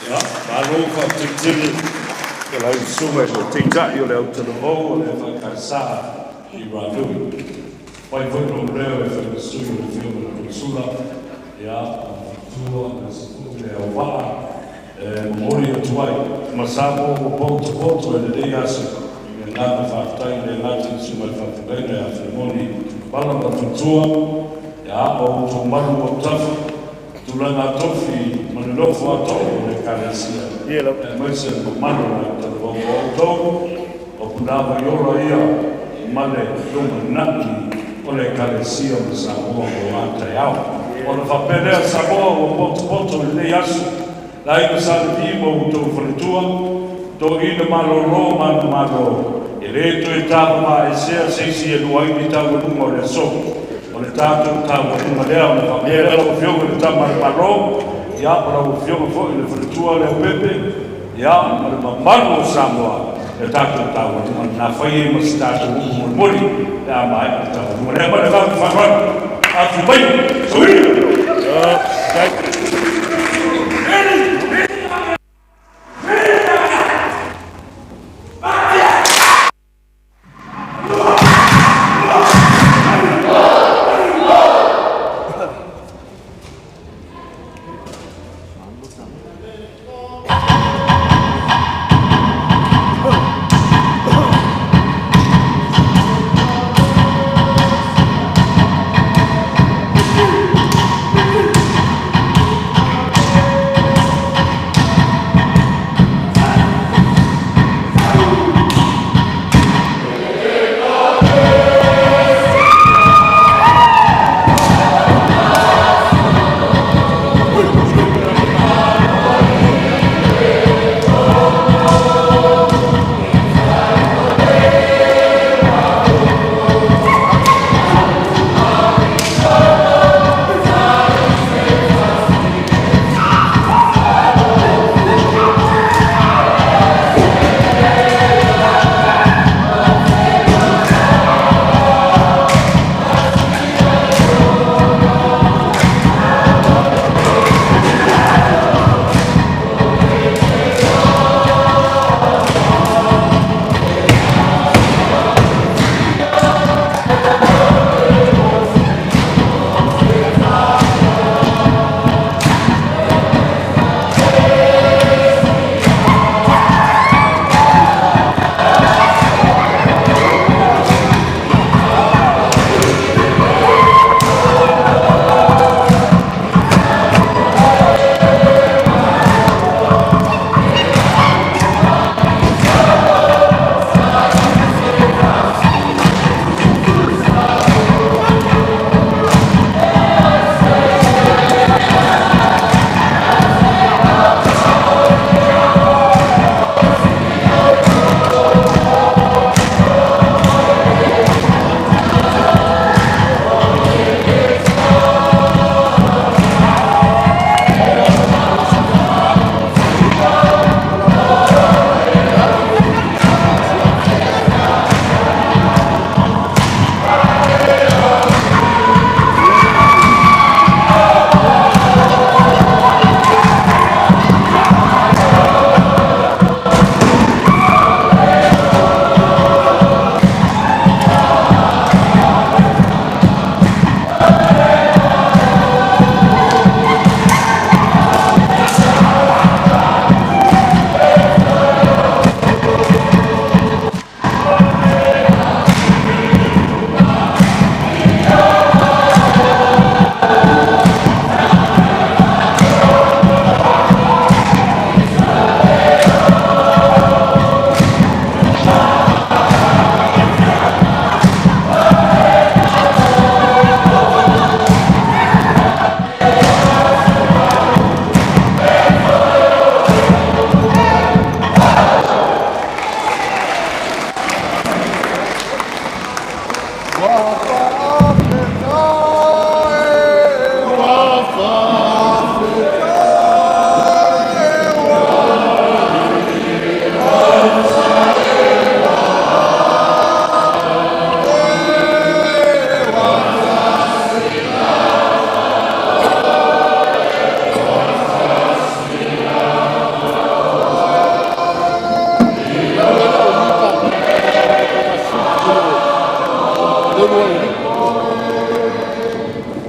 Ia, malo faafetai tele i lau Susuga i le Taitai o le Autalavou o le EFKS i Ranui. Fai foi lou leo e fai ma sui o le Afioga i le Konesula, ia, ma le faletua, aemaise foi le auvaa e momoli atu ai ma Samoa ua potopoto i lenei aso i le agaga faafetai le gata i le Susuga i le Faafeagaiga ia Filimoni Bala ma le faletua, ia, o outou malu o autafa, tulaga tofi ma le nofo a too o le Ekalesia, aemaise le mamalu o le autalavou o outou, o punavaiola ia ma le lumanai o le Ekalesia ma Samoa mo a taeao. Ona faapea lea, Samoa ua potopoto i lenei aso, le Aiga Sa Levi ma outou faletua, toeaina malolo manumalo, e le toe tavavaesea se isi e lua ai ni taualuga o le aso. O le tatou taualuga lea ona faapea lea lau Afioga i le Tama a le Malo, ia o lau Afioga foi i le faletua Leaupepe, ia ma le mamalu o Samoa, le tatou taualuga lena. Fai ai ma se tatou upu mulimuli pe a maea le taualuga lea. Ma le agaga faaaloalo, afio mai, soia!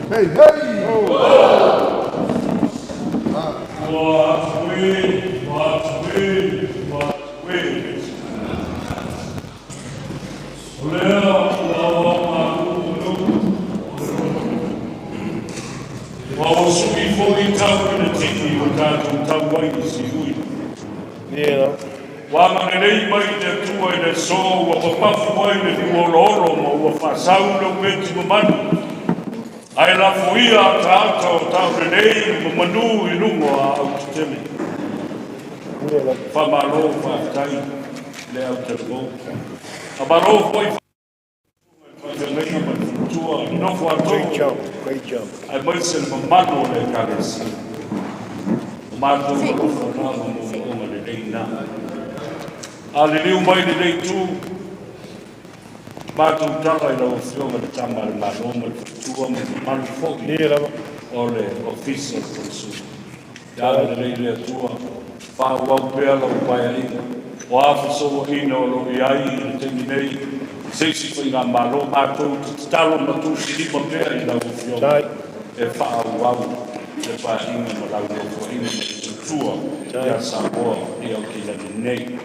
Hey, hey! Ua atu e, ua atu e, ua atu e. O lea ua aoao malu o nuu o le loto. Ua o sui foi tau i le tini o tatou tau ai i siui. Ua agalelei mai le Atua i le aso ua papafu ai le niuoloolo ma ua faasau le upeti mamanu. Ae lafoia ataata o taulelei ma manu i luga o aau tetele. Faamalo faafetai le au talavou. Faamalo foi faafeagaiga ma le faletua, le nofo a Great too, job, great job. aemaise le mamalu o le Ekalesia. O matou alofa na ma moomooga lelei na. A liliu mai lenei itu, matou tala i lau Afioga le Tama a le Malo ma le faletua ma le mamalu foi o le Ofisa o le Konesula. Ia agalelei le Atua, faaauau pea lau paeaiga, o a fesouaina o lo o i ai i le taimi nei, i se isi faigamalo, matou te tatalo ma tuusilima pea i lau Afioga e faaauau le paeaiga ma lau nofoaiga ma le tautua ia Samoa i Aukilani nei.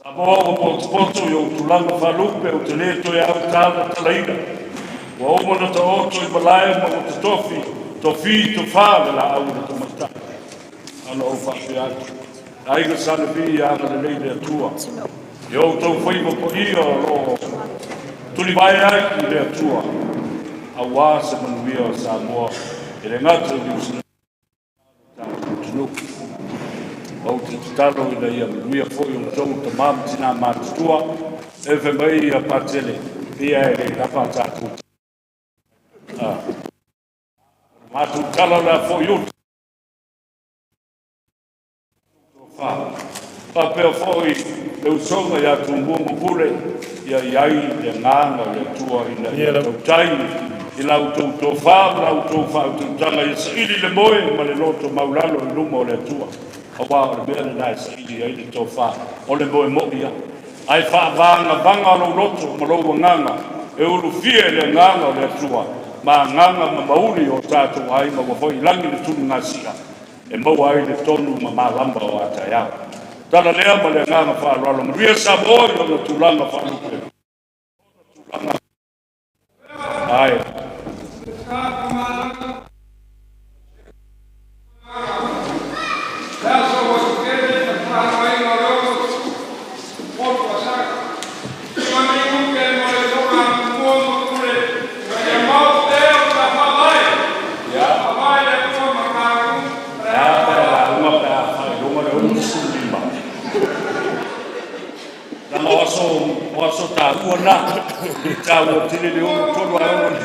Samoa ua potopoto i ou tulaga faalupe ou te le toe autalatalaina. Ua uma ona taoto i malae ma ua totofi, tofi tofa le laau i le tamaitai. Ana ou faapea atu, le aiga Sa Levi, ia agalelei le Atua i outou faiva paia o lo o tulivae ai i le Atua aua se manuia o Samoa e le gata i Niu Sila tatou atunuu. Ou te tatalo ina ia manuia foi outou tama ma tina matutua e fai mai ia Patele ia e le lava tatou matou tala o le a foi uta. Faapea foi le usoga ia Tumua ma Pule, ia i ai le agaga o le Atua ina ia tautai i la outou tofa ma la outou faautautaga ia saili le moe ma le loto maulalo i luma o le Atua. Aua o le mea lena e saili ai le tofa, o le moe moi ia. Ae faavagavaga lou loto ma lou agaga e ulufia i le agaga o le Atua ma agaga ma mauli o tatou aiga ua foi i lagi le tuligasia e maua ai le tonu ma malama o a taeao. Tala lea ma le agaga faaaloalo, manuia Samoa i ona tulaga faalupe. Ae. A pe lauga pe a faailoga le 65. Lama o aso taua na. Taua tele le 63 ae ono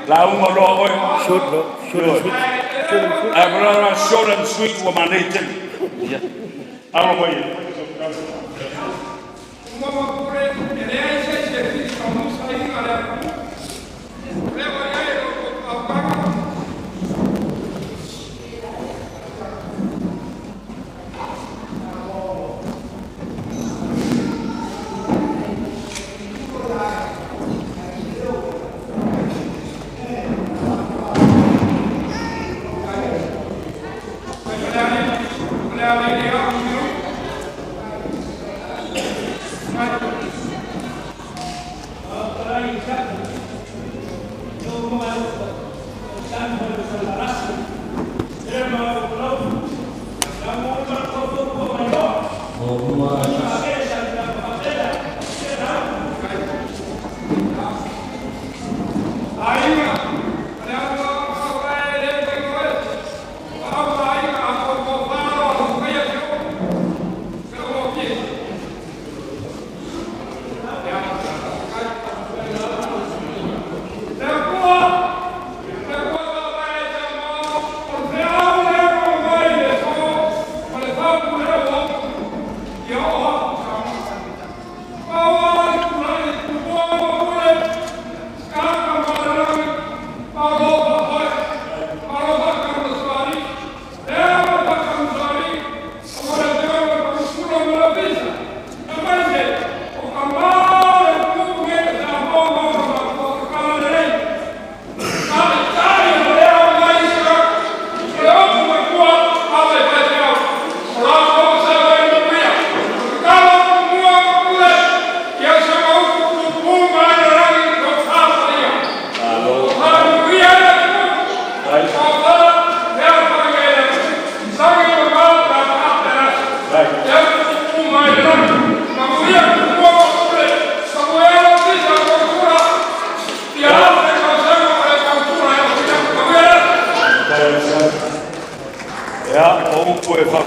lauga loa oe. Short, no? Short and sweet. Short and sweet. Ae malala short and sweet ua manei tele. Alo mai.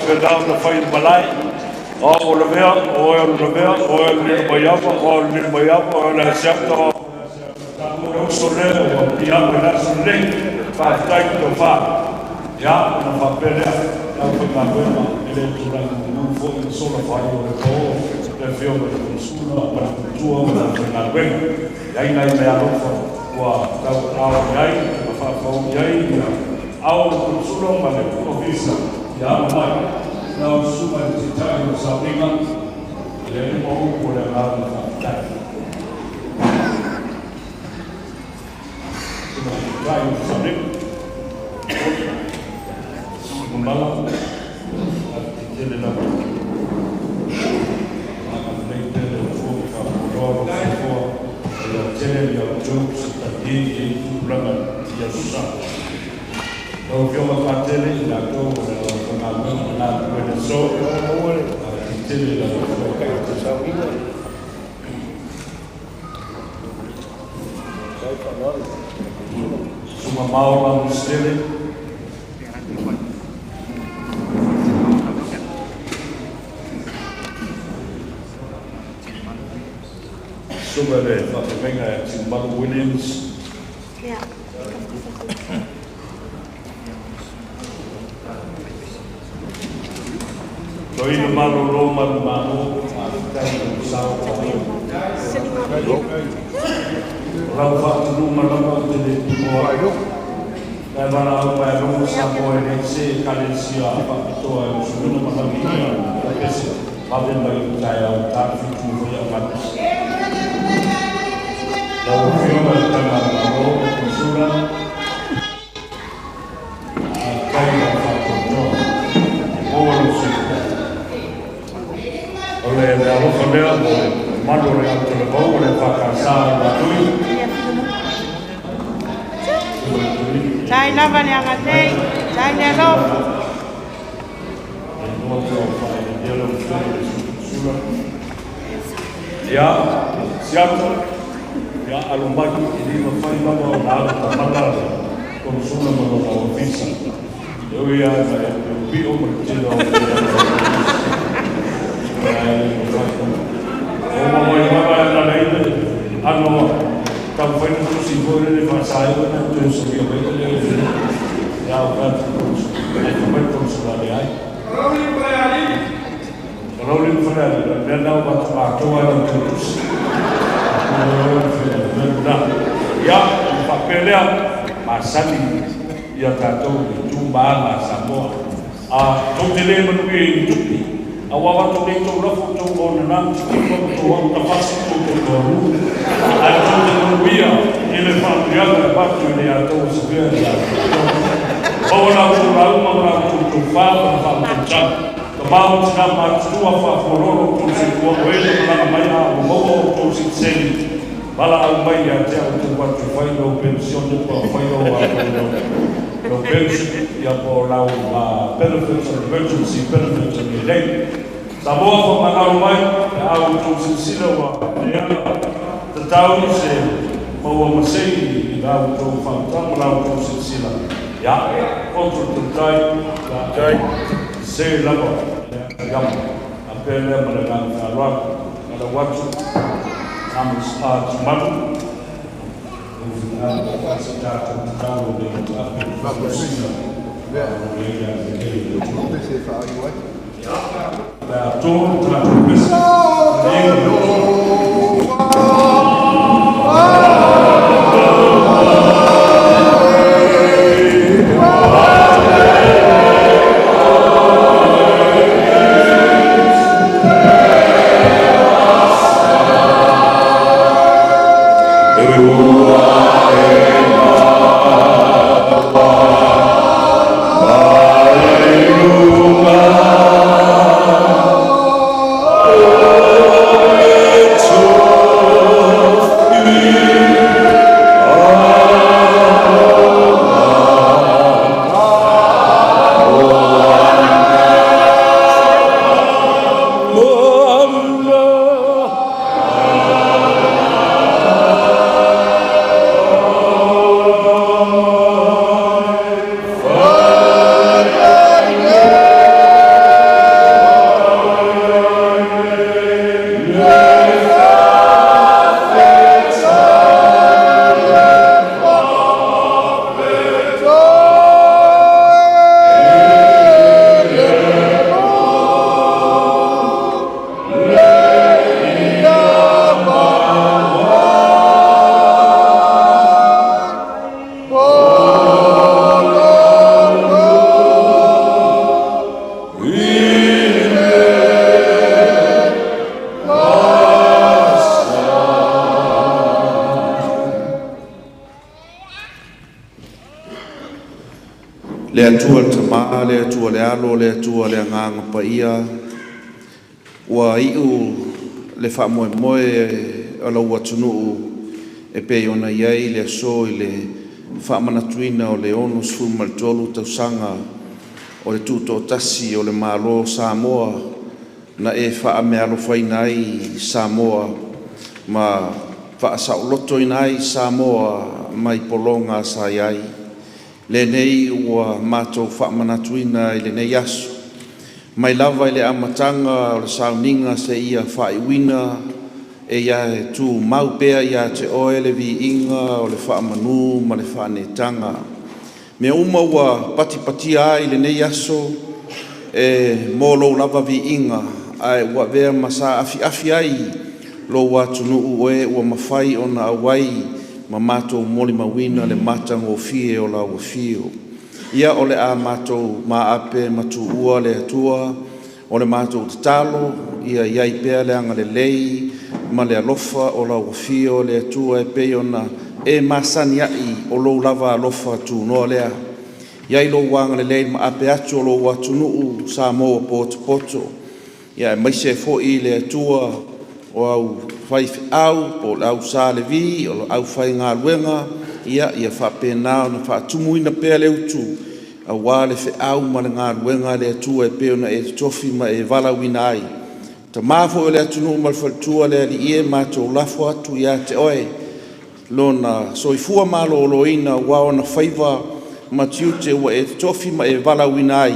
faapena ona fai i le malae. O au o Lavea, o oe o le Lavea, o oe o le Lilomaiava, o au o le Lilomaiava, o oe o le Asiata, o au o le Asiata. Tatou le uso lea ua piiama i le aso lenei. Faafetai le tofa. Ia, ona faapea lea, le aufaigaluega e le tulai mulu foi ma sola faaiu o le po, le Afioga i le Konesula ma le Faletua ma le aufaigaluega. E i ai nai meaalofa ua tauaao i ai ma faafau i ai ia ao o le Konesula ma le Ofisa. Ia alo mai lau Susuga i le Taitai o le Sauniga, e lua upu o le agaga faafetai. Susuga i le Taitai o le Sauniga, Mamala, tele lava. Agalelei pea le Atua ma faafualoa lou soifua, a ia tele ni au jokes e tali ai i tupulaga i aso sa. Lau Afioga Patele, i latou o le aufaigaluega na galulue i le aso, tele lau Afioga. Susuga Maola Musitele, Susuga i le Faafeagaiga ia Tiumalu Williams. Toeaina malolo manumalo, faafetai i lou sao paia. O lau faatonuga lava ou te le tuua ai. Na e valaau mai alofa Samoa e le se Ekalesia faapitoa e usuina ma lagiina le pese vave mai i le taeao i ta 7 foi Augatusi. Lau Afioga i le Tama a le Malo, Konsula, faafetai i lau faatoatoa, maua lou soifua. O le meaalofa lea mo le mamalu o le autalavou o le EFKS i Matui. Tai lava le agalelei, tai le alofa. Ia, siato, ia alu mai i le mafai lava ona alu tamala le Konesula ma lona ofisa. E ui lava ina e piopio ma le tele o ae le mafai. O mai lava e ala ai le ano taumafai na tusi foi lele faasaeo na toe solia mai le ia o fai atu Konesula. Ai fai mai le Konesula leai. O lau lima Falealili, o le mea lena ua atoa ai lau toe tusi. Ia, ona faapea lea, masani ia tatou i tu ma aga a Samoa. A tou te le manuia i ni tupe, a ua avatu nei tou lafo, tou onana, titipa ma tou autafasi, tou te toalua. Ae tou te manuia i le faamanuiaga e avatu i le ia tou e savea i la outou. Maua la outou lauga ma la outou tofa ma le faautautaga. Tama ma tina matutua faafualoa lo outou soifua o e na malaga mai a ua maua outou sitiseni valaau mai ia te au tou atu e fai lou penisione po o fai lou pension ia po o lau benefits or emergency benefits o nei nei. Samoa faamagalo mai pe a outou silasila ua leaga tatau se maua masei i la outou faautaga ma la outou silasila ia oto le tautai ia se lava le amo a pea lea ma le agaga faaaloalo ma lau atu Amos Tiumalu lau finagalo se tatou tatalo le ape faafosina o le ia lelei o le Atua. Pe a tolu tatou pese, Le Atua le Tama, le Atua le Alo, le Atua le Agaga Paia, ua iu le faamoemoe o lou atunuu e pei ona i ai le aso i le faamanatuina o le 63 tausaga o le Tutoatasi o le Malo o Samoa na e faameaalofaina ai Samoa ma faasaolotoina ai Samoa mai pologa sa i ai. Lenei ua matou faamanatuina i lenei aso, mai lava i le amataga o le sauniga seia faaiuina, e ia tumau pea ia te Oe le viiga o le faamanu ma le faaneetaga. Mea uma ua patipatia ai lenei aso e mo lou lava viiga, ae ua avea ma saafiafi ai lou atunuu, o e ua mafai ona auai ma matou molimauina le matagofie o lau afio. Ia, o le a matou maape ma tuua le Atua. O le matou tatalo, ia i ai pea le agalelei ma le alofa o lau afio le Atua e pei ona e masani ai o lou lava alofa tunoa lea. I ai lou agalelei i le maape atu o lou atunuu Samoa ua potopoto, ia aemaise foi le Atua o au faifeau po o le au Sa Levi, o le aufaigaluega, ia faapena ona faatumuina pea le utu aua le feau ma le galuega a le Atua e pei ona e totofi ma e valaauina ai. Tama foi o le atunuu ma le faletua, le Alii e, matou lafo atu ia te Oe lona soifua maloloina aua ona faiva ma tiute ua e totofi ma e valaauina ai.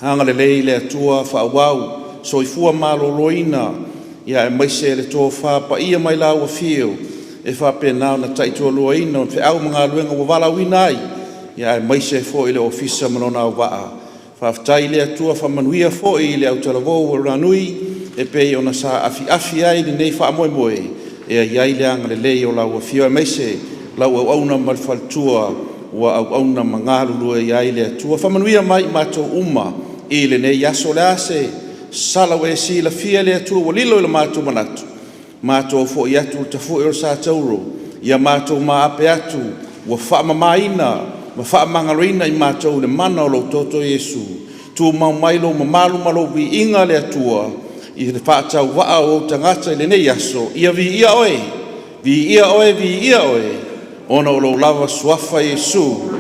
Agalelei le Atua, faaauau soifua maloloina, aemaise le tofa paia mai lau Afio e faapena ona taitualuaina feau ma galuega ua valaauina ai, aemaise foi le ofisa ma lona auvaa. Faafetai i le Atua, faamanuia foi i le autalavou o Ranui e pei ona saafiafi ai lenei faamoemoe. Ia i ai le agalelei o lau Afio aemaise lau auauna ma le faletua ua auauna ma galulue i ai le Atua. Faamanuia mai i matou uma i lenei aso. O le a se sala ua e silafia le Atua ua lilo i lo matou manatu, matou foi atu i le tafue o le satauro, ia matou maape atu ua faamamaina ma faamagaloina i matou i le mana o lou toto Iesu. Tumau mai lou mamalu ma lou viiga le Atua i le faatauvaa o ou tagata i lenei aso. Ia viia Oe, viia Oe, viia Oe, ona o lou lava suafa Iesu.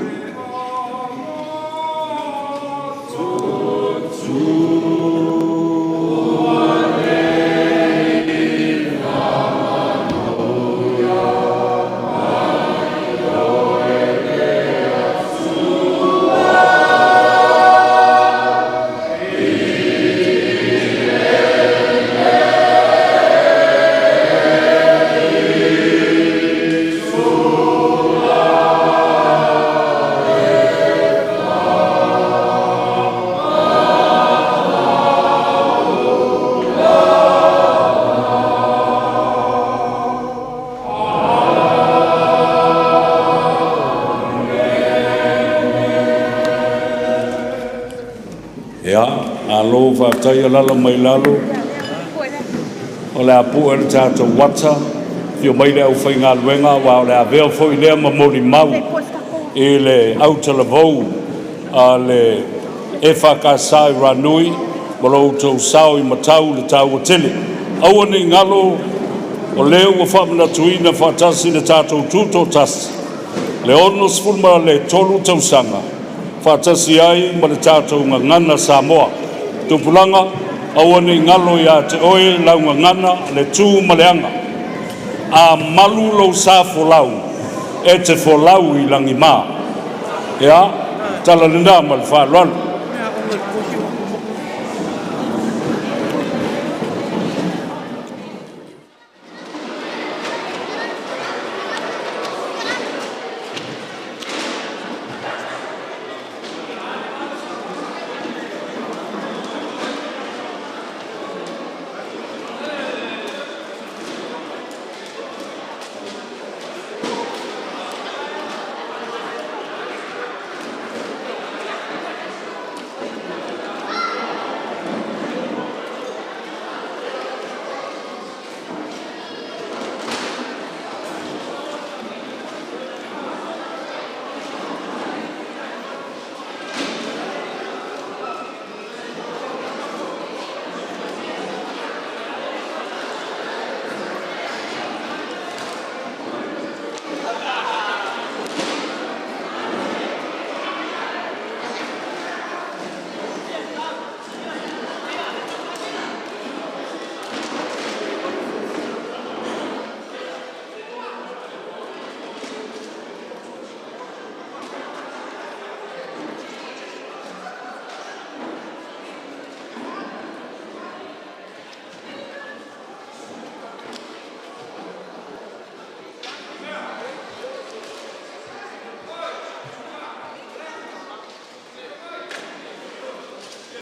Ia, malo faafetai, alaala mai i lalo, o le a pue le tatou ata. Afio mai le aufaigaluega, aua o le avea foi lea ma molimau i le autalavou a le EFKS i Ranui ma lo outou sao i matau le taua tele. Aua ne i galo o lea ua faamanatuina faatasi le tatou Tutoatasi, le 63 tausaga faatasi ai ma le tatou Gagana Samoa. Tupulaga, aua ne i galo ia te oe lau gagana, le tu ma le aga. A malu lou sa folau, e te folau i lagima. Ia, tala lena ma le faaaloalo.